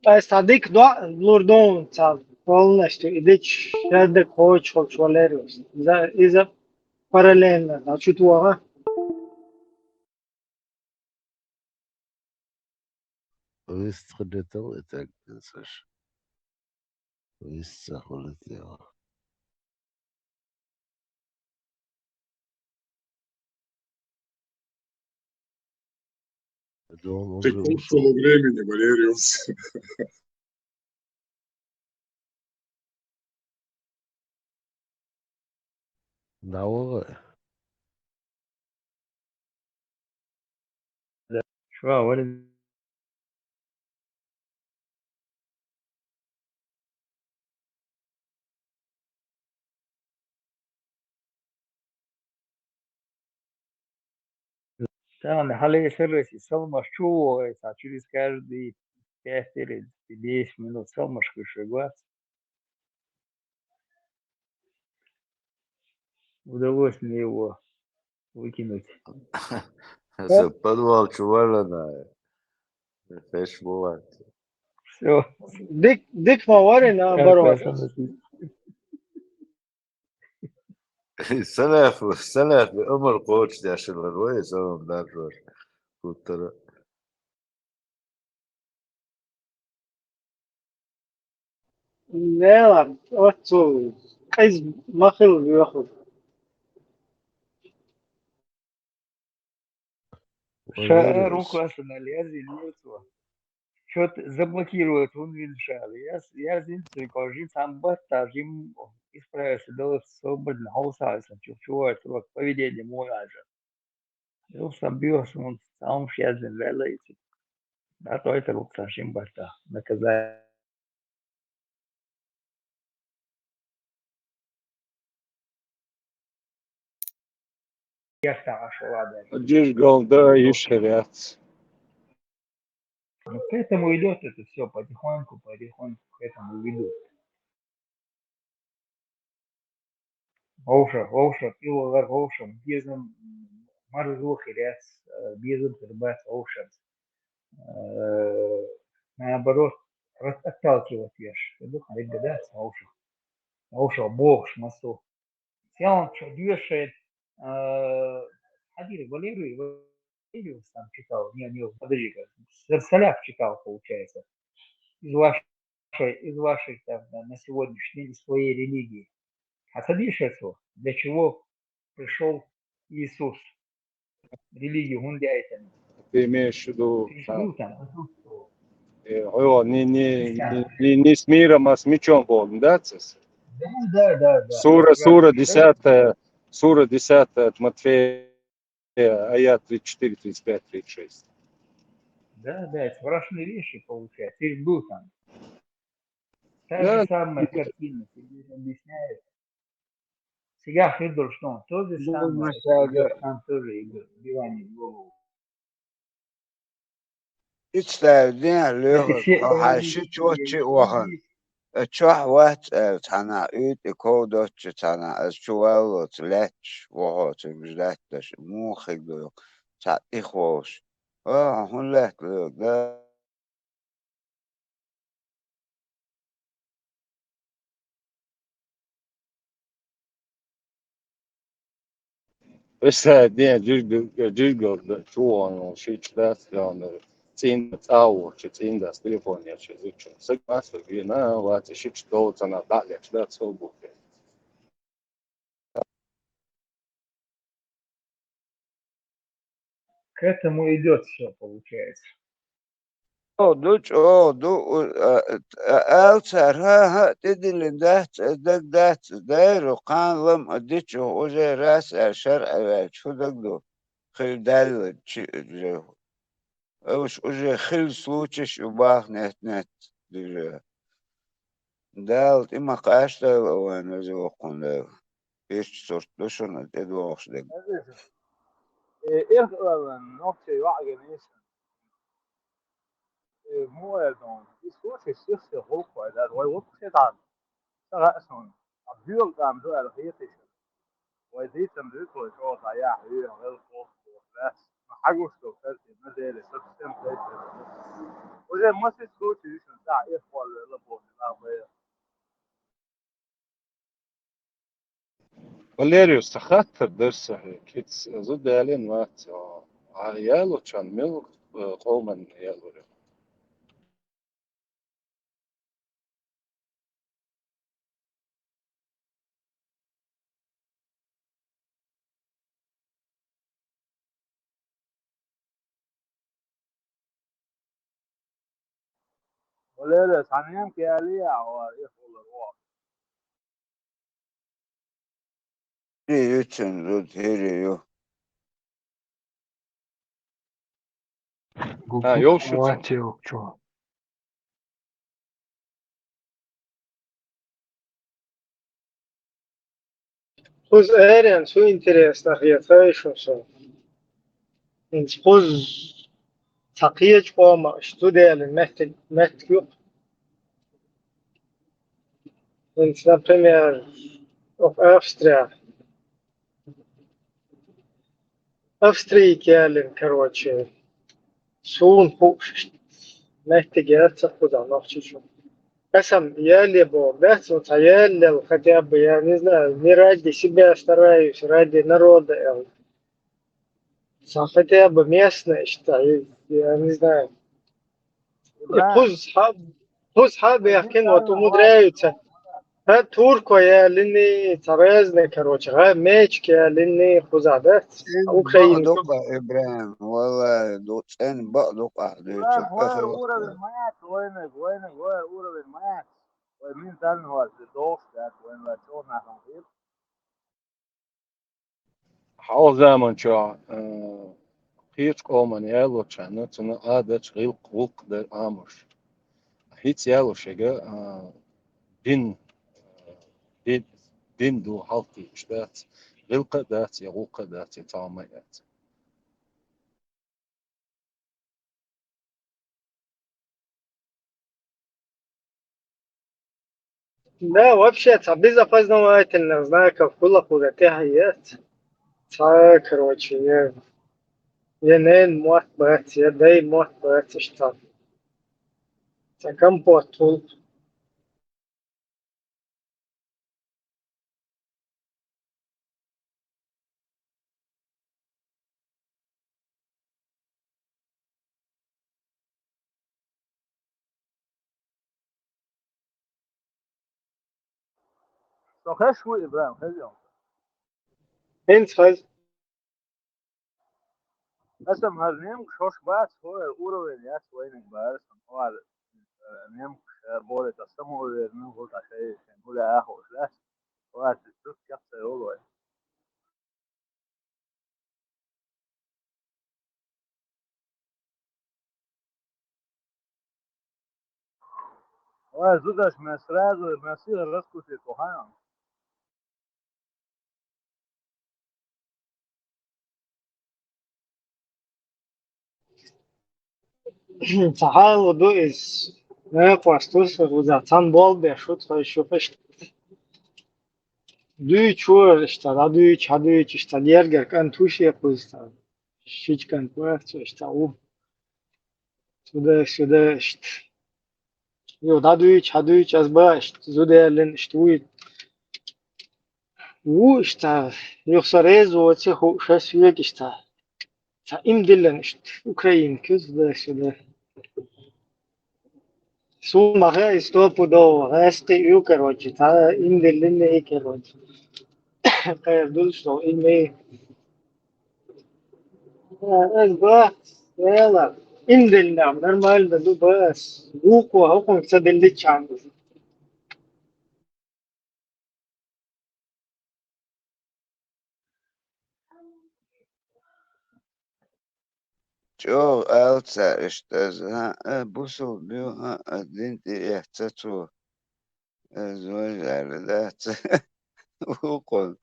Ткъа аса дика доӀа лур ду хьуна цхьа полностью, и дича шадерг кхочуш хилча валера. Иза, иза параллельно, значит, ваха. Вист хилийтал и тӀаккха, Саш. Вист ца хилийтал. Ты кушал времени, Валериус. Давай. Шо, Валерий? Царна хьале саррайса салмаш чу вогӀу, цхьа через каждые пять или десять минут салмаш хиш вац. Удалось мне его выкинуть. Подвал чу валлана. Феш буват. Всё. Дик, дик ма вари, наоборот. Салаф, салаф, умар кхочушдеш хилар вай, салам даржош. Куттара. Нела, оцу къиза ма хила вехур. Ша руквашина лезин юцу. Чё-то заблокировать вон вин шала. Я, я зин цикл, жин сам батта, жин исправился, да, свободно, хауса, если чё, чё, это вот поведение мой же. Юхсан буьйху суна, цхьа хӀумаш яздина ваьлла иза. ДӀатӀойтар ву цхьа шин барта, наказание. Яхта Ӏаш вала даьлла. Жижигал да, йиш хир яц. Ну, к этому идёт это всё потихоньку, потихоньку к этому ведут. Вовша, вовша, пилалар вовша, безам, марзо хир яц, э, безам хир бац вовша. Э, наоборот, рас-, отталкивать еш. Дух дегга дац вовша. Вовша бохуш массо. Сян чу дешает, э, хьадира Валерий, Валерий там читал, не, не, подожди, как, Са-, Саляф читал, получается. Из вашей, из вашей, там, на, на сегодняшний день, из своей религии. А садишь это, для чего пришёл Иисус? Религию хӀунда яйтина? Ты имеешь в виду, Иисус там присутствовал. Э, о, не, не, не, не, не с миром, а с мечом волн, да, цес? Да, да, да, да. Сура, сура десятая, сура десятая от Матфея, аят тридцать четыре, тридцать пять, тридцать шесть. Да, да, это страшные вещи получается. Ты ж был там. Та же самая картина тебе объясняет. Цигахь хир долуш ду, то же самое, это идёт, там тоже идёт вбивание в голову. Ицлар дехьа лоьхуш, хьо хьайн ши чот чу а вахана, чохь вац аьлла цхьанхьа, уьйтӀа ков доцчу цхьанхьа, аса чу валлалц лаьтташ вохо цига ждать деш, муха хиг ду юкъа, цхьаъ тӀехволуш. А, хьо хӀун лаьтта лоьгу, да? Весет ден жижиг-, жижигал чу вахана шича дац, цӀийнда цӀа а вохучу, цӀийндас телефон ечу зудчуьнга. Сага массо вена, вац, шича долу цӀанах дӀа а лечу дац, хӀун бу те. К этому идёт всё, получается. О, ду, чӀогӀа ду, у, а, а, аьлла цара, хӀан-хӀа, тӀедиллина дац, ас даг дац, дайра кхана лам а дича, уже раз аьлла шарӀ а ваьлча, хӀун даг ду? Хила даьлла чи, же. Уж уже хилла случаеш ю баха нет-нет, дижа. Дала тӀе ма кхачадойла вайн веза воккхун Дела. Иштта сурт ду шуна тӀедогӀуш дерг. Э, эрх а ваьлла, нохчий йоӀ а гина иштта. Э, хӀун аьлла ду? И случай сих-сих гӀуллакх вай дац, вай воккху шайтӀан. Ца хаьа суна. А боьлу тӀам ду аьлла хетий шуна? Вай дийцина дуьйцу вай чӀогӀа дӀаяхьа, хьоьху, велла, хӀокху, хӀокху, лаьцна. Хьагуш ду, картина, на деле, совсем кайф. Уже массе случаев, да, я понял, я понял, да, мы Валериус, ца хаттар дара са хьоьга, кица зуда ялийна вац, а ялочарна мила, э, къоманна ялур ю? Валерий, цхьа немка ялийя, хьо, я хулар вон. ХӀирий ю цун зуда, хӀирий ю. А, йовш ю цун. Гугуц вац йовчо. Кхуза арен, цу интересно хетаргья шуна со. ХӀинца кхуза цхьа кхечу къомах иштта зуда ялийна меттиг, меттиг ю-кх. ХӀинца, например, оха Австрия. Австрийка ялийна, короче, суна хууш меттиг яц кхузахь Нохчийчу. Аса-м ялае бохург дац, ну, цхьа яллал хотя бы, я не знаю, не ради себя стараюсь, ради народа, аьлла. Цхьа хотя бы местный, иштта, я не знаю. И кхуза схьа-, кхуза схьа а баьхкина, вот умудряются. Ха, турко ялийна, цхьа разный, короче, гӀа мечка ялийна, кхузахь дац. ЦӀена бакъ ду-кх, ИбрахӀим, валлахӀи, ду-, цӀена бакъ ду-кх ахь дуьйцург. Вай, уровень ма яц вайниг, вайниг, вай, уровень ма яц. Вай ментальный вац, догӀуш дац, вайна вай чӀогӀа нахана хир. Хьалха заманчохь, э, кхечу къоман ялочарна, цунна Ӏадаташ, гӀиллакх, гӀуллакх дара Ӏамош. ХӀинца ялош ерг, э, дин, э, ди-, дин ду хьалхатетташ дац, гӀиллакх а дац, я гӀуллакх а дац, я цхьа хӀума а яц. Да, вообще, цхьа безопознавательных знаков хӀула-хӀула тӀехь а яц. Цхьа, короче, я, я ненан мотт бац, я дайн мотт бац, иштта. Цхьа компот хӀула. Со хезаш ву, ИбрахӀим, хеза йолу? ХӀинца хеза. Аса-м хӀара немкаш хӀорш бац, хӀора уровень яц вайниг бара сан, хӀора, э, немкаш, э, более самоуверенный, хӀула шайн, шайн хӀула а хууш лаьцна, хӀора цуьнан кехат ца йолу вай. Ой, зудаш, меня сразу, меня сила раскусит, кохаем. Цхьа хьал ду иза. Некъост ву со, вуза цхьана болх беш ву тхо, шу хӀинца. Дуьйцуш вара иштта, дӀадуьйцу, хьадуьйцу, иштта гергара кӀант ву шен кхузахь. Шича кӀант вац, иштта ву. Туда-сюда иштта. Юха дӀадуьйцу, хьадуьйцу, ас бан иштта зуда ялийна иштта вуй. Ву иштта, юха со реза воций хууш ас вега иштта. Цхьа иман диллина иштта Украинка, туда-сюда. Суна ма хаьа, и стопудово гӀаьсти ю, короче, цхьа иман диллина и, короче. Кхера дузуш долу иман. Ас бан, эла, иман диллина, нормально ду бан ас. Вукхо хӀокхунга ца дилличхьана. ЧӀогӀа ала цара иштта, хӀаъ, бусулба ю, хӀаъ, дин тӀеэцна цо. Иза вежарий дац. Вукхо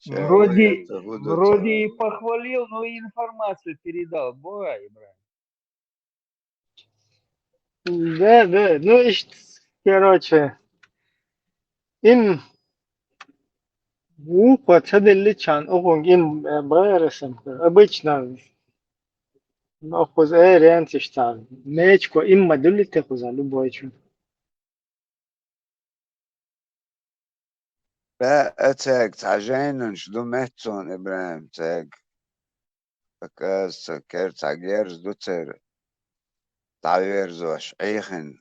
ша Вроде, вежарца хӀун ду вроде и цара? Похвалил, но и информацию передал. Бой, Ибрахим. Да, да, ну, иштта, короче, им вукхо ца дилличхьана, оха им, э, бара сан, обычно, Ну, кхуза, э, ренцаш царна. Мечко имма дуьллита кхуза, любой чу. Баьа цаьрга цхьа жайнаш ду меттаца, ИбрахӀим, цаьрга. Оказывается, кер цхьа герз ду церан дӀаверзош, Ӏехина,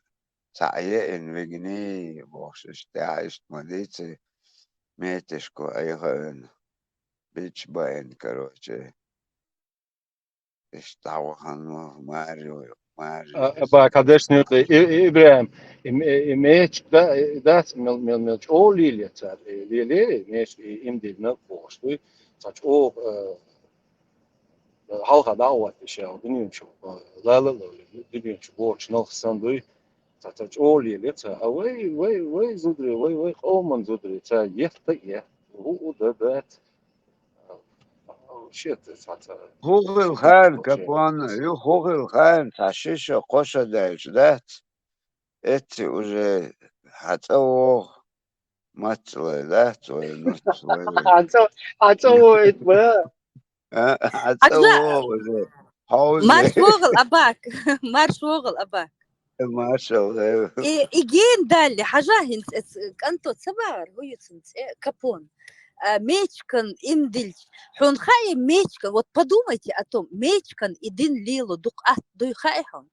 цхьаъ еана вигний, бохуш, иштта тӀаьхьа иштта ма дийций, меташко Ӏехавина, бича баина, короче. Иштта дӀавахана ву маре, маре. А, ба, кадешни, и, и, ИбрахӀим, и, и, и мечка да, и дац, мел, мел, мел чӀогӀа лелае цара, и лелае, и мечка, и имдилла мел бохуш дуй. Цхьа чӀогӀа, э, хьалха дӀа а ватташ, дуьнен чу, э, лала а ловлий, дуьнен чу бохучу нах санна дуй. Цхьа, цхьа чӀогӀа лелае цара. А вай, вай, вай зударий, вай, вай къоман зударий, цара етта а етта, хӀу а дан дац. Шен цхьа, цхьа ХӀун хилла хаьий, Капон, юха хӀун хилла хаьий, цхьа ши шо, кхо шо даьлча дац? Эцци уже хьан цӀа вогӀу, мацалла дац вай, нуц вай. Хьан цӀа, хьан цӀа вогӀийта, ба? А, хьан цӀа вогӀу уже. Хьовза. Марш вогӀал, Абак. Марш вогӀал, Абак. Маршалла. И, и ген далли, хьажа хӀинца эц-, кӀанто ца бахара, хӀу ю цуьнан цӀе, Капон. А, мечкан имдилча. Хьуна хаьий мечкан, вот подумайте о том, мечкан и дин лело дукха атта дуй хаьий хьуна?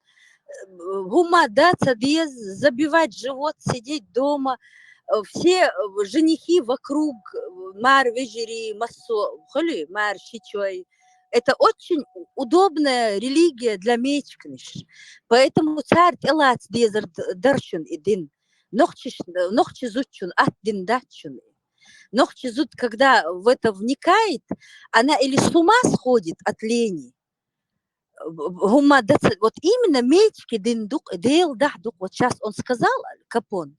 ХӀумма дан ца деза, забивать живот, сидеть дома, э, все, э, женихи вокруг, э, мара вежарий, массо а хуьлий, мара шичой. Это очень у-, удобная религия для мечканаш. Поэтому цара тӀелаца дезар д-, дара шуна и дин. Нохчаш-, нохча зудчун атта дин дац шуна. Нохча зуда, когда в это вникает, она или с ума сходит от лени, б-, б-, хӀумма дан ца, вот именно мечки дин дукха, Дела дахьа дукха. Вот щас он сказал, Капон.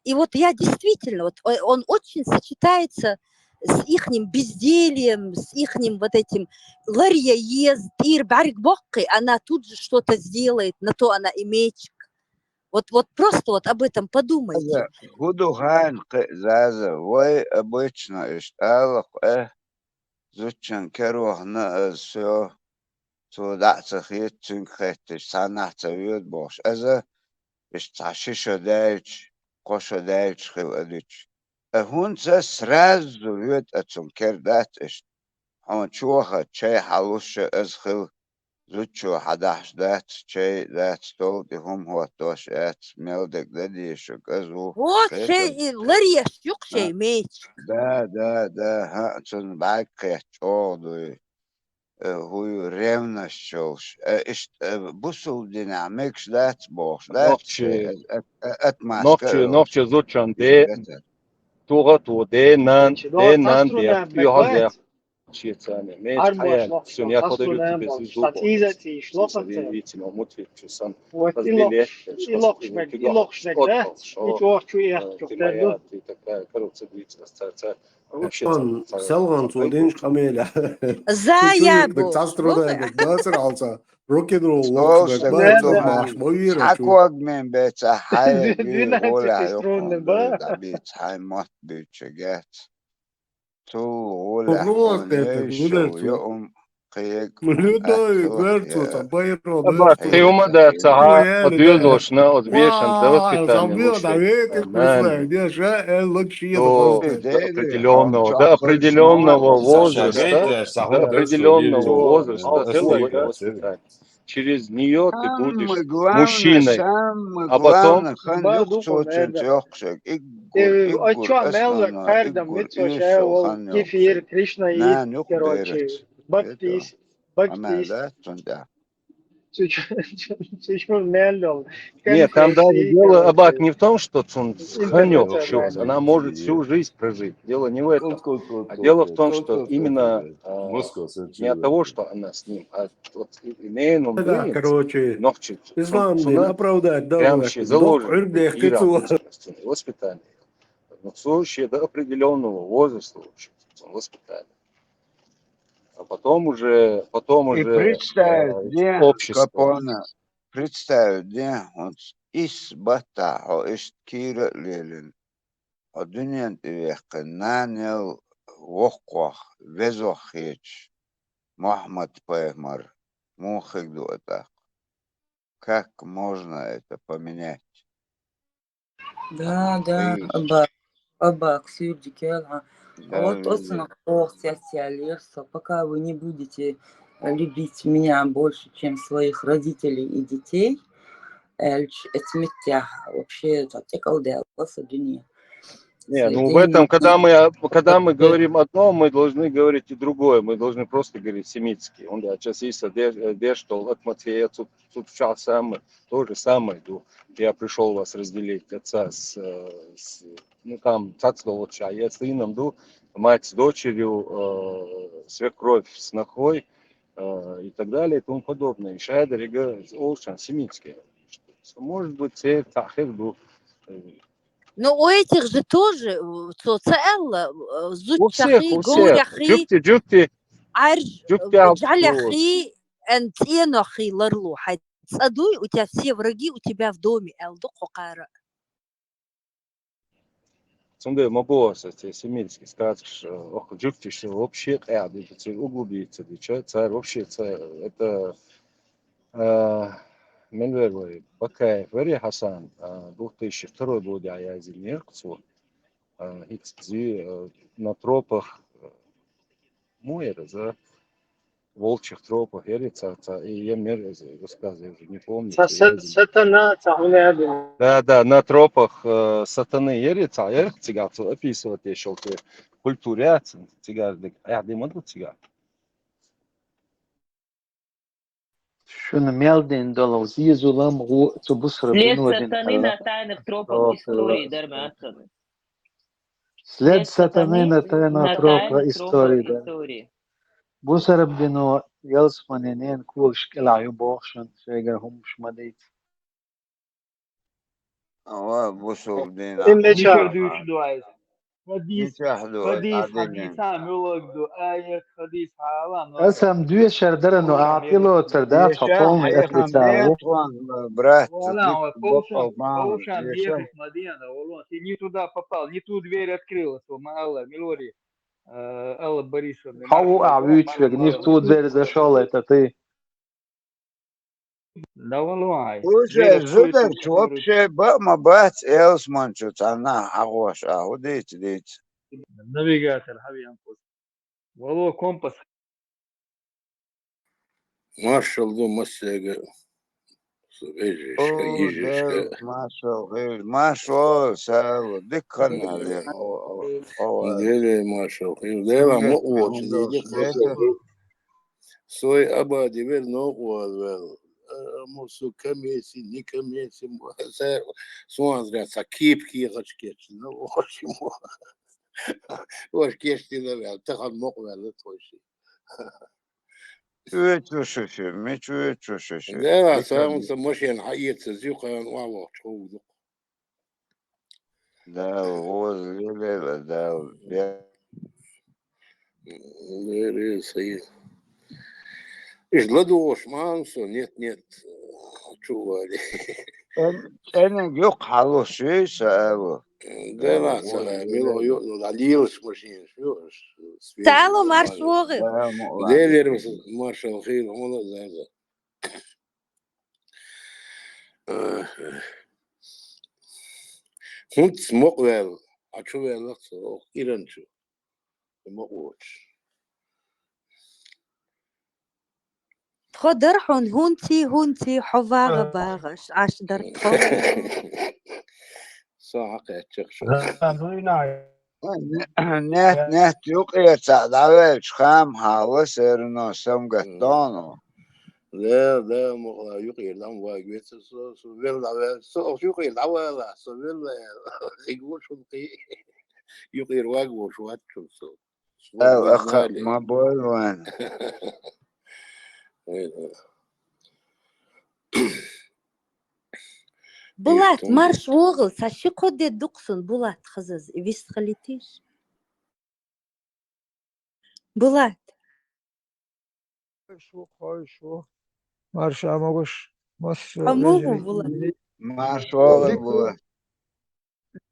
И вот я действительно, вот о-, он очень сочетается с ихним бездельем, с ихним вот этим ларъян еза, тӀера бӀаьрг боккхий, она тут же что-то сделает, на то она и мечик. Вот, вот просто вот об этом подумайте. Аза, хӀун ду хьайна кхин а, Заза, вай обычно иштта ала-кх, э, зудчун кара вахана аз, всё, цо дӀа а ца хета, цуьнга хетташ, цхьаннахьа ца воьду бохуш. Аза, иштта цхьа ши шо даьлча, кхо шо даьлча хила а дуьтуш. А хӀунца сразу воьду а цунна кара дац иштта? Хьуна чу вахар, чай хьалуш а аз хила, зудчо хьадахьаш дац, чай дац, стол тӀе хӀума хӀоттош яц, мел дерг дан дезаш шуьга аз ву. Вот шен и ларъеш ю-кх шен мечик. Да, да, да, хӀаъ, цунна бӀаьрг кхетта чӀогӀа дуй. Э, хӀун ю, ревность йолуш. Э, иштта, э, бусулба динехь мегаш дац бохуш дац шен, э, э, э, отмазка а йолуш. Нохча, нохча зудчун де, тугӀа а тугӀа, де, нан, де, нан де, оьгӀаз яхь. Шен царна мечик хьаяьлла, я подарю тебе звезду, бохуш. Цхьа цӀийза а цийш лохам цара. Вицин, мутвичу сан. Вот и лохуш, и лохуш мег, и лохуш мег дац, и чӀогӀа чу эхь, чу хьерда. Ты моя, ты такая, короче, вицин, ца, ца. Вообще, сан, ца, ца, селгӀан цо динчу къамелехь. Зая бу. Цхьа струна дацара хьалца. Рок-н-ролл лохуш мег, бац, марш ма вийра чу. Хьан ког мен беца, хьайн вийра, двенадцать струнный, ба? ДӀабийца, хьайн мотт буьйцу гец. Цул гӀолехь хьуна йойшал йоӀум кхега. Людой, гверцу, ца байро, кхин хӀума дац, ца хьа, оцу доьзалшна, оцу бешан, да, воспитание. До определённого, до определённого возраста, до определённого возраста хила воспитание. Через неё ты будешь мужчиной. А потом... Самое главное, хан юхцочун цӀокхшаг, иггур, иггур основной, иггур эшо хан юхцочун. Кефир, Кришнаит, короче, баптист, баптист. Амма да, цунда. Цу чу-, цу чу мел йол. Нет, там даже дело, Абак, не в том, что цун хан йолуш ю, она может всю жизнь прожить. Дело не в этом. А дело в том, что именно, а, не от того, что она с ним, а вот и, и ненун, да, короче, нохчи, ислам дин оправдать, да, прям вообще заложено. Воспитание. Ну, слушай, до определённого возраста, в общем, воспитание. А потом уже, потом уже, э, представь, где общество. Капона, представь, где он, ис баттахь хьо иштта кийра а лелина. Хьо дуьнен тӀе ваьккхина, нанел воккхох, везох хеташ, Мухьаммад-пайхамар, Муха хиг ду атӀаккха? Как можно это поменять? Да, да, аба, аба, ксюрдикел, а. Вот оцена социалист, пока вы не будете любить меня больше, чем своих родителей и детей, эльч этмеття вообще это текал дела с дунья. Не, ну в этом, когда мы, когда мы говорим одно, мы должны говорить и другое. Мы должны просто говорить семитский. Он да, сейчас есть деш, что от Матфея тут, тут сейчас самое, то же самое. Я пришел вас разделить отца с, э, с ну там цац долча, я с сыном ду, мать с дочерью, э, свекровь с нахой, э, и так далее и тому подобное. И шайдер, олшан, семитский. Может быть, це тахир ду. Ну, у этих же тоже, э, цо цаэлла, э, зудчахи, говряхи, жукти, жукти, арж, жукти, э, джаляхи, эн ценохи ларлу. Хай цадуй, у тебя все враги у тебя в доме, эл ду кокара. Цунде ма боса, те семитский сказка, ох, жукти, что вообще, э, а, ты углубиться, ты чё, царь вообще, царь, это Э, мел вер вай, Бакаев вери Хасан, э, две тысячи второй году я из Неркцу, э, хикс зи, э, на тропах, э, муэра, за волчьих тропах, ери ца, ца, и я мер из рассказы уже не помню. Сатана, ца, да, да, на тропах, э, сатаны ери ца, ери цигацу описывать ещё культура, цигар, я дымаду цигар. Шуна мел дин долу зезулам гу цу бусра. След сатаны на тайных тропах истории, дарматаны. След сатаны на тайных тропах истории, да. Бусараб дину ялсмани нен кулш килаю бохшан, шейгар хумш мадит. Ава бусул дин. Им неча. Хадис, хадис, хадис, ам юлаг ду, ай, хадис, хала, но. Асам дуе шардара, но апило царда, фапон, эфлица. Брат, вала, полшан, полшан, ехать Мадина, вала, ты не туда попал, не ту дверь открыл, что мы, Алла, Милори, э, Алла Борисовна. Хау, а, вичвег, не в ту дверь зашёл, это ты. Да, валуай. Уже зударч вообще ба ма бац элсманчу цана агош а удит дит. Навигатор хавиан пус. Валу компас. Маршал ду масега. Вежишка, ижишка. Маршал, маршал, сал, диккана. Дели маршал. Дела мо уоч, дели. Сой абади вер нокъвал вел. Мусу камеси, ни камеси, суан зря са кип ки гачкеч. Ну, в общем, ваш кешти на вел, тахан мокъвал тойши. Чуечушиши, ми чуечушиши. Да, сам са машин хаица зюкан ва ва чоудук. Да, воз лилела, да, я. Лерил сай. Иш ладуш мансо, нет, нет. Чували. Эне юк халу ши сааву. Да, сааву. Мило ю, ну, да, лилш машин. Сало марш вогы. Лерил маршал хил, он да. Хунт смок вел, а чу вел лаксо, иранчу. Смок воч. Тхо дар хьун, хунти, хунти, хьо вагъа багъаш, аш дар тхо. Са хьакъ яччахь шу. Нет, нет, юкъерца давел чхам хала серно сам гаттоно. Да, да, мукъла юкъер дам ваг вец со, со вел давел, со юкъер давела, со вел. Игу шунки. Юкъер ваг вош ваччун со. Эл, аха, ма бойлан. Булат, марш вогъул, са ши кодде дукъсун, Булат, хазаз, вист халитиш. Булат. Шу, хой, шу. Марш амогуш, мас. Амогу, Булат. Марш вогъул, Булат.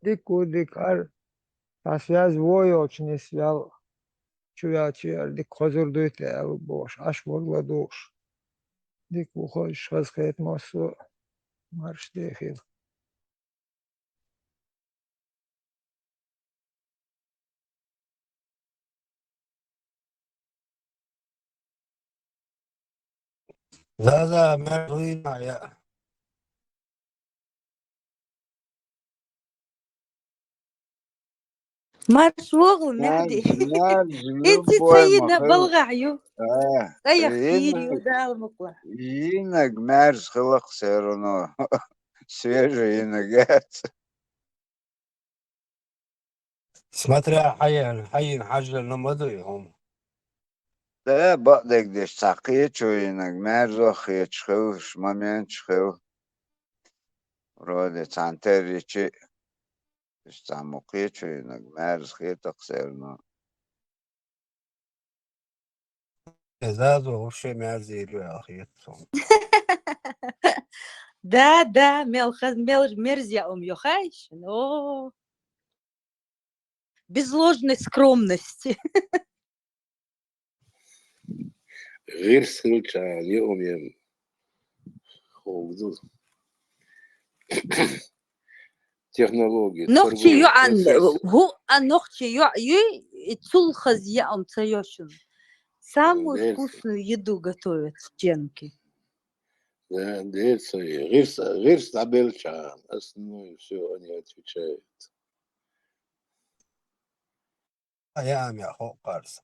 Дик у, дик ар. Та связь войочни свял. Чуя, чуя, дик хозур дуйте, эл бош, аш вогла душ. Дика ву хоза, хаза хетта массо а марш дехийла. Да-да, мер лина я. Марш вогӀу, Мехди. Марш, марш, Эци ца любой йина махал. БалгӀахь ю. А, Ца яхь йина, хир ю, Дала мукъла. Йинаг марш хилакх все равно. Свежий йинаг яц. Смотря хьайна, хьайна хьажал, ну, ма дуй хӀума. Да, бакъдерг деш, цхьа кхечо йинаг, мерзо хеташ хилаш, моменташ хила. Вроде цхьана терричи, иштта цхьа мо кхечо йинаг, мерза хетакх серно. Зазо вообще мерза йилла аьлла хета суна. Да, да, мел хаз-, мел мерза яа ум йохайш. О, без ложной скромности. ГӀирс хилча, яа ум ем ховду. Технология, Нохчи торговый йоӀан, процесс. ГӀу а нохчи йоӀ юй, и цул хаза яа ум ца йо шуна. Самую Дерт. вкусную еду готовят стенки. Да, дерт са, гӀирс, гӀирс дӀабелча, остальное всё они отвечают. А я ам я хо къарс.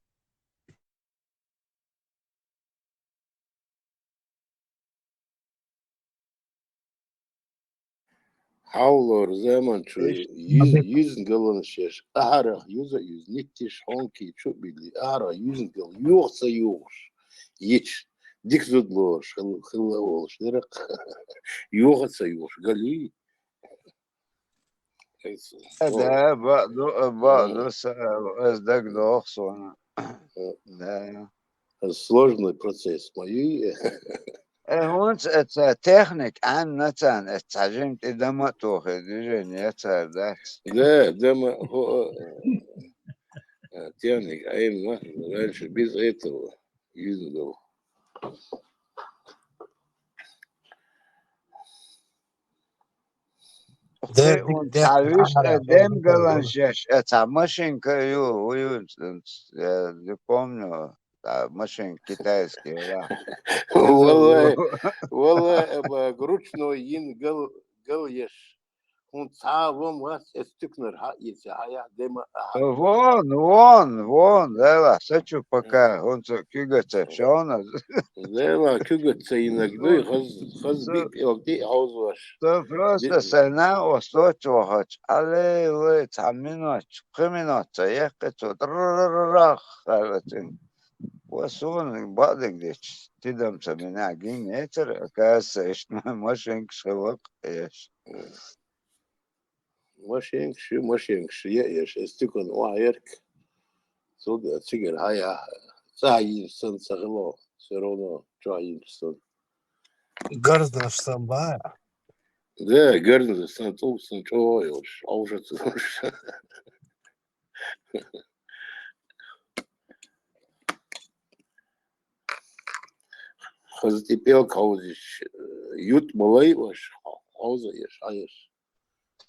Хьаллор заман чу Иш. юз, юзна галанаш еш, ахьарах юза юз, ниттиш хьонки чу били, ахьарах юзна гал, юха ца юхуш, йич, дика зуда лоруш, хил-, хилла волуш дерах, юха ца юхуш, гали. Э, да, баъду, э, баъду, Мгм. са, э, дагадоху суна. Э, Да. Сложный процесс, ма ю. Э, хӀунца эца техник Ӏанна царна, эца цхьа жимма тӀе дама а тохе, движение яцара дац. Да, дама, хо-, э, э, техник, а именно, раньше без этого юзна гал. Дерриг Хе, хӀунда дерриг цхьа вуьш, ахьа э, дем галан шеш, э, цхьа машинка ю, хӀу ю, э, не помню, а, машинка китайская, да. Валлай, валлай, э, ба, ручной йин гал, гал еш. ХӀунда цхьа а вон вац, эс туькнар хьаийца, хьая, дема, ахьа. Вон, вон, вон, дела, сачу пока, хӀунца куьгаца шона. Дела, куьгаца йинаг дуй, хаз, хаз Со- би, пӀелг ди хьовзош. Со просто Ди- сана, о, сочу вахач. Але, ле, цхьа минут, пхи минут, ца яхкъи цо, трррррах, халацин. Ва суна бакъдерг дечу, тидам ца бина, гин яцара, оказывается, иштта машинкаш хилла кхеш. Машинкаш ю, машинкаш ю, еш, эс тикан охьаерг. Цуга, цигара хьая, цӀа йийча санна ца хило, всё равно, чохь йийча санна. Гарзнаш сан бара? Да, гарзнаш сан, цӀуг сан чӀогӀа йолуш, Ӏовшаца йолуш. Хаза тӀе пӀелг хьовзийча, ют ма лай ош, хьовза еш, хьаеш.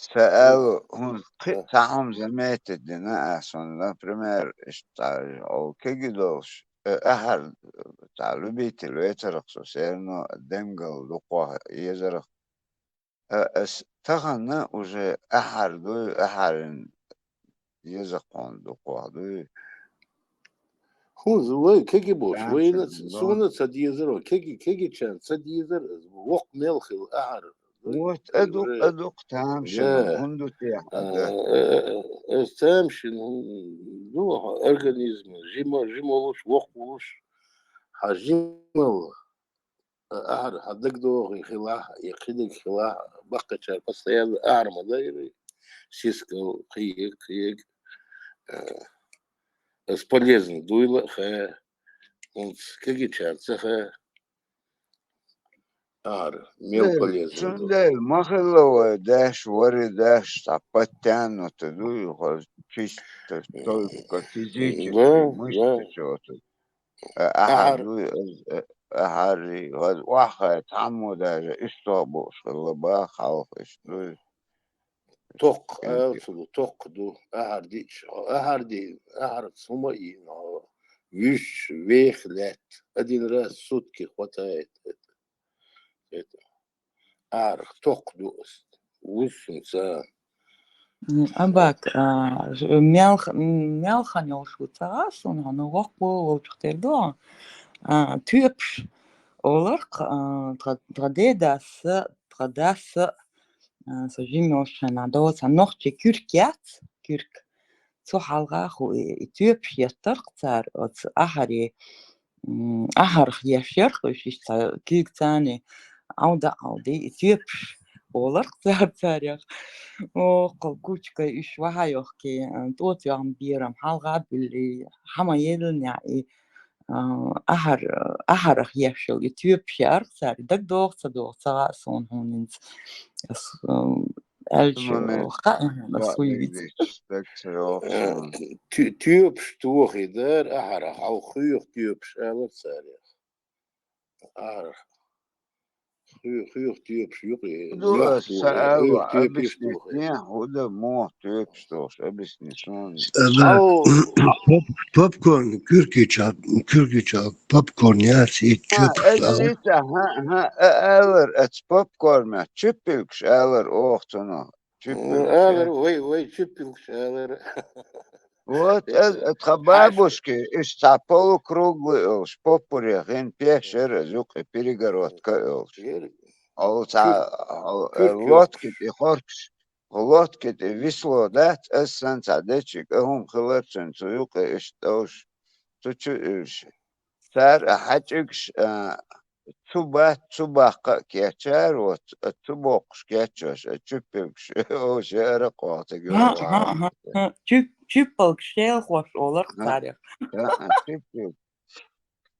Ца аьлла, хӀунда кхин а цхьа хӀума заметить дина ас, хӀунда, например, иштта цхьа хьо кегий долуш, э, ахьар, цхьа любитель вецарах со, всё равно демгал дукхох езарах. Э, ас тахана уже ахьар дуй, ахьаран еза кхунна дукхох дуй. ХӀунда вай кеги болуш, Тамашийна вайна ц-, бо. Суна ца дезаро, кеги, кегичарна ца дезар, воккха мел хила ахьар. Вот, э, дукха, э, дукха тамашийна, Э, хӀунда тӀехь, э, да. Э, э, э, тамашийна, хӀун-, ду, организм, жима, жима волуш, воккха волуш, хьан жимал. Ахьар хьан дагадогӀий хилахь, я кхидерг хилахь, баккхачара постоянно ахьар ма дайрий, сискал, кхиерг, кхиерг, э, ас полезно дуйла а хаа, хӀунца кегичара ца хаа, ахьар мел Э, полезно ду. Цундела ма хилла вай деш, вари деш, цхьа подтянута дуй, хӀо чисто только физически Да, да. мышцаш оцу. Э, ахьар Ахьар. дуй, э, э, ахьарри, хӀаз охьахай цхьаммо даже истохь бууш хилла бах хьалха иштта дуй. Токх, аьлла цо ду, токх ду, ахьар диъча, ахьар ди, ахьарца хӀума а йийна, вуьш, веха лаьтта, один раз в сутки хватает это. Это. Ахьарах токх ду ас, вуссунца. М, Абак, а, ж-, мел х-, м, мел хан йолуш ву ца хаьа суна, хьуна воккхаволчух тера ду. А, тоьпаш оларх, а, тха, тха дедаса, тха даса, а, со жима йолчу хенахь доцу нохчийн куьрк яц, куьрк. Цу хьалха хӀу и, и тоьпаш еттарх цара оцу ахьаре, м, ахьарх еш ярх уьш иштта куьйга царний Ӏовда-Ӏовдий, и тоьпаш оларх цара царех. Оха кучкай уьш вахьа йохкий, а, тӀоца йоьхна берам хьалха а буьллий, хьама елланехь и, а, ахьар, ахьарх еш йолу и тоьпаш ярх цара, дагадогӀу ца догӀу ца хаьа суна хьуна хӀинца. Ас, а, аьлча, хаьа хьуна ас хӀун виций. Стаг ца йогӀу суна. Ту-, тоьпаш тохий дара ахьарах, хьалха хоьху тоьпаш алара царех. Ахьарах. Хо-, хоьху тоьпаш юкъе, ду ас ца аьлла, объясни, хӀун дан муха тоьпаш тохуш, объясни суна. Ада, поп-, попкорн, куьркича, куьркича попкорн яц, и тоьпаш ала. Ха, ха, а, алар, аца попкорн, чиппилгаш алар оха цунах. Чиппилгаш, алар, вай, вай, чиппилгаш алар. Вот, э, тха бабушки, уьш цхьа полукруглый олуш, поппуре хин пеш яра, юкъе перегородка олуш. Хьо цхьа, хьо, э, лодки тӀе хорпуш, лодки тӀе весло дац, ас санна цхьа дечиг, а хӀума хилар цуьнан, цу юкъе уьш тӀовш, цу чу уьш. Цара а хьаьжкӀигаш, а, цу бац, цу баккха а кечара, вот, а, цу боккхуш кечош, а, чиппилгаш, оха яра кхоха цига. Ха, ха, ха, ха. Чип-, чиппилгаш шелхош оларх царех. Ха, ха, чиппилгаш.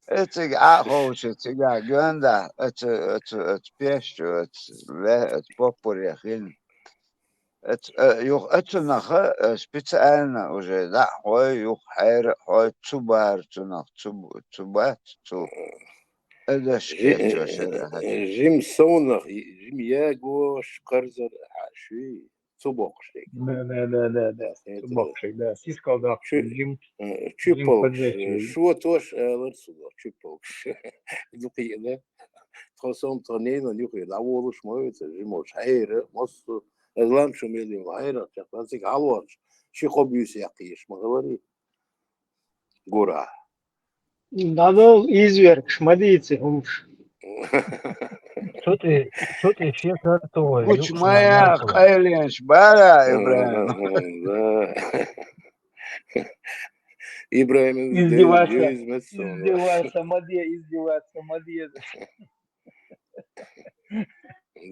Э, цига Ӏа а ховша, цига гонда, оцу, оцу, оцу пеш чу, оцу ле-, оцу поппуре хин. Оцу, э, юха оцунах, э, специально уже дӀа а хьой, юха хьера а хьой, цу бара цунах, цу б-, цу бац, цу. Э, даш кечош яра хьаьжкӀигаш. Жим совнах, жим ягош, кхарзар хьа шуьй. Цу боккхуш дерг. Да, да, да, да, да. Цу боккхуш дерг, да. Сискал доккхуш, жим, э, жим чиппилгаш, поджечь, э, шо тош алар цунах, чиппилгаш. Юкъе, да? Тхо сон, тхо ненан юкъе дӀаволуш ма ву иза, жимаш хьера, массо а. Иза лам шу мел йолу хьерах чекх, цига хьалоцуш, ши-кхо буьйса яккха еш ма хиларий. Гура. ДӀадовла, извергаш, ма дийца хӀумаш. Цу тӀе, цу тӀе шен картон вай, гучу юкъаш ма яха, къайленаш бара, Ибрахим. Да. Ибрахим, издеваться, издеваться, ма де, издеваться, ма де.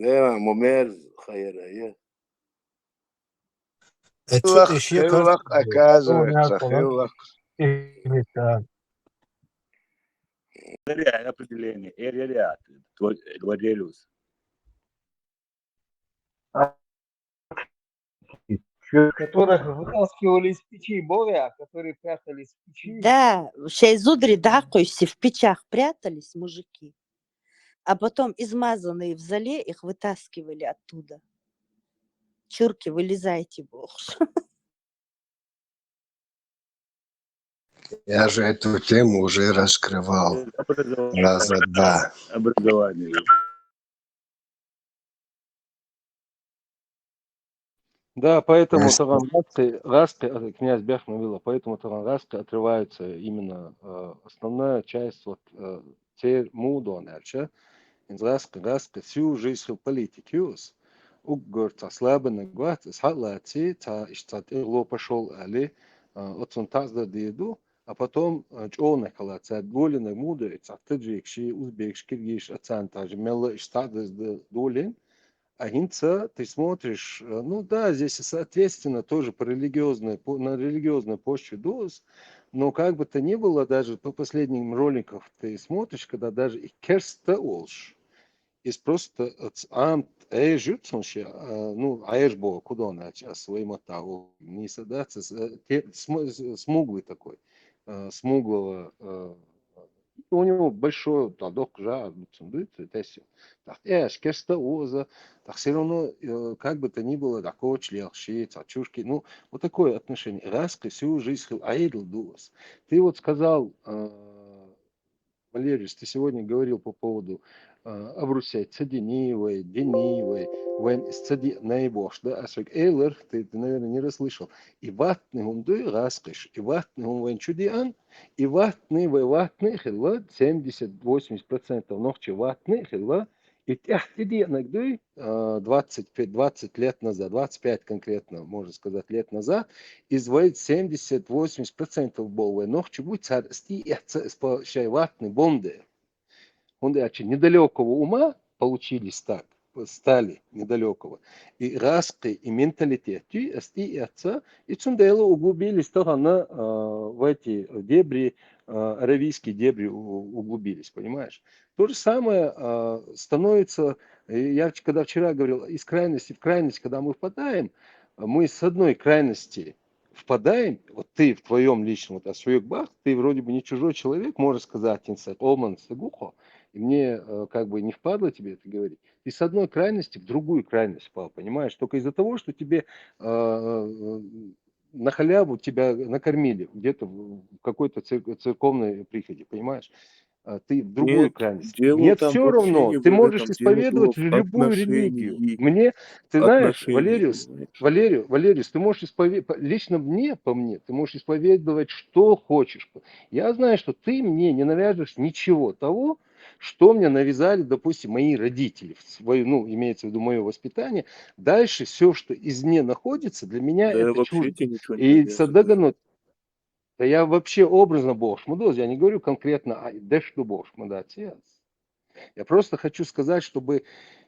Да, ма мерза хайра, я. Э, цу тӀе шен хиллакх, оказывается, хиллакх. Определение. Эр яр яц, тво-, владелюс. Которых вытаскивали из печи, бовя, которые прятались в печи. Да, шайн зударий дӀакхуьйсу, в печах прятались мужики. А потом измазанные в зале их вытаскивали оттуда. Чурки, вылезайте, бохуш. Я же эту тему уже раскрывал раза два. Образование. Да, поэтому тагӀан гӀазкхи, гӀазкхи, а, князь бехна вила, поэтому тагӀан гӀазкхи отрывается именно, э, основная часть, вот, э, церан муха ду аьлча, иза гӀазкхи, гӀазкхи всю жизнь хилла политик ю иза. Уггар цхьа слабинарг вац, иза хьа а лаций, цхьа, иштта цхьа тӀехьа ло пошёл али, а, оцунна таӀзар дийр ду, а потом, а, чӀогӀа нах хилла, цара долийнарг муха ду, цхьа таджикаш, узбекаш, киргизаш, а царна тӀаккха мелла иштта таӀзар д-, долийна. А хӀинца ты смотришь, э, ну да, здесь, соответственно, тоже по религиозной по-, на религиозной почве ду иза, но как бы то ни было, даже по последним роликам ты смотришь, когда даже и керста олуш, иза просто оц-, ам, Ӏеш ю цунна ше, а, ну, Ӏеш боху, кху догӀна аьлча, ас вай маттахь олу нийса дац, ас, э, те-, см-, с-, смуглый такой, э, смуглого, э, У него большой, там, док жа, ну, цундуй, т-, т-, тес-, так, э, шкешта оза, так, всё равно, э, как бы то ни было, такого члелши, цачушки, ну, вот такое отношение. Раскы всю жизнь хил айдл дуос. Ты вот сказал, э, Валериус, ты сегодня говорил по поводу, э, Абрусяй, цадини вай, дини вай, вайн цади наибош, да, асвек эйлер, ты, ты, наверное, не расслышал. И ватны хум дуй раскыш, и ватны хум вайн чудиан, и ватны вай ватны хилла, семьдесят-восемьдесят процентов нохчи ватны хилла, и тяхти дианак дуй, э, двадцать пять, двадцать лет назад, двадцать пять конкретно, можно сказать, лет назад, из вай семьдесят-восемьдесят процентов бол вай нохчи буй цар сти яца спа шай ватны бонде. Хунде ачи недалекого ума получились так, стали недалекого. И раскы, и менталитет, и сти яца, и цундела углубились тогда на, э, в эти дебри, э, аравийские дебри у-, углубились, понимаешь? То же самое, э, становится, э, я вч-, когда вчера говорил, из крайности в крайность, когда мы впадаем, мы с одной крайности впадаем, вот ты в твоем личном, вот, асвек бах, ты вроде бы не чужой человек, можешь сказать, инса, оман, сагухо, и мне, э, как бы не впадло тебе это говорить. Ты с одной крайности в другую крайность впал, понимаешь? Только из-за того, что тебе, э, э, на халяву тебя накормили где-то в, в какой-то цер-, церковной приходе, понимаешь? А, ты в другую Нет, крайность. дело Нет, там все равно, вообще не в ты можешь этом. Дело было исповедовать в любую религию. Отношении. Мне, ты знаешь, Отношении, Валериус, понимаешь? Валерию, Валериус, ты можешь исповедовать, лично мне, по мне, ты можешь исповедовать, что хочешь. Я знаю, что ты мне не навяжешь ничего того, что мне навязали, допустим, мои родители, в свою, ну, имеется в виду мое воспитание. Дальше все, что извне находится, для меня Да я это вообще чуждо. тебе ничего не И навязываю. Садагано, да я вообще образно бошмудоз, я не говорю конкретно, а дешду бошмуда, отец. Я просто хочу сказать, чтобы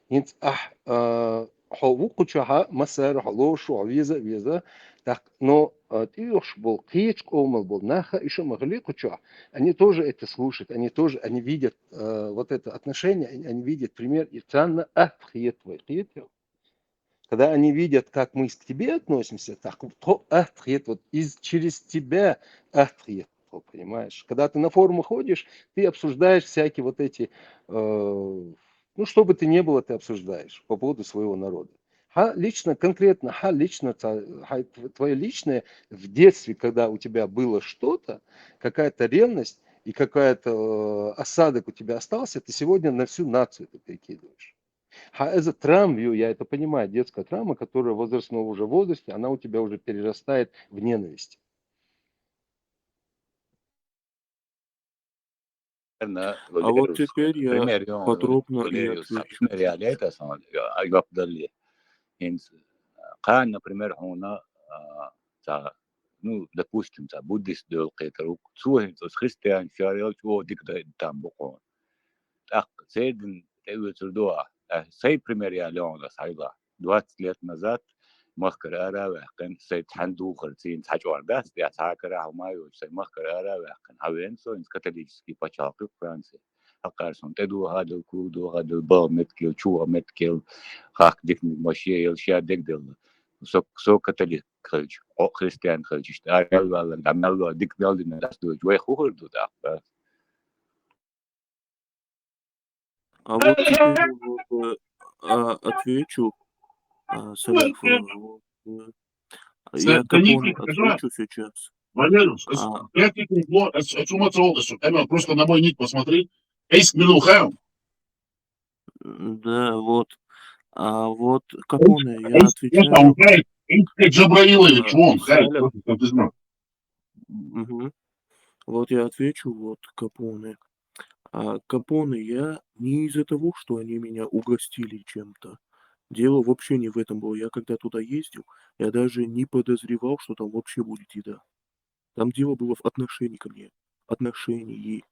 инц-, а, а, хо вукучаха, масар, хо лошу, хо виза, виза. Так, но, а, тиош бол, кич омал бол, наха, ишо махли куча. Они тоже это слушают, они тоже, они видят, э, вот это отношение, они, они видят пример, и цанна, а, хиет твой, хиет его. Когда они видят, как мы к тебе относимся, так то ответ, вот из, через тебя ответ, то, понимаешь? Когда ты на форумы ходишь, ты обсуждаешь всякие вот эти, э, ну, что бы ты ни было, ты обсуждаешь по поводу своего народа. Ха, лично, конкретно, ха, лично, та-, ха, тв-, твое личное в детстве, когда у тебя было что-то, какая-то ревность и какая-то, э, осадок у тебя остался, ты сегодня на всю нацию это перекидываешь. Ха, это травма, я это понимаю, детская травма, которая в возрастном уже возрасте, она у тебя уже перерастает в ненависть. А вот теперь я подробно и отвечу. Пример я лето сон, я, я подали. Инц-, кан, например, хона, а, та, ну, допустим, та буддист дөл кайтарук, цу хин, цу христиан, шарел, чу дик да там букон. Так, сейдин, эве цурдуа. Э, сей пример я леона сайла. Двадцать лет назад махкар ара вахкан, сей тхан духар цин цачуар даст, я цакара хумаю, сей махкар ара вахкан. Хавен со, инц католический пачалкы Франции. Хакар сон, те духа дыл, ку духа дыл, бал меткел, чуа меткел, хак дикник машиел, шия дек дыл. Со, со католик хылч, о, христиан хылч, ишта, ар, ар, ар, ар, ар, дик дал дин, дас дыл, вай хухар ду да, да. А вот теперь вот, э, а, отвечу, а, Саляф, э, вот, э, я Капоне отвечу сейчас. Валерус, а, пять секунд, но, а, а, чума целого, а, Эмма, просто на мой ник посмотри. Эйс Милухаем. Да, вот. А вот Капоне, я отвечаю. Джабраилович, а, вон, хай, Саляф. Просто ты знал. Мгм. Вот я отвечу, вот, Капоне. А, Капоне, я не из-за того, что они меня угостили чем-то. Дело вообще не в этом было. Я когда туда ездил, я даже не подозревал, что там вообще будет еда. Там дело было в отношении ко мне. Отношении.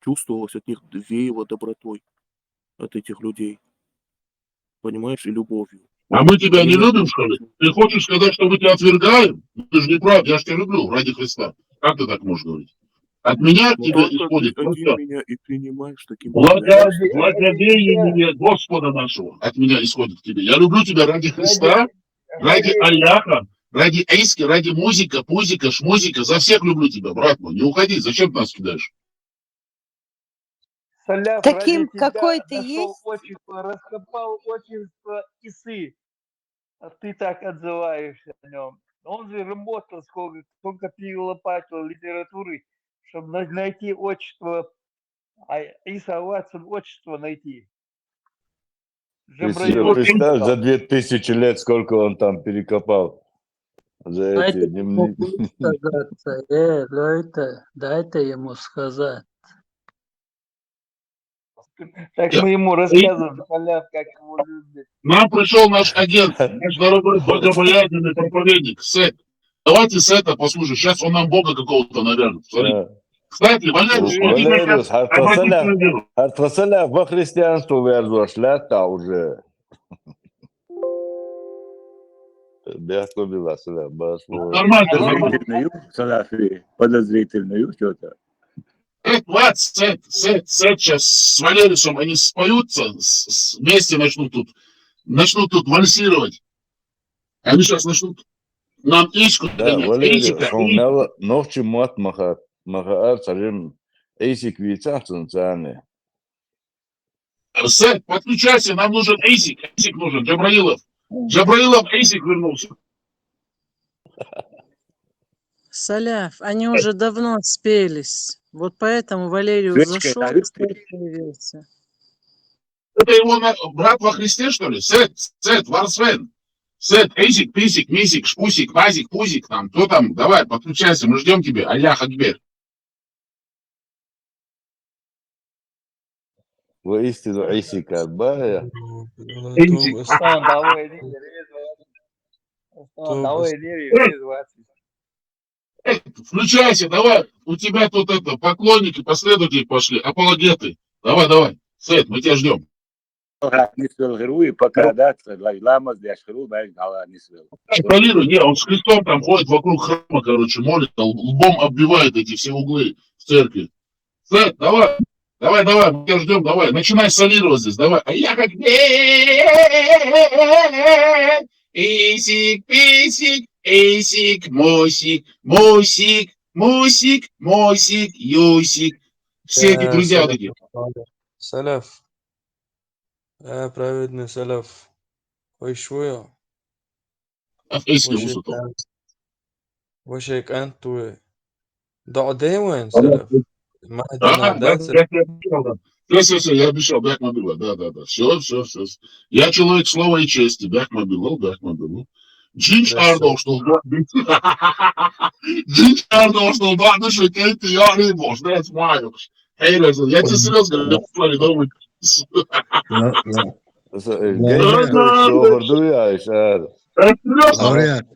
Чувствовалось от них, веяло добротой от этих людей. Понимаешь, и любовью. А мы тебя не любим, что ли? Ты хочешь сказать, что мы тебя отвергаем? Ты же не прав, я же тебя люблю ради Христа. Как ты так можешь говорить? От меня к тебе исходит только благо-, благоговение Господа нашего. От меня исходит к тебе. Я люблю тебя ради Христа, ради Аллаха, ради Эйски, ради музыка, пузика, шмузика. За всех люблю тебя, брат мой. Не уходи, зачем ты нас кидаешь? Саляф, таким, ради тебя, какой ты нашёл есть, отчество, раскопал отчество Исы. А ты так отзываешься о нём. Он же работал сколько, сколько перелопатил литературы, чтобы на-, найти отчество. А Иса Ватсон отчество найти. Ты себе представь, за две тысячи лет сколько он там перекопал. За эти дневники. Дайте ему сказать. Э, Лёйта, дайте ему сказать. Так мы ему рассказываем, Саляф, как его любят. Нам пришёл наш агент, наш дорогой богобоязненный проповедник, Сет. Давайте Сета послушаем. Сейчас он нам Бога какого-то навяжет. Смотри. Да. Кстати, Валериус, Валериус, обратите внимание, обратите внимание. Хартасаля, по христианству верзош лята уже. Бяхко била, Саляф, баш. Нормально, нормально. Подозрительный, Саляфи, подозрительный, что-то. Сет, вот, Сет, Сет, Сет, сейчас с Валериусом они споются, с-, с-, вместе начнут тут, начнут тут вальсировать. Они сейчас начнут нам Иську, да, Валериус, Иську. Нохчи мат маха, маха ар царим Эйсик вицахцун цани. Сет, подключайся, нам нужен Эйсик, Эйсик нужен, Джабраилов. Джабраилов Эйсик вернулся. Саляф, они уже давно спелись. Вот поэтому Валериус зашёл, появился. Это его на-, брат во Христе, что ли? Сет, Сет, Варсвен. Сет, Эйсик, Писик, Мисик, Шпусик, Мазик, Пузик, там, кто там? Давай, подключайся, мы ждём тебя. Аллах Акбер. Воистину, Эйсик, а, бая. Эйсик. Э, включайся, давай. У тебя тут это, поклонники, последователи пошли, апологеты. Давай, давай. Сет, мы тебя ждём. Нисвел герой, пока, да, ламаз дяш герой, да, гала нисвел. Контролируй, не, он с крестом там ходит вокруг храма, короче, молится, лбом оббивает эти все углы в церкви. Сет, давай, давай, давай, мы тебя ждём, давай, начинай солировать здесь, давай. А я как Эйсик, Писик, Эйсик, Мосик, Мосик, Мосик, Мосик, Юсик. Все эти друзья вот эти. Саляф. Э, праведный Саляф. Ой, швуя. Вообще кантуе. Да, да, вен, Саляф. Ага, да, да, да. Всё, всё, всё, я обещал, бяхма била. Да, да, да. Всё, всё, всё. Я человек слова и чести, бяхма била, бяхма била. Джинч ардо, что, да. Джинч ардо, что, да, ну что, ты, ты, я не можешь, да, я знаю. Эй, я тебе серьёзно говорю, я смотрю, да, вы. Лауреат.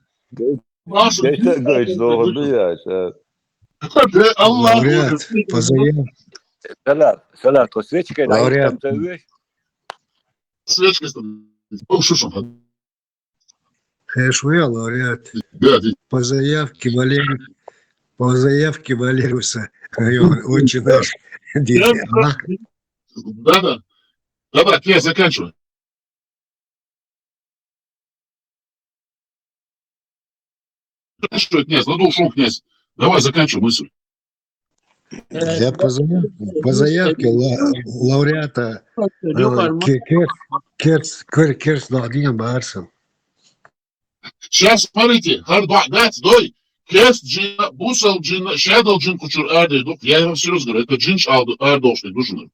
Лауреат, по заявке. Саляф, Саляф, то свечка, да, лауреат. Свечка, что ли? О, что, что? Хешуя, лауреат. Да, да. По заявке Валерия, по заявке Валериуса. Очень наш. Да, да. Давай, князь, заканчивай. Заканчивай, князь. Ну, ушёл князь. Давай, заканчивай мысль. Я по заявке, по заявке ла-, лауреата, э, Ке-, Керс, Керс, Кер-, Керс Ладин Барсом. Сейчас смотрите, хар дуа дац, дой. Керс джин, бусал джин, шадал джин кучур ардой дук. Я вам серьёзно говорю, это джин шадал ардой дук.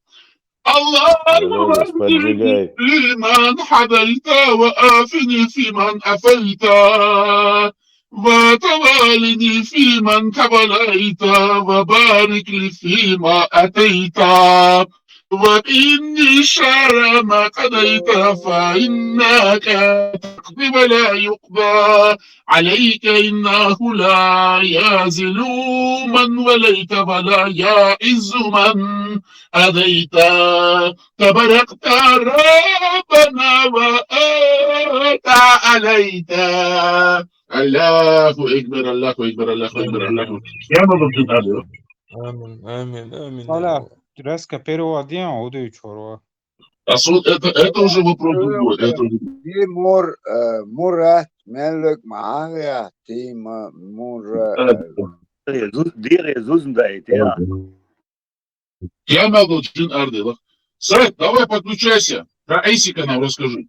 اللهم اهدني فيمن هديت وعافني فيمن عافيت وتولني فيمن توليت وبارك لي فيما أعطيت وقني شر ما قضيت فإنك تقضي ولا يقضى عليك إنه لا يذل من واليت ولا يعز من عاديت تباركت ربنا وتعاليت. الله أكبر، الله أكبر، الله أكبر، الله أكبر. Я могу сказать. Амин, амин, амин. Саляф, резко переводим, удачи. А суд, это, это уже вопрос другой. Это уже... Ти мур, э, мурат, меллек, маагия, ти ма-, мур, э, Дир Иисус, Дир Иисус, да, и ти, а. Кемал дол джин ар да, йоах. Сет, давай подключайся. Про Эйсика нам расскажи.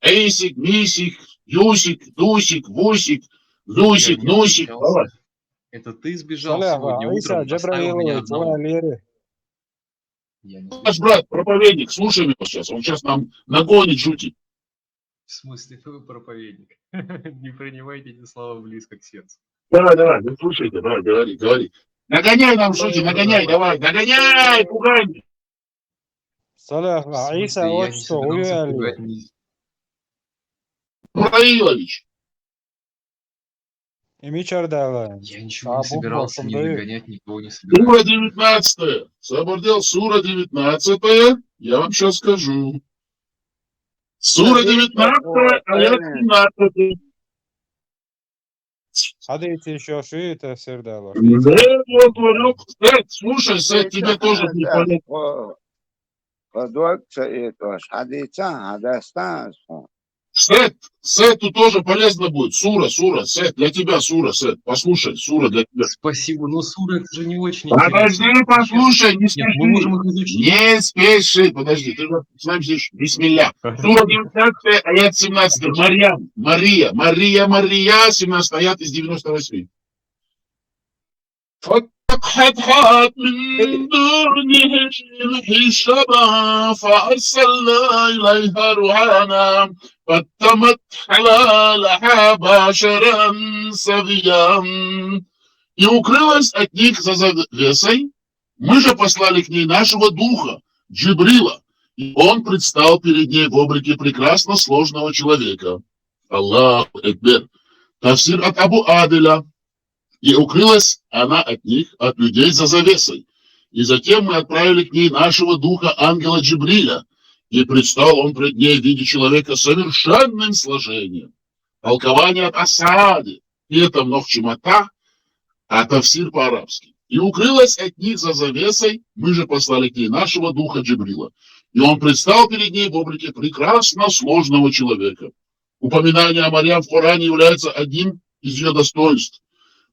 Эйсик, Мисик, Юсик, Дусик, Вусик, Зусик, Я не Нусик. отвечал. Давай. Это ты сбежал Саляха, сегодня Иса утром, оставил меня Джабраилович, одного. Валери. Я не Наш брат, проповедник, слушаем его сейчас. Он сейчас нам нагонит жути. В смысле, вы проповедник? Не принимайте эти слова близко к сердцу. Давай, давай, не слушайте, давай, говори, говори. Нагоняй нам жути, нагоняй, давай, нагоняй, пугай. Саляха, В смысле, Иса, я вот не что, собирался Валери. пугать ни- Ибраилович, Эми чардала. Я ничего не Абу собирался, не Махсумдаев. нагонять никого не сура собираюсь. девятнадцатая. Сабардел, сура девятнадцатая. Я вам сейчас скажу. Сура девятнадцатая, аят семнадцатый. Хадиси шо, шо тафсир дала. Да, вот, говорю, Сет, слушай, Сет, тебе тоже будет полезно. Подводится это, хадиса, хадастан. Сет, Сет, тут тоже полезно будет. Сура, сура, Сет, для тебя сура, Сет. Послушай, сура для тебя. Спасибо, но сура это же не очень Подожди, интересно. послушай, не Нет, мы можем спеши. их изучить. Не спеши, подожди, ты же с нами здесь. Бисмилля. Сура девятнадцатая, аят семнадцатый. Марьям, Мария, Мария, Мария, семнадцатый аят из девяносто восьми. فاتخذت من دونهم حجابا فأرسلنا إليها روحنا فتمثل لها بشرا سويا. И укрылась от них за завесой. Мы же послали к ней нашего духа, Джибрила, и он предстал перед ней в облике прекрасно сложного человека. Аллаху Акбар. Тафсир от Абу Адиля. И укрылась она от них, от людей, за завесой. И затем мы отправили к ней нашего духа, ангела Джибриля, и предстал он пред ней в виде человека с совершенным сложением. Толкование от Асади. И это Нохчимата, а тафсир по-арабски. И укрылась от них за завесой, мы же послали к ней нашего духа Джибрила. И он предстал перед ней в облике прекрасно сложного человека. Упоминание о Марьям в Коране является одним из ее достоинств,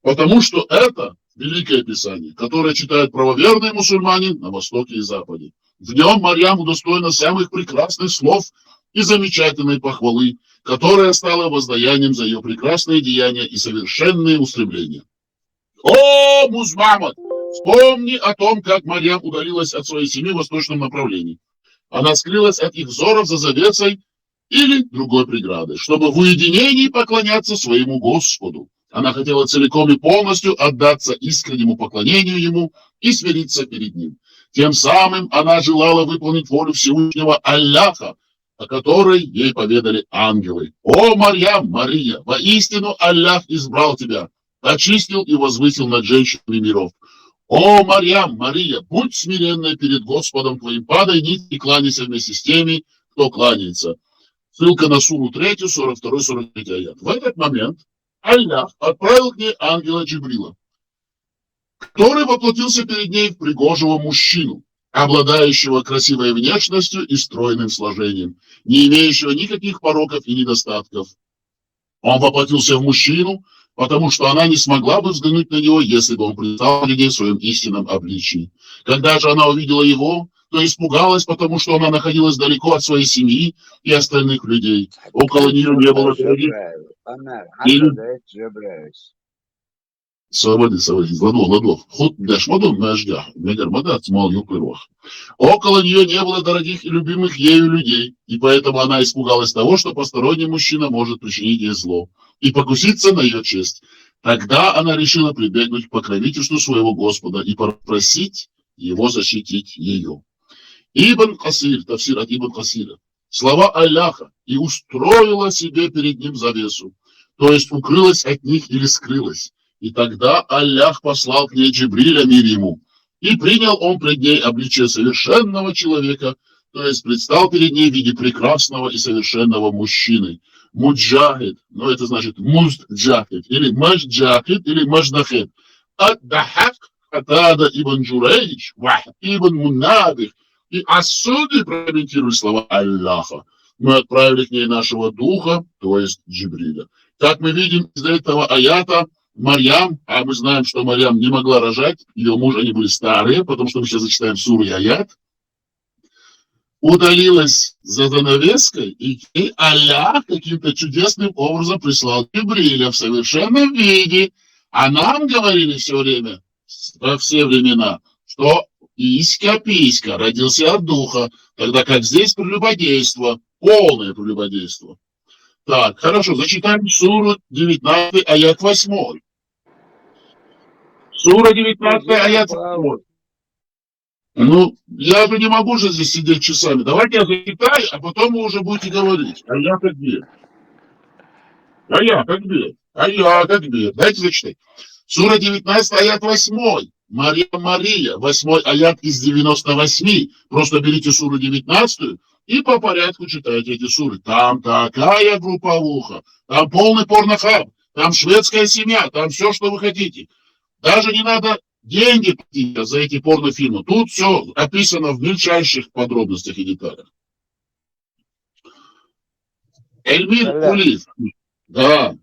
потому что это Великое Писание, которое читают правоверные мусульмане на Востоке и Западе. В нем Марьям удостоена самых прекрасных слов и замечательной похвалы, которая стала воздаянием за ее прекрасные деяния и совершенные устремления. О, Муз Мухаммад, вспомни о том, как Марьям удалилась от своей семьи в восточном направлении. Она скрылась от их взоров за завесой или другой преградой, чтобы в уединении поклоняться своему Господу. Она хотела целиком и полностью отдаться искреннему поклонению Ему и смириться перед Ним. Тем самым она желала выполнить волю Всевышнего Аллаха, о которой ей поведали ангелы. О Марьям, Мария, воистину Аллах избрал тебя, очистил и возвысил над женщинами миров. О Марьям, Мария, будь смиренной перед Господом твоим, падай ниц и кланяйся вместе с теми, кто кланяется. Ссылка на суру третью, сорок второй, сорок третий аят. В этот момент Аллах отправил к ней ангела Джибрила, который воплотился перед ней в пригожего мужчину, обладающего красивой внешностью и стройным сложением, не имеющего никаких пороков и недостатков. Он воплотился в мужчину, потому что она не смогла бы взглянуть на него, если бы он предстал перед ней в своем истинном обличии. Когда же она увидела его, то испугалась, потому что она находилась далеко от своей семьи и остальных людей. Около нее не было дорогих. Амер, Или- хадиса Джабраил. Сабади, сабади, ладох, ладох. Худ деш мадо межгах, мегер мадо цмал юкырвах. Около нее не было дорогих и любимых ею людей, и поэтому она испугалась того, что посторонний мужчина может причинить ей зло и покуситься на ее честь. Тогда она решила прибегнуть к покровительству своего Господа и попросить его защитить ее. Ибн Касир, тафсир от Ибн Касира. Слова Аллаха: «И устроила себе перед ним завесу», то есть укрылась от них или скрылась. И тогда Аллах послал к ней Джибриля, мир ему, и принял он пред ней обличие совершенного человека, то есть предстал перед ней в виде прекрасного и совершенного мужчины. Муджахид, но это значит музджахид, или мажджахид, или маждахид. Ад-Дахак, Катада ибн Джурейдж, Вахб ибн Мунабих и Ас-Судди прокомментировали слова Аллаха: «Мы отправили к ней нашего духа», то есть Джибриля. Как мы видим из этого аята, Марьям, а мы знаем, что Марьям не могла рожать, ее муж, они были старые, потому что мы сейчас зачитаем суру и аят, удалилась за занавеской, и ей Аллах каким-то чудесным образом прислал Джибриля в совершенном виде. А нам говорили все время, во все времена, что иська-писька, родился от духа, тогда как здесь прелюбодейство, полное прелюбодейство. Так, хорошо, зачитаем суру девятнадцать, аят восемь. Сура девятнадцать, аят восемь. Ну, я же не могу же здесь сидеть часами. Давайте я зачитаю, а потом вы уже будете говорить. А я как бед. А я как бед. А я как бед. Дайте зачитать. Сура девятнадцать, аят восемь. Мария, Мария, восьмой аят из девяносто восьми. Просто берите суру девятнадцатую и по порядку читайте эти суры. Там такая групповуха, там полный порнохаб, там шведская семья, там все, что вы хотите. Даже не надо деньги платить за эти порнофильмы. Тут все описано в мельчайших подробностях и деталях. Эльмир Алло. Кулиев. Да.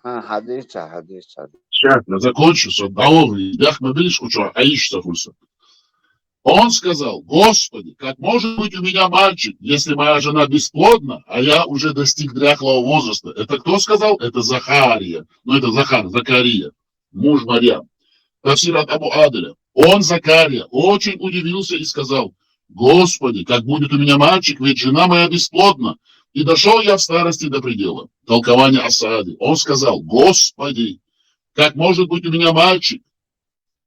А, хадиса, хадиса. Сейчас я закончу, со давов, ях мобилиш куча, аиш сафульса. Он сказал: «Господи, как может быть у меня мальчик, если моя жена бесплодна, а я уже достиг дряхлого возраста?» Это кто сказал? Это Захария. Ну, это Захар, Закария, муж Марьям. Тафсир от Абу Адаля. Он, Закария, очень удивился и сказал: «Господи, как будет у меня мальчик, ведь жена моя бесплодна. И дошел я в старости до предела». Толкование Асади. Он сказал: «Господи, как может быть у меня мальчик,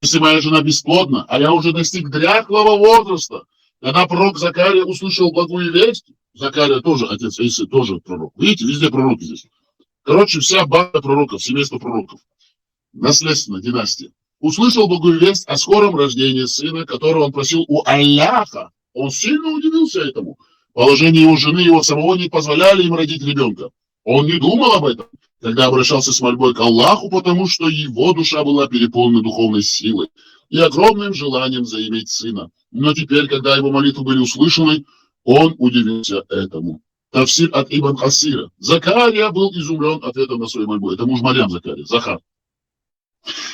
если моя жена бесплодна, а я уже достиг дряхлого возраста?» Когда пророк Закария услышал благую весть, Закария тоже отец Исы, тоже пророк. Видите, везде пророки здесь. Короче, вся банда пророков, семейство пророков, наследственная династия. Услышал благую весть о скором рождении сына, которого он просил у Аллаха. Он сильно удивился этому. Положение его жены и его самого не позволяли им родить ребенка. Он не думал об этом, когда обращался с мольбой к Аллаху, потому что его душа была переполнена духовной силой и огромным желанием заиметь сына. Но теперь, когда его молитвы были услышаны, он удивился этому. Тафсир от Ибн Касира. Закария был изумлен ответом на свою мольбу. Это муж Марьям, Закария, Захар.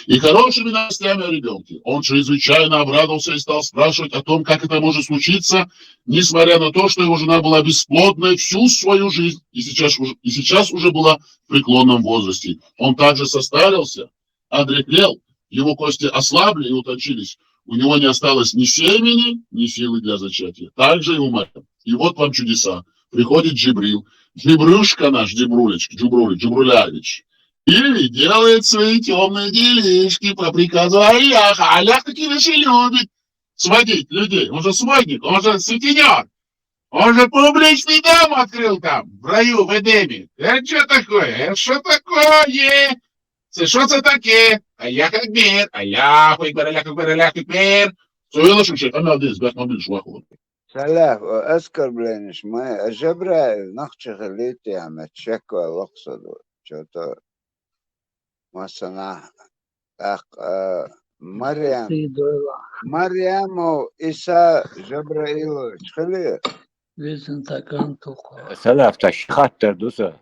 И хорошими новостями о ребенке. Он чрезвычайно обрадовался и стал спрашивать о том, как это может случиться, несмотря на то, что его жена была бесплодной всю свою жизнь и сейчас уже, и сейчас уже была в преклонном возрасте. Он также состарился, одряхлел, его кости ослабли и утончились. У него не осталось ни семени, ни силы для зачатия. Также и у Марьям. И вот вам чудеса. Приходит Джибрил, Джибрюшка наш, Джибрулечка, Джибруль, Джибрулявич, и делает свои темные делишки по приказу Аллаха. Аллах такие вещи любит. Сводить людей. Он же сводник, он же сутенер. Он же публичный дом открыл там, в раю, в Эдеме. Это что такое? Это что такое? Це що це таке? Аллах Акбар, Аллах Акбар, Аллах Акбар, Аллах Акбар. Союлашым шейх, амал дез, бяхмабил шваху. Салаф, оскорбление, мы, Джабраил, нахчи халити, ама чеква лохсаду. Что-то масана. Так, э, Марьям. Марьямов Иса Джабраилович, хили? Везен такан туха. Салаф, та ши хаттар дуса.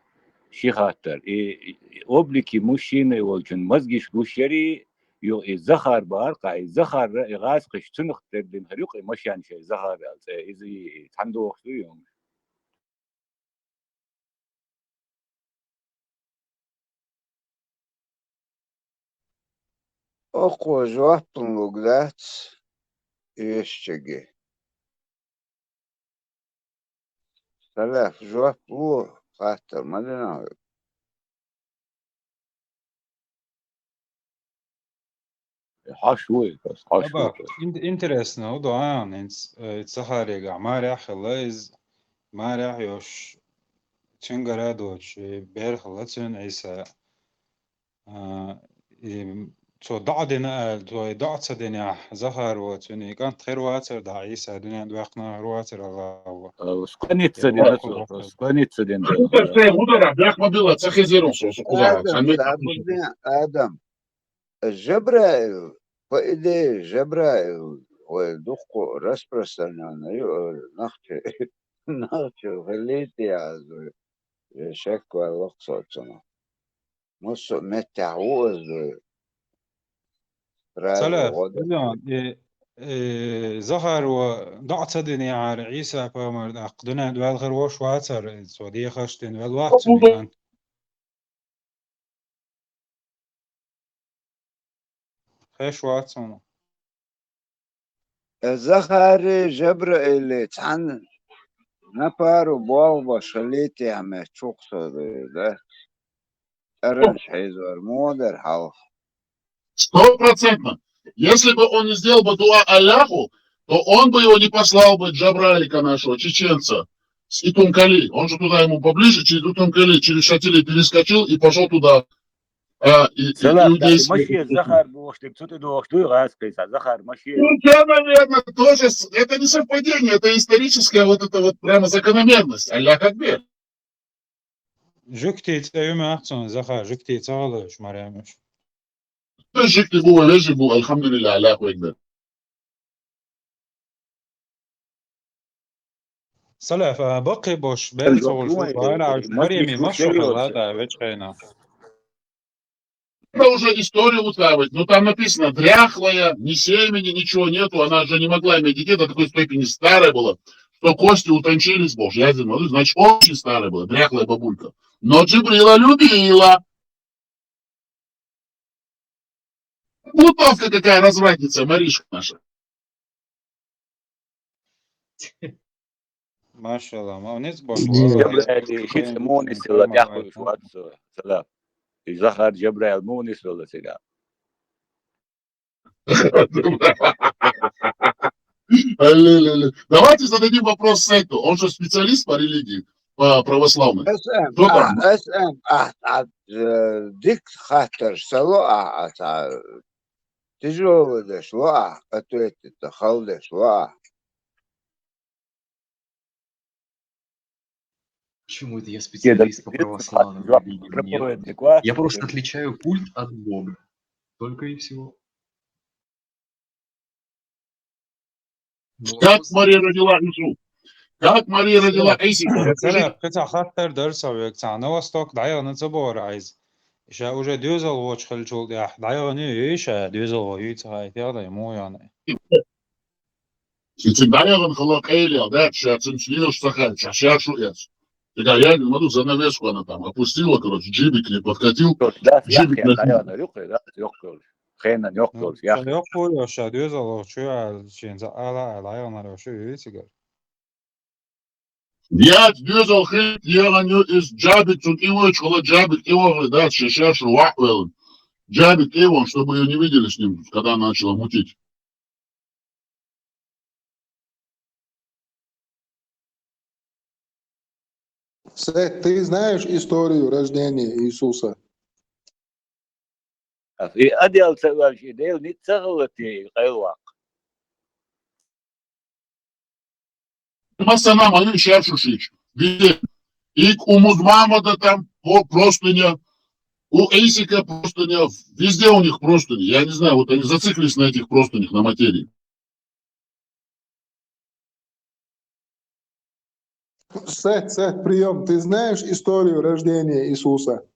Ши хаттар. И, и облики мужчины волчун мозгиш гушери, ю и Захар бар, ка и Захар и газ кыш цунух тердин харюк и машан шей Захар алце. Из и, и тандух ю. Окъо жуаппун лугдац ишчиги. Салаф, жуап лу хаттар, ма дина. Хаш вуй, хаш вуй. Аба, ин-, интересно, удуан, инс-, э, Захарига, Марья хила из, Марья ёш, чингара доч, э, бер хила цун Иса. А, и цо дагь дина ал, цо и дагь ца дина, Захар ва цуни, кӀант хир вацар, дагь Иса дуьнен вахна хир вацар, Аллах ва. А, склониться дина, Аллах ва. Склониться дина. Удара, удара, бяхмабила, ца хезерон со, со кузара. Адам, Адам. Джабраил, по идее, Джабраил, ой, духу распространённый, э, нахчи, нахчи халити азу, э, шек ва лохсоцуна. Массо а меттехь ву аса. Салаф, гӀо де. Э, э, Захар ва доӀа ца динехьара, Ӏийса пайхамар тӀаккха дуьнен ваьлла хир вуш вацара, цо дехаш дина ваьлла вац цуьнан. Хеш вац хьуна. Захари Жабраили цхьана напару болх беш хилийтехьа меттехь чукхо ду, да? ТӀаранаш хьийзор муха дара хьалха? Стопроцентно. Если бы он не сделал бы дуа Аллаху, то он бы его не послал бы, Джабраилика нашего, чеченца, с Итункали. Он же туда ему поближе, через Итункали, через шатили перескочил и пошёл туда. А, и, и Салаф, иудейский. Машият Захар бохуш дерг цу тӀе дохуш дуй, гӀазкхий сан, Захар Машият. Ну, да, наверное, тоже с-, это не совпадение, это историческая вот эта вот прямо закономерность. Аллах Акбар. Жуьгтий цӀе ю моьтту суна, Захар, жуьгтий ца хилла уьш, Марем уьш. Жуьгтий бу, вежарий бу, алхьамдулиллахӀ, Аллаху Акбар. Салаф, а, баккхий бош, бен ца гӀуш, вай, Мареми, мах шу хилла, да, веч хьайна. Это уже историю устраивать. Но там написано: дряхлая, ни семени, ничего нету, она же не могла иметь детей, до такой степени старая была, что кости утончились, боже, я здесь молюсь, значит, очень старая была, дряхлая бабулька. Но Джибрила любила. Бутовка какая развратница, Маришка наша. Машалла, ма вниз баш. Джабраил, шица мунис вала, дяхуй шуаца, Салаф. И Захар Джабраил мунис вала сега. Давайте зададим вопрос Сету. Он же специалист по религии, по православной. С М, Что а, там? С М, а, а, э, дик хаттарш ца ло а, а, ца, тяжёлый деш ло а, ответить-то хала деш ло а. Почему это я специалист по православным религиям? Нет. Я просто отличаю культ от Бога. Только и всего. Как Мария родила Иису? Как Мария родила Исика? Расскажи. Кхин цхьа хаттар дара сан вайга, цхьа новосток дӀаяхана ца бохура Ӏайса. Ша уже доьзалхочух хиллачул тӀаьхьа дӀаяхана ю, ю ша, доьзалхо ю ца хаийта, я дай, муха яхна. И цига дӀаяхана хилла къайле, да, ша цуьнца лелаш ца хаьа, ша шаьш ю эца. Цига яьлла ма ду, занавеску она там опустила, короче, джибик не подкатил. Короче, да, джибик яхъян, наверное, дӀаяхана юккъе, да, йоккхалш. Хенан йоккхалш, яхъян. Ша йоккхо йо, ша доьзалхочо ю аьлла, шен за ала аьлла, дӀаяханара ю шу ю цигара. Яц, доьзал хи-, яхана ю иза, джабик цунна тӀе воьдуш хилла, джабик тӀе вахале дац, ша шаьш вахь а ваьлла. Джабик тӀе вахана, чтобы её не видели с ним, когда она начала мутить. Сет, ты знаешь историю рождения Иисуса? И Адел ца ваьлча, и Дела ницкъ ца хилла те, и къайлаваккха. Масана ма ю шаьш ю шийча. Везде. И у Муз-Мамада там по-, простыня, у Эйсика простыня, везде у них простыни. Я не знаю, вот они зациклились на этих простынях, на материи. Сет, Сет, приём. Ты знаешь историю рождения Иисуса?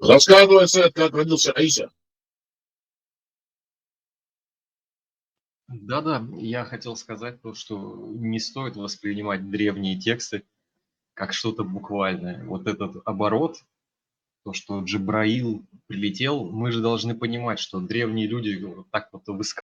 Рассказывай, Сет, как родился Иса. Да-да, я хотел сказать то, что не стоит воспринимать древние тексты как что-то буквальное. Вот этот оборот, то, что Джабраил прилетел, мы же должны понимать, что древние люди вот так вот высказывались.